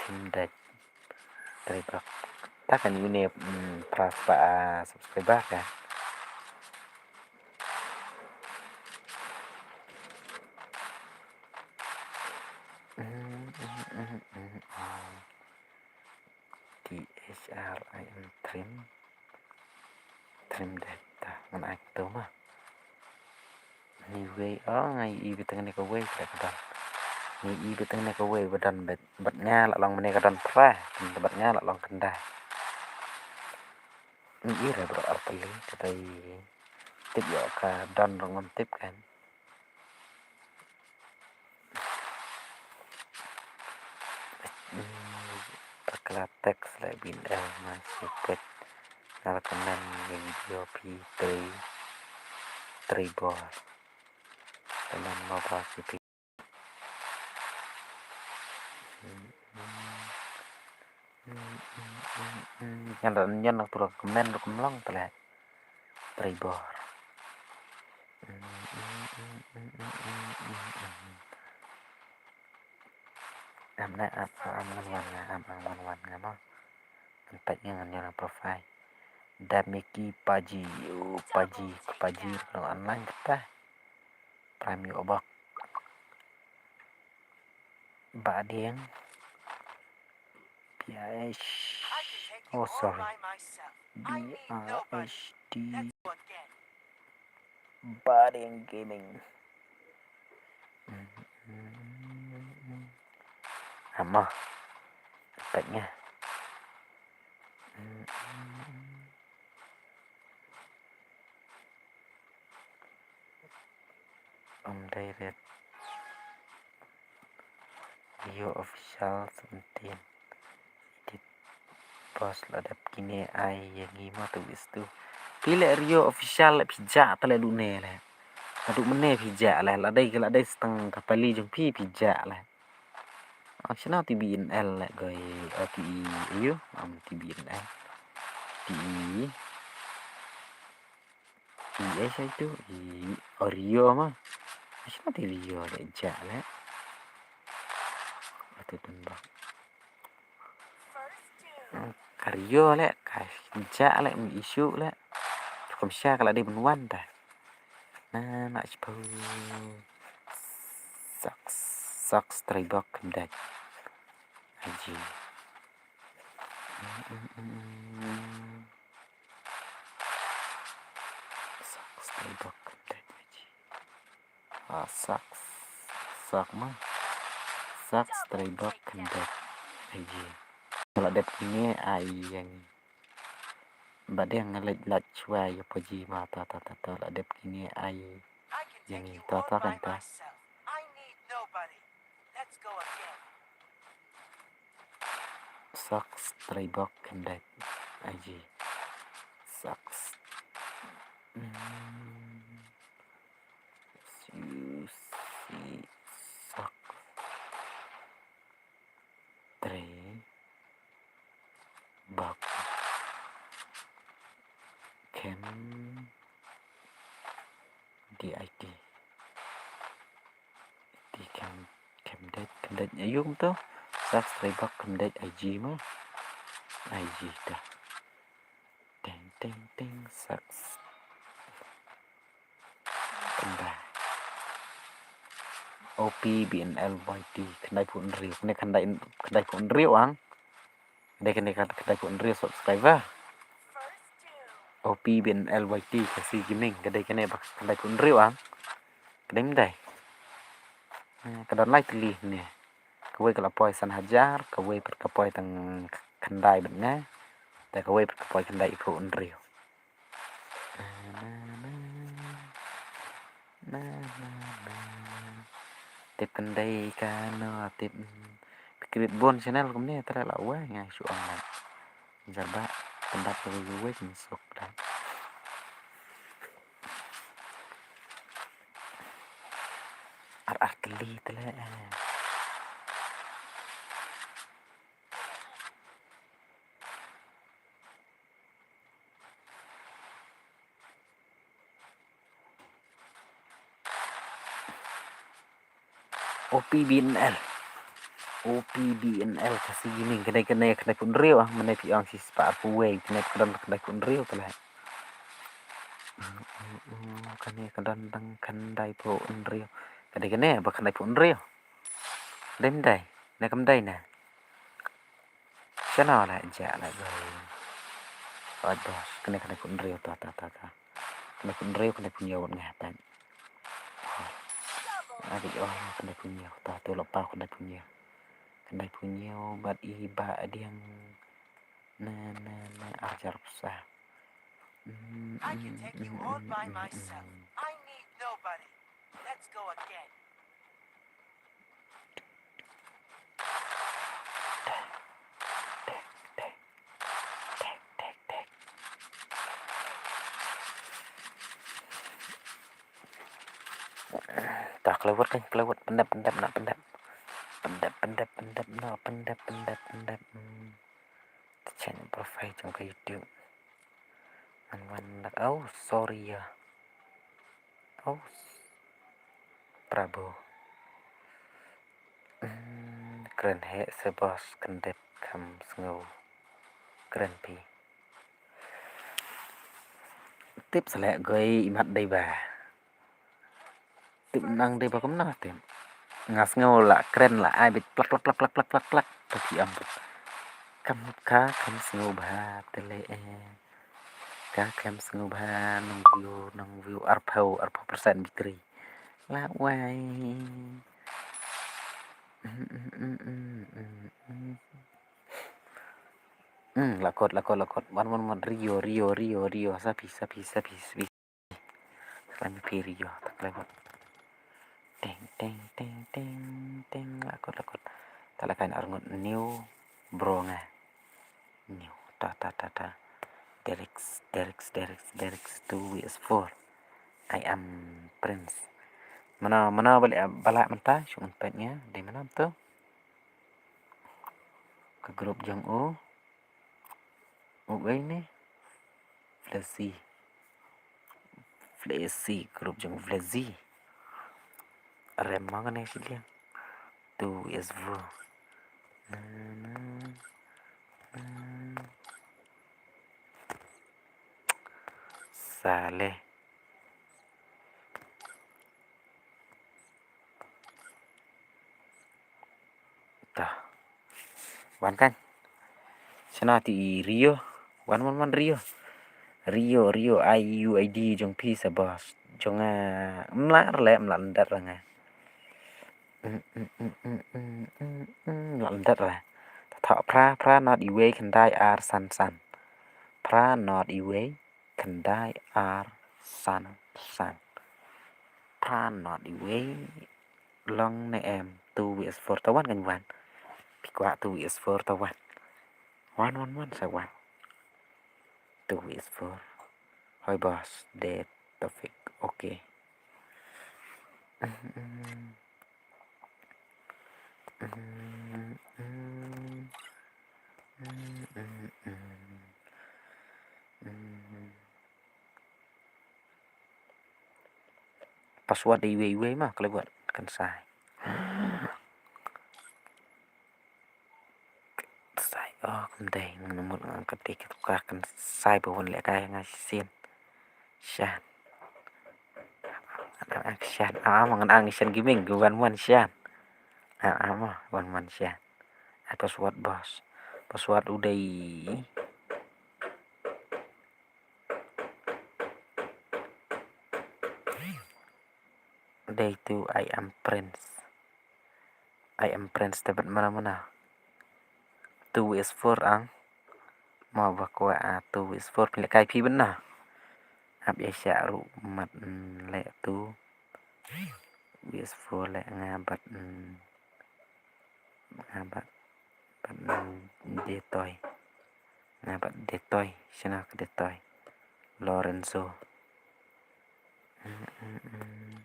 Tim dek. Trei bok. Ta kan yu ne, mm, pras ba, ah, subscriber kan. Mm, mm, mm, mm, mm. T H R I M trim. Trim data. Ngan ai tu ma. Ni wei, oh, ngai i biteng ni ka wei ka don. Ni i biteng ni ka wei ba don bet, bet nga la long mane ka don pra. Bat nga la long kynda. Ni i re bro arteli ka dei. Tip yo ka don rong ngam tip kan. Hmm, pakla text le bin el ma sipet. Ngal kamen video pi three, three bor. Kamen mo ba sipi. Hmm, hmm, hmm, hmm, hmm, hmm. Ngan da nyan nak turun kamen ruk mlong tele. Trei bor. Am na am am ngan wan nga am am ngan wan nga mo. Ngan peit nga ngan ïoh na profile. Da Mickey Paji, oh, Paji, Paji ngan online kita. Prime yu obak. Ba ding. P I H. Oh, sorry. B I H D. Ba ding gaming. Ama. Tag nga. Ym dei rit. Rio Official seventeen. Edit. Boss la dep kine ai ïa ngi ma tu wis tu. Phi leh Rio Official leh phi jah tele du ne leh. Adu mene phi jah leh. La dei ka la dei stang ka pali jong phi phi jah leh. Ang shna T B N L leh goi, eh, T E, ayu, am T B N L. T E. T E, eh, shai tu, i, Oreo ma. Shna T Rio leh jah leh. Atu tun ba. Ka Rio leh, ka jah leh, mi issue leh. Chukom sha ka la dei ban wan ta. Na, na, chipo. Socks, socks, trei bok, khyndiat. Aji. Socks, trei bok, khyndiat, aji. Ah, socks, socks ma. Socks, trei bok, khyndiat, aji. La dep kine ai ïa ngi. Ba dei nga leit lait shuwa ïa pajama ta ta ta ta la dep kine ai ïa ngi ta ta kan ta. Socks, trei bok, khyndiat, aji. Socks. Hmm. Siu si socks. Trei bok. Khem D I T. T khem, khyndiat, khyndiat. Ayu kumto. Socks, trei bok, khyndiat, I G ma. I G ta. Teng, teng, teng, socks. Khyndai. O P B N L Y T, khyndai phew hynriew. Kane khyndai, khyndai phew hynriew ang. Kane, kane, khyndai phew hynriew subscriber. O P B N L Y T, Khasi Gaming, kane, kane, ba khyndai phew hynriew ang. Kane, khyndai. Eh, ka don lai tylli ne. Kawei ka la poi san hajar, kawei pat ka poi tang khyndai bad nga. Te kawei pat ka poi khyndai phew hynriew. Tip khyndai kano, tip. Phi create bun channel kumne, tara la wai nga shu online. Jaba, khyndai ka wei wei suk da. Ar ar tylli tele, eh. O P B N L. O P B N L Khasi Gaming. Kane, kane, kane pun riu ah. Mane phi ong shi spah arphew wei. Kane, kane, kane pun riu te leh. Kane ka don dang khyndai phew hynriew. Kane, kane ba khyndai phew hynriew. Dei, dei. Ne kam dei ne. Shano la ja la go. Oi boss, kane khyndai phew hynriew ta ta ta ta. Khyndai phew hynriew, khyndai phew hynñiew wat nga pat. Adi oh, khyndai phew hynñiew ta tu la pa khyndai phew hynñiew. Khyndai phew hynñiew bad i ba adiang. Na na na arjar sa. I can take you all by myself. I need nobody. Let's go again. Ta klewet kan, klewet, pyndep, pyndep, na pyndep. Pyndep, pyndep, pyndep, na pyndep, pyndep, pyndep. Hmm. Change profile jong ka YouTube. Ngan wan dak, oh, sorry ya. Oh, Prabhu. Hmm, kren heh se boss, kyndit kham sngew. Kren phi. Tip selek goi imat dei ba. Tip nang dei ba kumno tip. Nga sngew la kren la ai bit plak, plak, plak. Ta phi am. Kam ka, kam sngew ba te le eh. Ka kam sngew bha nong view, nong view arphew, arphew percent battery. La wai. Hmm, la kot, la kot, la kot. Wan, wan, wan, Rio, Rio, Rio, Rio. Sapi, sapi, sapi, sapi. Salam phi Rio, ta klai kot. Teng, teng, teng, teng, teng, la kot, la kot. Ta la kain arngut new bro nga. New, ta, ta, ta, ta. Derek, Derek, Derek, Derek, two V S four. I am Prince. Mana, mana balik, balik mynta, shong pet nga, dei mana tu. Ka group jong u. U ei ne? Flexi. Flexi, group jong Flexi. Rem ma kane shi liang. Two V S four. Na, na, na. Saleh. Ta. Wan kan. Shano ti i Rio. Wan, wan, wan Rio. Rio, Rio, ai U I D jong phi sa boss. Jong nga, mla rle, mla ndat ra nga. Mla ndat ra. Ta tho phra, phra not iwei khyndai ar san san. Phra not iwei khyndai ar san san. Phra not iwei long ne em two V S four ta wan kan wan. Phi kwah two V S four ta wan. Wan, wan, wan sa wan. Two V S four. Hoi boss, de Taufik. Okay. Password iwei iwei ma khlem buat kan sai. Sai, oh, kum dei ngan mut ngan kati ka tukar kan sai ba wan leh kai nga shisien. Shan. Ngan ang shan. Ah, ma ngan ang shan gaming, wan wan shan. Ah, ah, ma wan wan shan. Ai password boss. Password u dei. Dei tu I am Prince. I am Prince te bad mana mana. Two V S four ang. Ma ba kwah a two V S four phi leh kai phi bad na. Ap ïa sha ruh mat, mm, leh two V S four leh nga bad, mm, nga bad, bad, mm, Detoi. Nga bad Detoi, shano ka Detoi. Lorenzo. Mm, mm, mm.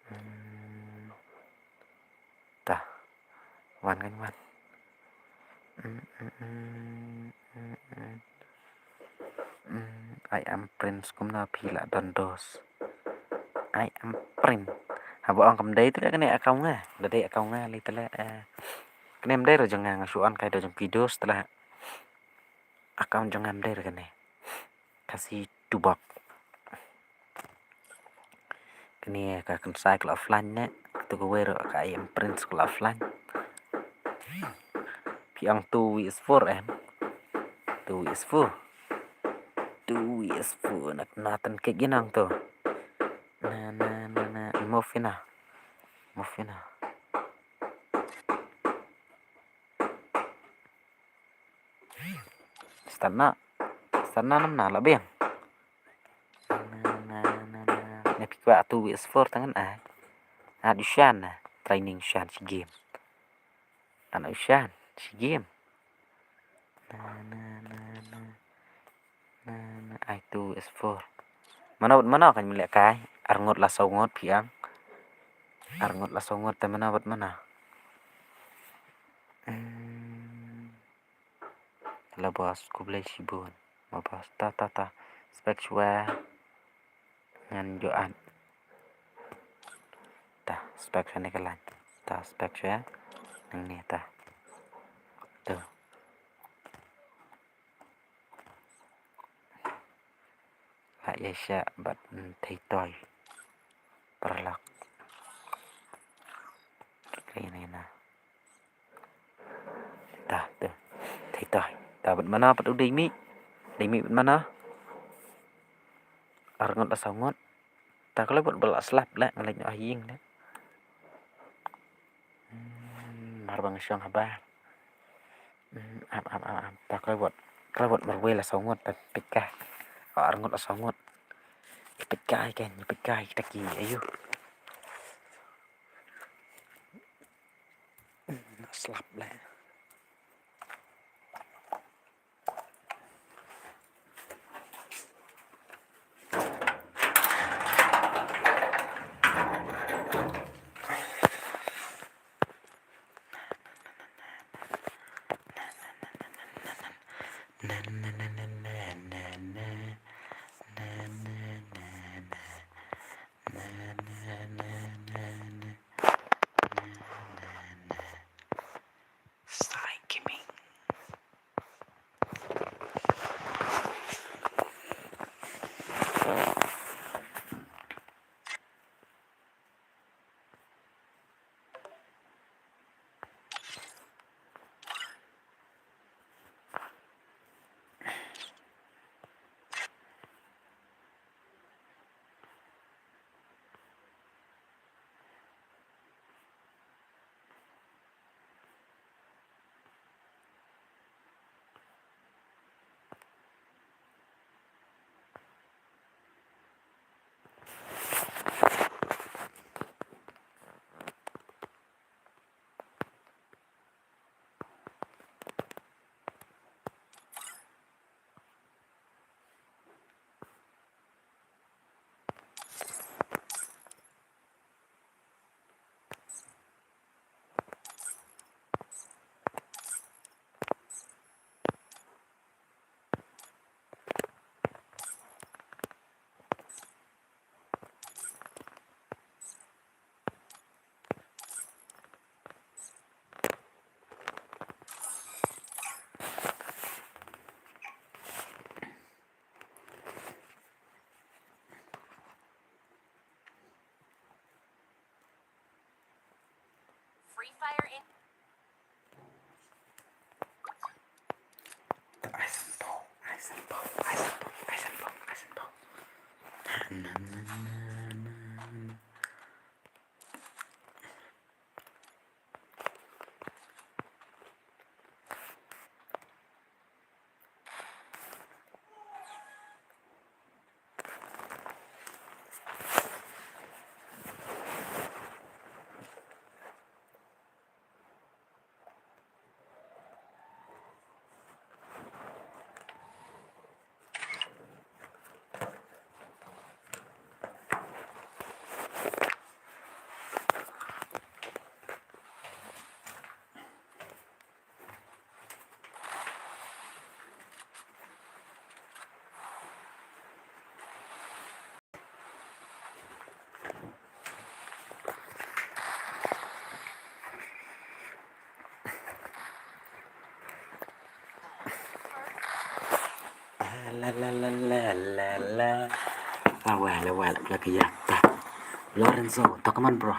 Mm. Ta. Wan kan wan. Mm, mm, mm, mm, mm. Mm, I am Prince, kumno phi lah don dos. I am Prince. Aba ong kam dei te kane account nga. Da dei account nga lei te la, eh. Kane ym dei ruh jong nga, nga shu on kai da jong ki dos te la. Account jong nga ym dei ruh kane. Khasi Tubok. Kane ka kynsai ka la offline ne. Katu kawei ruh ka I am Prince ka la offline. Phi ong two V S four em. Two V S four. Two V S four na na tan ke ginang tu. Na na na na move ina. Move ina. Start na. Start na nam na la biang. Na na na na. Ne phi kwah two V S four tangan ai. At u shan na. Training shan shi game. An u shan shi game. Na na na na. Na na ai two V S four. Mano bad mano kan mih leh kai. Arngut la saw ngut phi ong. Arngut la saw ngut te mano bad mano. Hmm. La boss, khublei shibun. Ma boss, ta ta ta. Spek shwa. Ngan joan. Ta, spek shwa ne ka lain. Ta, spek shwa. Nangne ta. Tu. La ïa sha bad, mm, thei toy. Paralok. Kane na. Ta, tu. Thei toy. Ta bad mano pat u dei mih. Dei mih bad mano. Arngut la saw ngut. Ta ka la bad ba la slap la nga leit noh ha ïing la. Hmm, mar ba nga shong haba. Hmm, ap ap ap ap. Ta ka la bad. Ka la bad marwei la saw ngut ta peit kai. Arngut la saw ngut. Peit kai kan, peit kai ta ki ayu. Hmm, la slap la. Sky Gaming. Free Fire in. La la la la la la. Awal awal la ka yak ta. Lorenzo, to come on bro.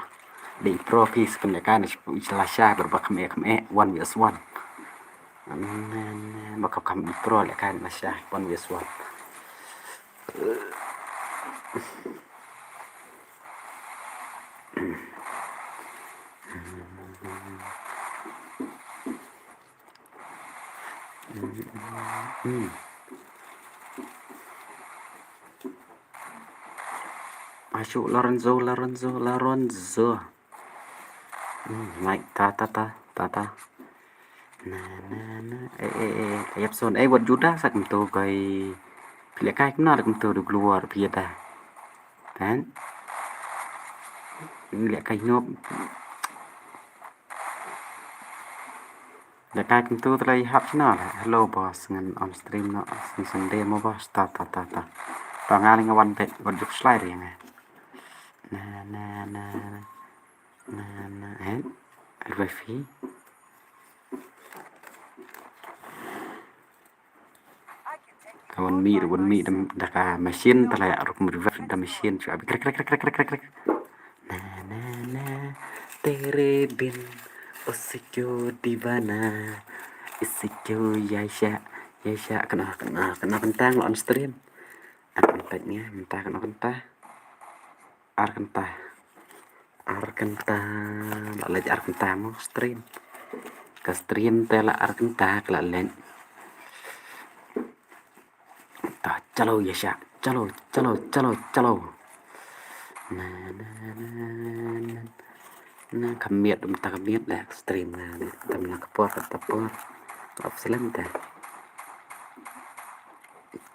Dei pro phi sa pynlehkai na shu la sha bro ba kham eh kham eh one versus one. Ba kham kham dei pro lehkai na sha one versus one. Masuk Lorenzo, Lorenzo, Lorenzo. Hmm, naik ta ta ta ta ta. Na na na. Eh eh eh. Yap son. Eh, wat juda sak mtu kai. Pile kai kena dak mtu du keluar pia ta. Kan? Ini lihat kai nyop. Lehkai kumtu te la ïahap shano la. Hello boss, ngan on stream noh. Sien Sunday mo boss. Ta ta ta ta. To nga leh nga wan beit, wat juk slide ïa nga. Na na na na na na, eh. Referee. Ka wan mih, wan mih da, da ka machine te la ïa rukom revive da machine shu abi krek krek krek krek krek krek. Na na na, tere bin, o sikyo divana, isikyo yaisha, yaisha, kena, kena, kena kentang la on stream. Ar kentang ïa, mynta kena kentang. Ar kentang. Ar kentang, la leit ar kentang mo stream. Ka stream te la ar kentang, la leit. Ta, chalo, yaisha. Chalo, chalo, chalo, chalo. Na, na, na, na. Na, ka miet, mynta ka miet la stream na, na. Tam na ka por, ka por. Off silent ta.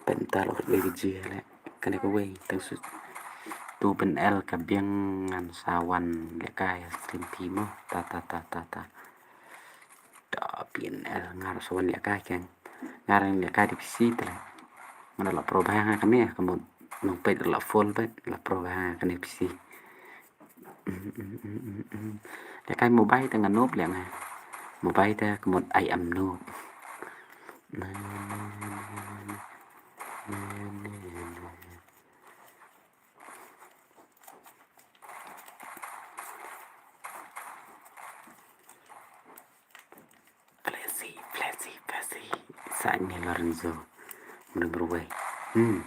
Pynta lo ka dei ka jia la. Kane kawei, tang su. Tu ben el ka biang ngan sa wan lehkai stream phi mo. Ta, ta, ta, ta, ta. Da P N L ngar sa wan lehkai keng. Ngar lehkai da P C te la. Nga la pro bha nga kane ka mut nong peit la full beit la pro bha nga kane P C. Lehkai mobile te nga noob leh nga. Mobile te ka mut I am noob. Na, na, na, na, na. Na, na, na, na. Flexi, flexi, flexi. Sa ni Lorenzo. Mrwai. Hmm.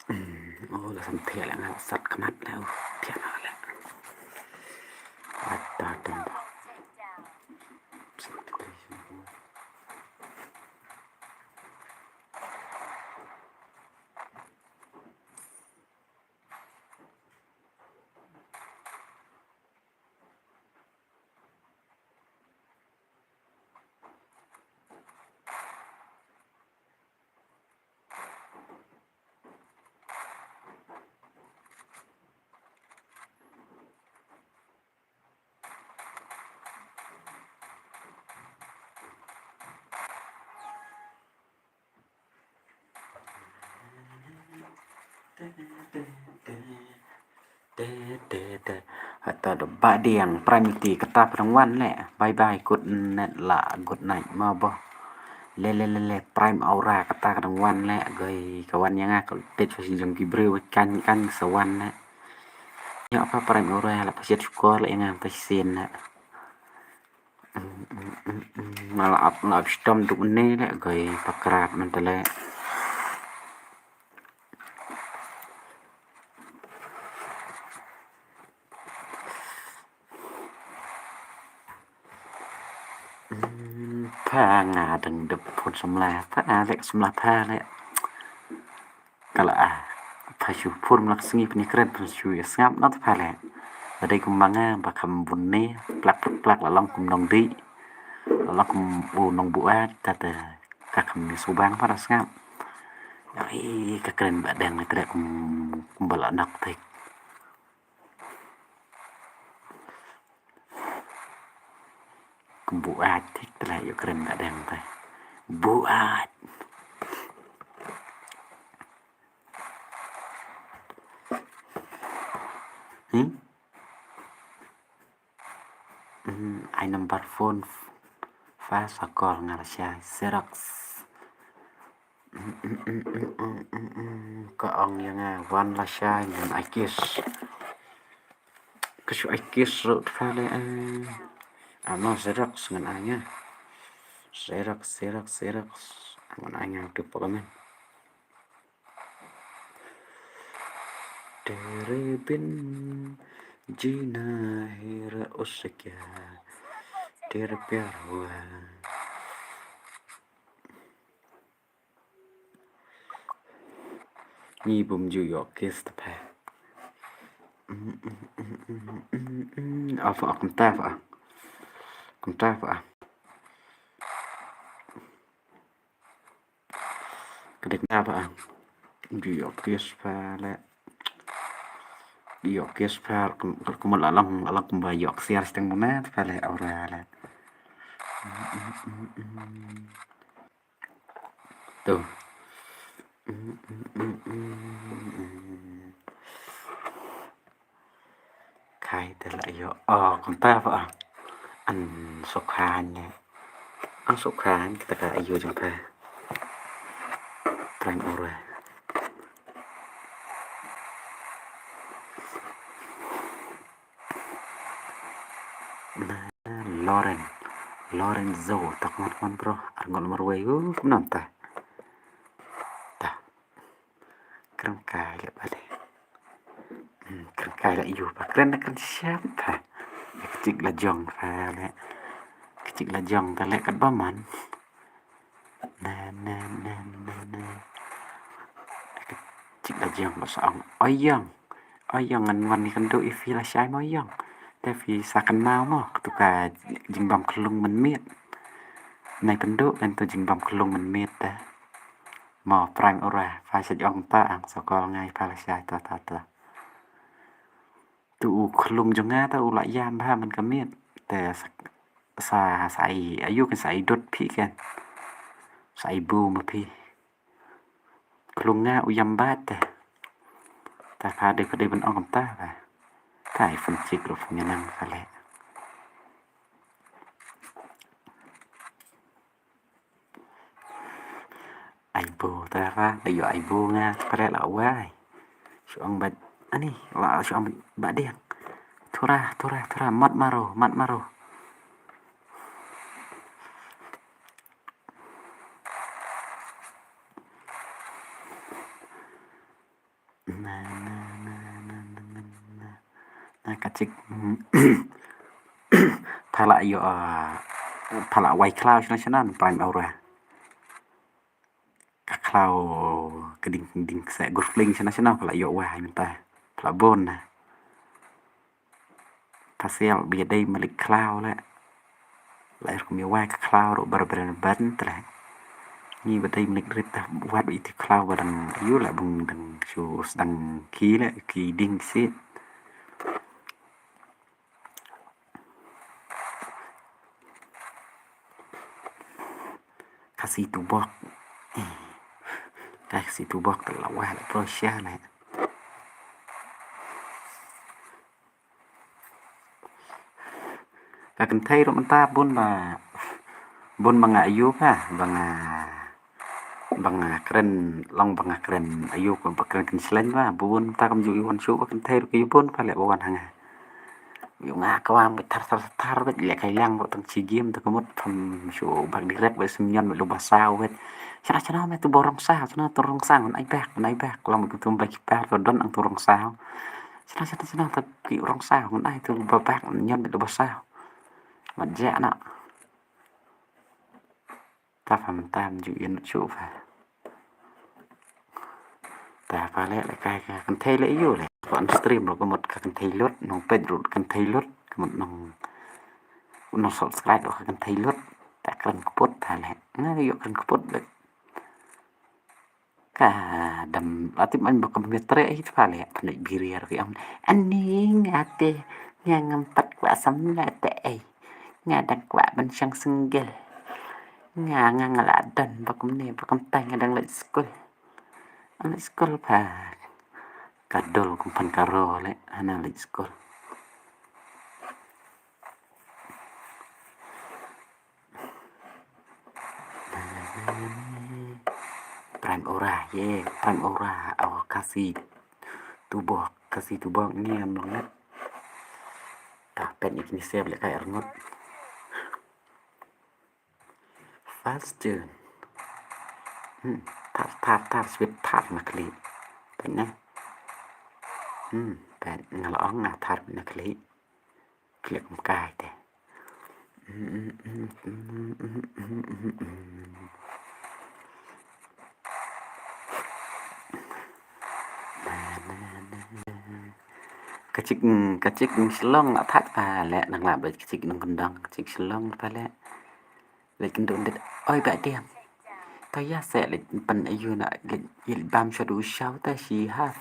Hmm. Oh, la sam thiah la nga sat khmat la. Oh, thiah la la. Ata tong. Te, te, te. Hato da ba diang Prime ti kata pdeng wan le. Bye bye, good night la, good night ma boh. Le, le, le, le, Prime Aura kata ka dang wan le. Goi ka wan ïa nga ka peit fa jong ki briew kan, kan sa wan le. Ïa pa Prime Aura la pa siat shukor le ïa nga pa sien le. Nga la ap, la ap shitom duk ne le, goi pa krap man te le. Hmm, pa nga dang dep phone samla, pa nga leh samla pa leh. Ka la ah, pa shu phone mlak sngi pynïakren, pa shu ïa sngap na pa leh. Ba dei kum ma nga ba kham bun ne, plak plak plak la long kum nongdih. La long kum u nongbuaid, ta ta ka kham ïa subang pa da sngap. Ai, ka kren ba dang ne treh kum, kum ba la nok thik. Kum buaid thik te la ïoh kren ka dang te. Buaid. Hmm? Ai number phone pha sa call nga lashai. Xerox. Ka ong ïa nga wan lashai ngan ai cash. Ka shu ai cash ruh pha leh ai. Ano Xerox ngan ai nga. Xerox, Xerox, Xerox. Ngan ai nga tu pokmen. Tere bin jina hira usika. Tere pyar hua. Ngi bym ju ïoh cash te pha. Apa kumta pha. Kumta pha. Ka dei kumta pha. Ju ïoh cash pha leh. Ïoh cash pha kum, kum la long, la long kumba ïoh cash teng muna pha leh ora leh. Tu. Khai te la ïoh. Oh, kumta pha. An sokhan ne. An sokhan kita ka ïoh jong pha. Prime ora. Na Loren. Lorenzo. Tak mon mon bro. Arngot marwei. Uh, kumnam ta. Ta. Kren kai leh bade. Hmm, kren kai leh ïu ba kren na kren siap ta. Ka chik la jong ta leh. Ka chik la jong ta leh kat ba man. Na, na, na, na, na. Ka chik la jong ba sa ong. Oi ïong. Oi ïong ngan wan ïa kynduh ïa phi lashai mo ïong. Te phi sa kynmaw mo. Katu ka jingbam khlung mynmiet. Nai kynduh kan tu jingbam khlung mynmiet te. Mo Prime ora, pha sha ong ta ang sa call ngai pha lashai ta ta ta. Tu u khlung jong nga ta u la ïam bha man ka miet. Te sa, sa, sa ai, ayu kan sa ai dot phi kan. Sa ai bu ma phi. Khlung nga u ïam bad te. Ta pha dei pha dei ban ong ta pha. Ta ai phone chik ruh pha nang pha leh. Ai bu ta ra, da ïoh ai bu nga, pare la wai. Shu ong bad, ani, la shu ong bad, bad diang. Thura, thura, thura, mat maro, mat maro. Na, na, na, na, na, na, na. Na, ka chik. Pha la ïoh, ah, pha la wai khlaw shana shana Prime ora. Ka khlaw ka ding, ding kse gur fling shana shana pha la ïoh wai mynta. Pha la bun na. Ka sial ba ïadei malik khlaw leh. Leh kum ïa wai ka khlaw ruh bar bar ban tleh. Ngi ba dei malik rit ta wat ba iti khlaw ba dang ïu leh bung dang shu sdang ki leh ki ding sit. Ka si tu bok. Ka si tu bok ta la wai la pro sha leh. Ka kynthei ruh mynta bun ba, bun ba nga ayu ka, ba nga, ba nga kren, long ba nga kren ayu ka, ba kren kynshlei ba, bun mynta kam ju ïoh wan shuh ba kynthei ruh ki bun ba leh ba wan ha nga. Ïoh nga ka wang ba thar thar thar ba leh kai lang ba tang chi gim ta ka mut tham shuh bak direct ba sim nyon ba lu ba saw ba. Shana shana me tu ba rong saw, shana tu rong saw, ngan ai bak, ngan ai bak, long ba tu ba ki par to don ang tu rong saw. Shana shana shana ta ki rong saw ngan ai tu ba bak ngan ñion bad ba saw. Mat ja na. Ta pha mynta ju ïa nut shuh pha. Ta pha leh leh kai ka kynthei leh ïu leh. Pha on stream ruh ka mut ka kynthei lut, nong peit ruh kynthei lut, ka mut nong, nong subscribe ruh ka kynthei lut. Ta kren kput ta leh. Nga ïoh kren kput leh. Ka dam la tip man ba kam ngi treh hi tpa leh pynlait biriar ki ong. Ani nga te nga ngam pat kwah samla te ei. Nga dang kwah ban shang single. Nga nga nga la don ba kumne ba kumta nga dang leit skul. Leit skul pha. Ka dol kum phan ka ro leh hana leit skul. Prime Aura, ye, Prime Aura, oh, Khasi Tubok, Khasi Tubok ni em long net. Ta pet ni kini save leh kai arngut. Fast turn. Hmm, thar, thar, thar, sweet thar na kli. Pet ne. Hmm, pet nga la ong nga thar na kli. Klik mkai te. Ka chik, ka chik Shillong la thait pa leh nang la bad ka chik nang kendang, ka chik Shillong pa leh. Leh kendang dit, oi ba diam. Ta ya se leh pan ayu na leh il bam shadu shaw ta shi haf.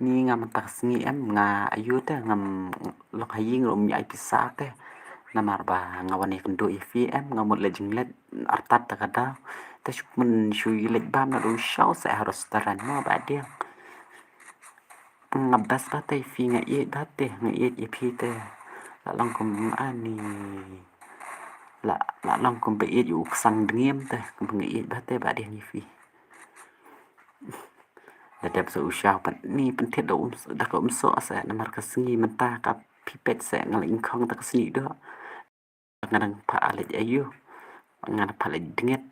Ni nga mynta ka sngi em nga ayu te ngam lok ha ïing ruh ym ïai pisa te. Namar ba nga wan ïa kynduh ïa phi em nga mut leh jinglet artat ta ka daw. Te shu pynmyn shu ïa leh bam na du shaw se ha restaurant mo ba diang. Nga best ba te ïa phi nga ïeit ba te nga ïeit ïa phi te. La long kum ani. La, la long kum ba ïeit ïa u ksang dngiem te kum nga ïeit ba te ba diang ïa phi. Da dep sa u shaw pat ni pynthied da um, da ka um soh sa namar ka sngi mynta ka phi peit sa nga la ingkhong da ka sngi doh. Nga dang pha leit ayu. Nga dang pha leit dngit.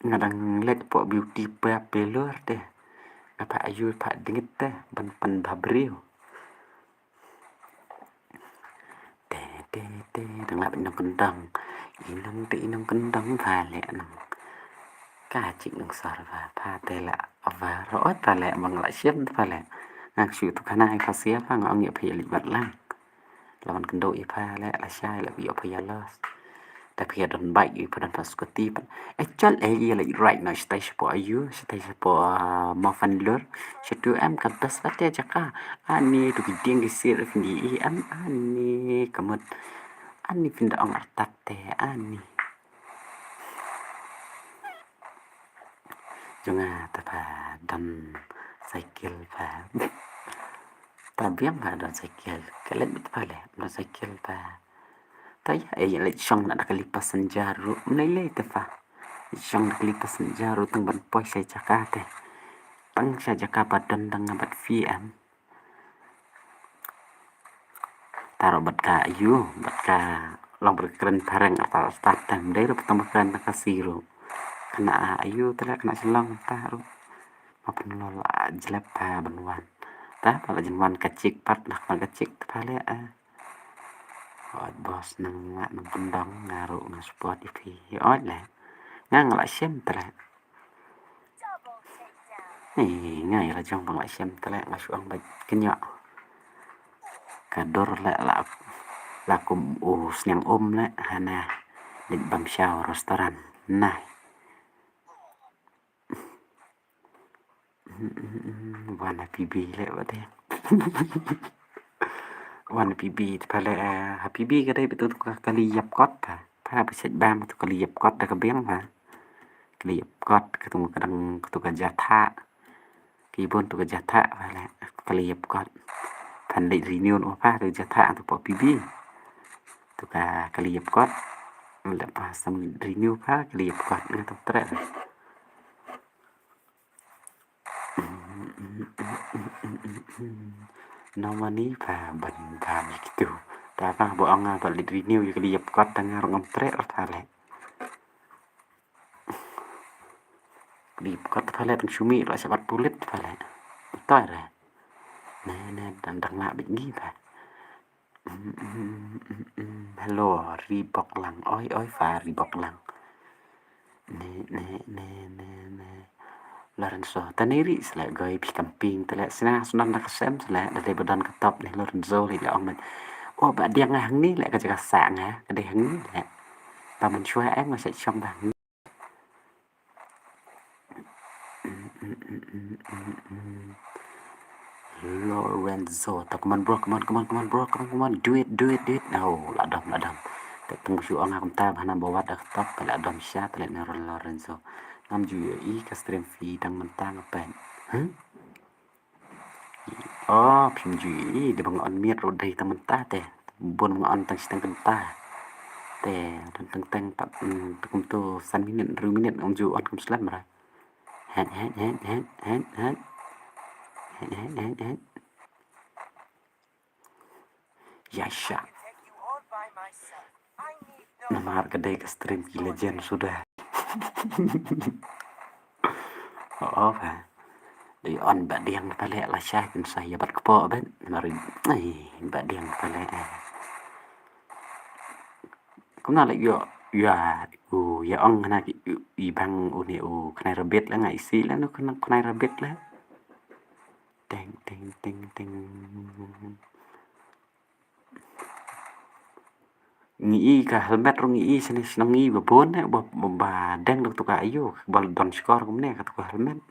Nga dang leit po beauty pa pelor te. Nga pha ayu pha dngit te ban pan ba briew. Te, te, te, dang lap inong kendang. Inong te inong kendang pha leh nong. Ka chik nong sar pha, pha te la ava roh pha leh bang la shem pha leh. Ngang shu tu khana pha sia pha nga ong ïa pha ïa leit bat lang. La wan kynduh ïa pha leh la shai la ïoh pha ïa los. Te phi ïa don bike ïa pha don pha scooty pat. Eh, chal eh ïa leh ride noh shatai shapoh ayu, shatai shapoh, ah, Mawphanlur. Shatu em ka best pat ïa jaka. Ani tu ki dieng ki sir ki ni i em ani ka mut. Ani phin da ong artat te ani. Jong nga te pha don cycle pha. Ta biang pha don cycle. Ka leit bit pha leh don cycle pha. Ta ïa, eh, leit shong na da kali passenger ruh. Mlei lei te pha. Leit shong da kali passenger ruh tang ban poi sha jaka te. Tang sha jaka ba don dang nga bad phi em. Ta ruh bad ka ayu, bad ka long bad ka kren phareng artat artat te. Mdei ruh tang ba kren na Khasi ruh. Kane ayu te leh kane Shillong ta ruh. Ma pynlong la jlep pha ban wan. Ta pha la jin wan ka chik pat dak pha ka chik te pha leh, eh. Ot boss nang nga nang pyndong nga ruh nga support ïa phi. Ot leh. Nga nga la shem te leh. Ei, nga ïa la jong ba nga la shem te leh nga shu ong bad kynnoh. Ka dur leh la, la kum u sniang um leh hana. Leit bam shaw restaurant. Nah. Wan ha P B leh ba te. Wan ha P B te pha leh, eh, ha P B ka dei ba tu ka kali ïap kot pha. Pha ba shet bam tu kali ïap kot da ka biang pha. Kali ïap kot ka tu ka dang ka tu ka jatha. Ki bun tu ka jatha pha leh kali ïap kot. Phan leit renew noh pha tu jatha tu po P B. Tu ka kali ïap kot. Leh pha sam renew pha kali ïap kot nga tu treh. Nang mani pha ban pha mi kitu. Ta pha ba ong nga ba leit renew ïa kali ïap kot ta nga ruh ngam treh ruh ta leh. Kali ïap kot ta pha leh tang shu mih la shabat pulit ta pha leh. Toi re. Ne ne dang dang la bit ngi pha. Hello, Ri Bok Lang. Oi, oi, pha Ri Bok Lang. Ne, ne, ne, ne, ne. Lorenzo, ta ne ri sla goi pi camping te leh sna snan na ka sem sla da dei ba don ka top ne Lorenzo leh la ong met. Oh, ba diang nga hangne leh ka jaka sah nga, ka dei hangne leh. Ba man shwa em nga sa shong ba hangne. Lorenzo, ta, come on, bro, come on, come on, come on, bro, come on, come on, do it, do it, do it. Oh, la dom, la dom. Ta tang shu ong ha kumta ba hana ba wat da ka top, la dom sha, ta leh ne Lorenzo. Ngam ju ïohi ka stream feed dang mynta nga pyn. Huh? Oh, phim ju ïohi, da ba nga on miet ruh dei tang mynta te. Bun ba nga on tang shi tang kynta. Te, teng teng teng pat, mm, te kumto san minit, hynriew minit, ngam ju on kum slem ra. Het, het, het, het, het, het. Het, het, het, het. Ya sha. Namar ka dei ka stream ki legend suda. Oh, oh, ba. Dei on ba diang pale la sha kin sa ya bat kpo ben. Namar, ai, ba diang pale, eh. Kumno la ïoh, ïa, u, ïa ong na ki, u, i bang u ne u khnai rabbit la nga isi la nu khnai, khnai rabbit la. Teng, teng, teng, teng. Ngi i ka helmet ruh ngi i sini shnong ngi ba bun ne, ba, ba, ba deng dok tu ka ayu, ba don skor kumne ka tu ka helmet.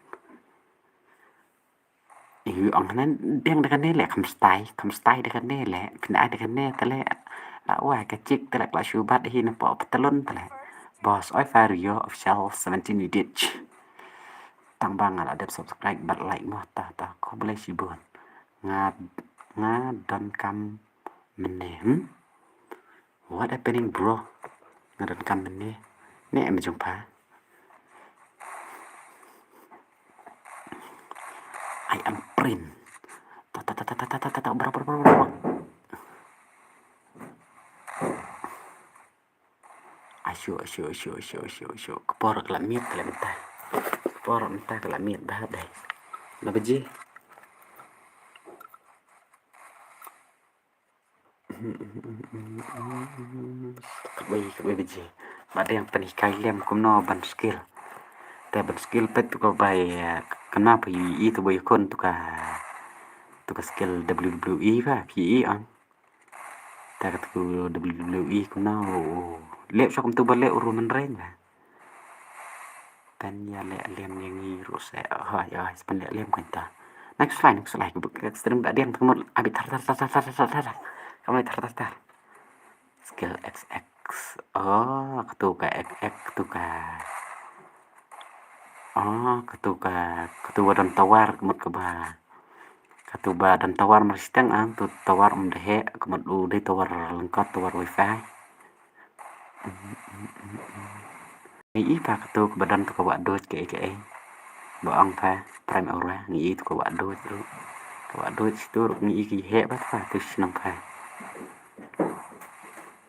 Ïa ong hynne deng da kane leh, kham stai, kham stai da kane leh, phin ai da kane te leh. La wai ka chik te leh, ka la shu bat hi na poh pantalon te leh. Boss, oi fa Rio Official seventeen you ditch. Tang ba nga la dep subscribe bad like mo ta ta, khublei shibun. Nga, nga donkam mynne, hmm? What happening, bro? Nga donkam mynne. Ne em jong pha. I am print. Ta, ta, ta, bra, bra, bra, bra, bra. Ashu, ashu, ashu, ashu, ashu, ashu. Ka por ka la miet ka la mynta. Ka por mynta ka la miet bha dei. Na baje. Kawei, kawei baje. Ba dang pynhikai lem kumno ban skill. Te ban skill peit tu ka bai, eh, kane phi i tu bai khun tu ka, tu ka skill W W E ba phi i ong. Te ka tu W W E kumno, leh shuh kumtu ba leh u ruh mynrei ba. Pynïaleh lem ïa ngi ruh se. Hooid, hooid, pynleh lem kumta. Next slide, next slide. Ka buk ka stream da diang tengmut abi tar, tar, tar. Kamai tar, tar, tar. Skill X X. Oh, katu ka X X, katu ka. Oh, katu ka, katu ka don tower, kemut kaba. Katu ba don tower mar shiteng ang, tu tower um deh, kemut u dei tower lyngkot, tower wifi. Ngi i pha katu kaba don tu ka wah duid kaei kaei. Ba ong pha Prime Aura, ngi i tu ka wah duid ruh. Ka wah duid situ ruh ngi i ki heh ba pha tu shnong pha.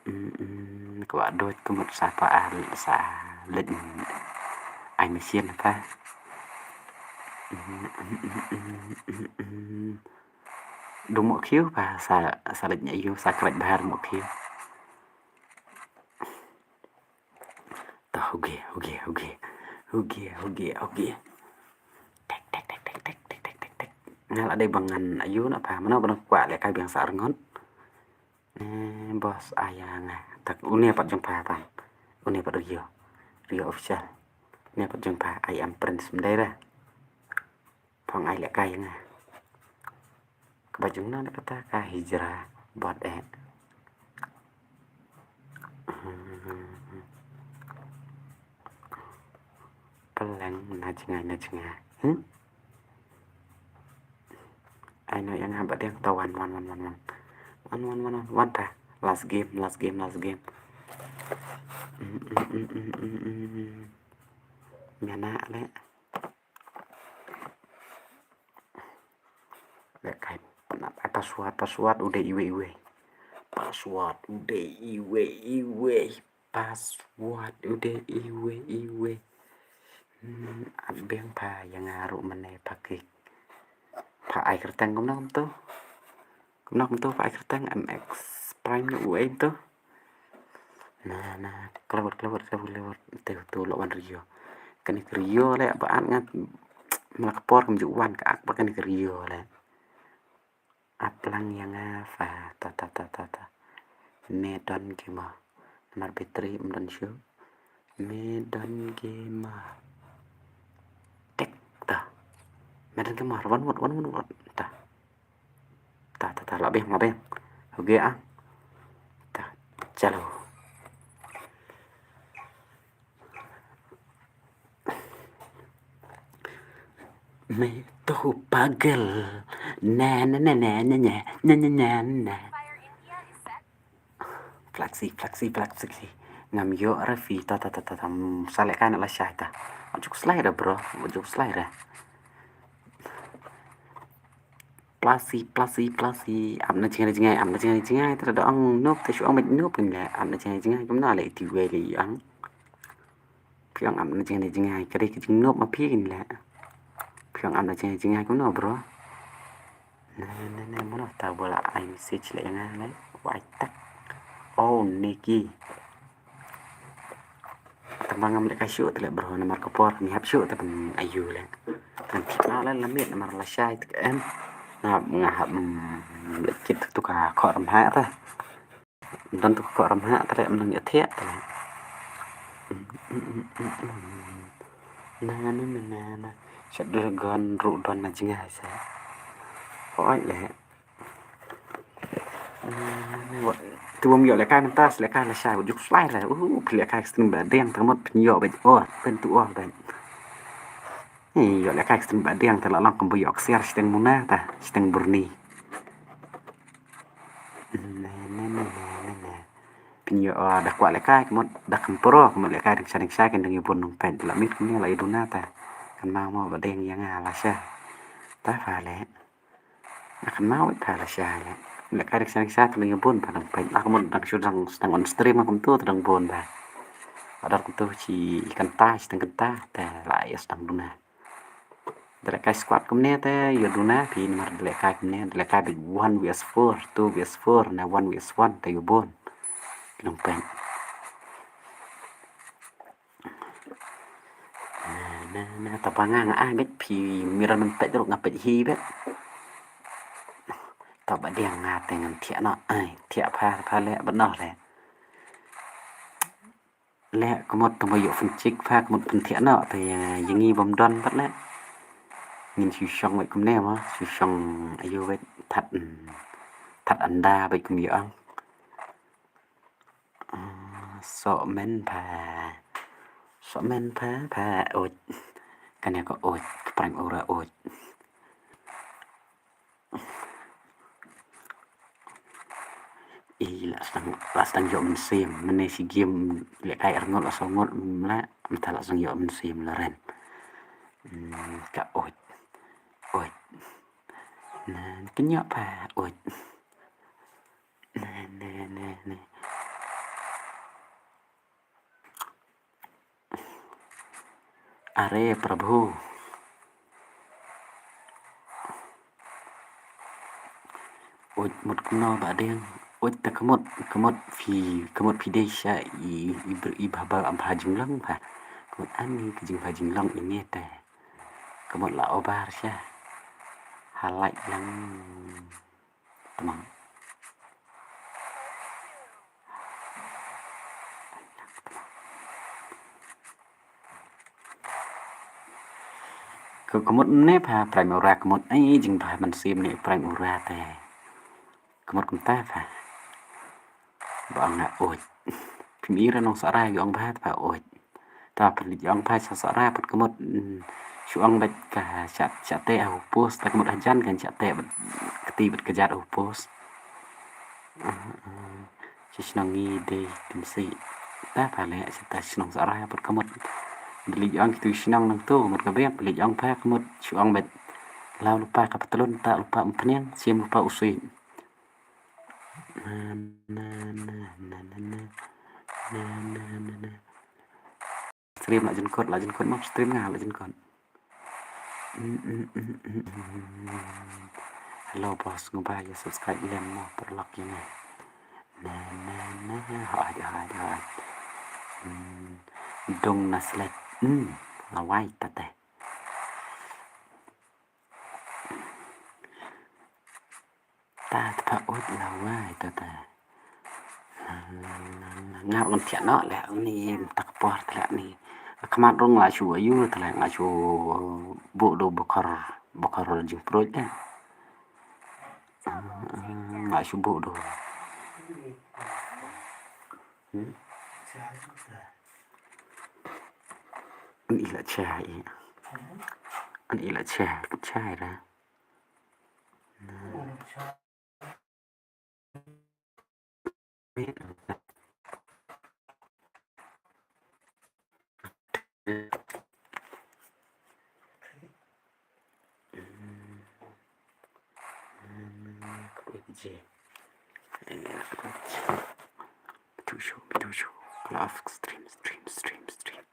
Mm, mm, ka wah duid kemut sa pha al sa leit ai machine pha. Mm, mm, mm, mm, mm, mm. Du mo khiew pha sa, sa leit ïa u sa khlait bha mo khiew. Ta huge, huge, huge. Huge, huge, huge. Tek, tek, tek. Nga la dei ba ngan ayu na pha, mano ba nang kwah leh kai biang sa rngot. Eh, boss, aya nga. Tak, une pat jong pha tang. Une pat Rio. Rio Official. Une pat jong pha, I am Prince Mdeira. Phong ai leh kai nga. Kaba jong na kata ka hijra bot eh. Peleng na jngai na jngai. Hmm? Ai no ïa nga ba dang ta wan, wan, wan, wan, wan. Wan, wan, wan, wan, wan ta. Last game, last game, last game. Mm, mm, mm, mm, mm, mm. Mena leh. Leh kai, pynap ai password, password u dei iwei iwei. Password u dei iwei iwei. Password u dei iwei iwei. Hmm, ap biang pha ïa nga ruh mynne pha kik. Pha ai kyrteng kumno kumto. Kumno kumto pha ai kyrteng M X Prime ne uei to. Na, na, klewet, klewet, klewet, klewet. Te to la wan Rio. Kane ka Rio leh ba at nga. Mala ka por kam ju wan ka ak ba kane ka Rio leh. Ap lang ïa nga pha ta, ta, ta, ta, ta. Me don gamer. Namar battery um don shuh. Me don gamer. Tek ta. Me don gamer. Wan, wan, wan, wan, wan. Ta. Ta, ta, ta, la beng, la beng. Okay, ah. Ta, chalo. मैं तो पागल। Na, na, na, na, na, na, na, na, na, na। Flexi, flexi, flexi. Ngam ïoh re phi, ta, ta, ta, ta, ta. Sa lehkai na lashai ta. Wat ju khuslai re bro, wat ju khuslai re. Plasi, plasi, plasi. Ap na jngai jngai, ap na jngai jngai. Te da ong noob, te shu ong bad noob kin leh. Ap na jngai jngai, kumno leh iti wei leh ong. Phi ong ap na jngai jngai, ka dei ka jingnoob ma phi kin leh. Phi ong ap na jngai jngai, kumno bro. Na, na, na, mano ta ba la ai message leh ïa nga leh. Wai tak. Oh, Nikki. Tang ba ngam lehkai shuh te leh bro, namar ka por ngi hap shuh te ban aiu leh. Kan thik na leh la miet namar lashai te ka em. Nga hap, mm, leh kit tu ka khor mah ta. Don tu ka khor mah ta leh, mynta ïa thiah ta leh. Na, na, na, na, na. Shat dragon ruh don na jngai sa. Hooid leh. Tu bym ïoh lehkai mynta, lehkai lashai, wat ju khuslai re. Uh, phi lehkai ka stream ba deng, te mut phin ïoh bad, oh, phin tu oh bad. Ïoh lehkai ka stream ba deng, te la long kumba ïoh ksiar shiteng muna ta, shiteng burni. Ne, ne, ne, ne, ne, ne. Phin ïoh, ah, da kwah lehkai, ka mut da kam pro, ka mut lehkai dang sha dang sha, kan dang ïa bun nongpeit, la miet kumne la ïa duna ta. Kan mau mo ba deng ïa nga lashai. Ta pha leh. Nga kynmaw ïa pha lashai leh. Lehkai dang sha dang sha, kan dang ïa bun pha nongpeit. Ka mut dang shu dang sdang on stream kumtu, te dang bun ba. Adar kumtu shi kynta, shi tang kynta, te la ïa sdang duna. Da lehkai squad kumne te ïa duna phi namar da lehkai kumne, da lehkai bad one versus four, two versus four, na one versus one, te ïa bun. Ki nongpeit. Na, na, na, ta ba nga nga ai bad phi mira nang peit ruh nga peit hi bad. Ta ba deng nga te ngan thiah noh, ai, thiah pha, pha leh, ba noh leh. Leh, ka mut tang ba ïoh phin chik pha, ka mut phin thiah noh, te ïa, ïa ngi bym don pat leh. Ngin shu shong bad kumne mo, shu shong aiu bad that, mm, that anda bad kum ïoh ang. Ah, soh men pha. Soh men pha, pha, uit. Kane ka uit, ka prank ura uit. I la sdang, la sdang ïoh mynsiem, mynne shi game lehkai ar ngut la saw ngut la, mynta la sdang ïoh mynsiem la ren. Hmm, ka uit. Uit. Na, ka ïoh pha, uit. Na, na, na, na. Are Prabhu. Uit mut kumno ba deng. Uit ta ka mut, ka mut phi, ka mut phi dei sha i, i, i bha ba am bha jinglong ba. Ka mut ani ka jingbha jinglong ine te. Ka mut la obar sha. Halai lang. Tmang. Ka, ka mut ne pha prank ura ka mut, ai, jingbha mynsiem ne prank ura te. Ka mut kumta pha. Ba ong nga uit. Phi mih ra nong Sara ïa ong bha pha uit. Ta pynleit ong pha sha Sara pat ka mut, mm, shu ong bad ka sha, sha teh ha u post, ta ka mut hajan kan sha teh bad kti bad ka jat ha u post. Ah, ah. Sha shnong ngi dei Kynsi. Ta pha leh sha ta shnong Sara pat ka mut. Da leit ong kitu shnong nangtu ka mut ka bek, leit ong pha ka mut shu ong bad. Law lypa ka patlun, ta lypa umphniang, sim lypa u suit. Na, na, na. Stream la jingkut, la jingkut, map stream nga la jingkut. Mm, mm, mm, mm, mm. Hello boss, nguba ïa subscribe lem mo, paralok ïa nga. Na, na, na, hoi, hoi, hoi. Mm, dong na slek. Mm, la wai ta te. Ta, ta pha uit la wai ta ta. Nga ruh ngan thiah noh leh ni ta ka por ta leh ni. Khmat rung la shu ayu ta leh nga shu buh du bokor, bokor jingpruit eh. Nga shu buh du. Hmm? An ila chai. An ila chai, chai ra. Ji. Bitu shu, bitu shu. Love stream, stream, stream, stream.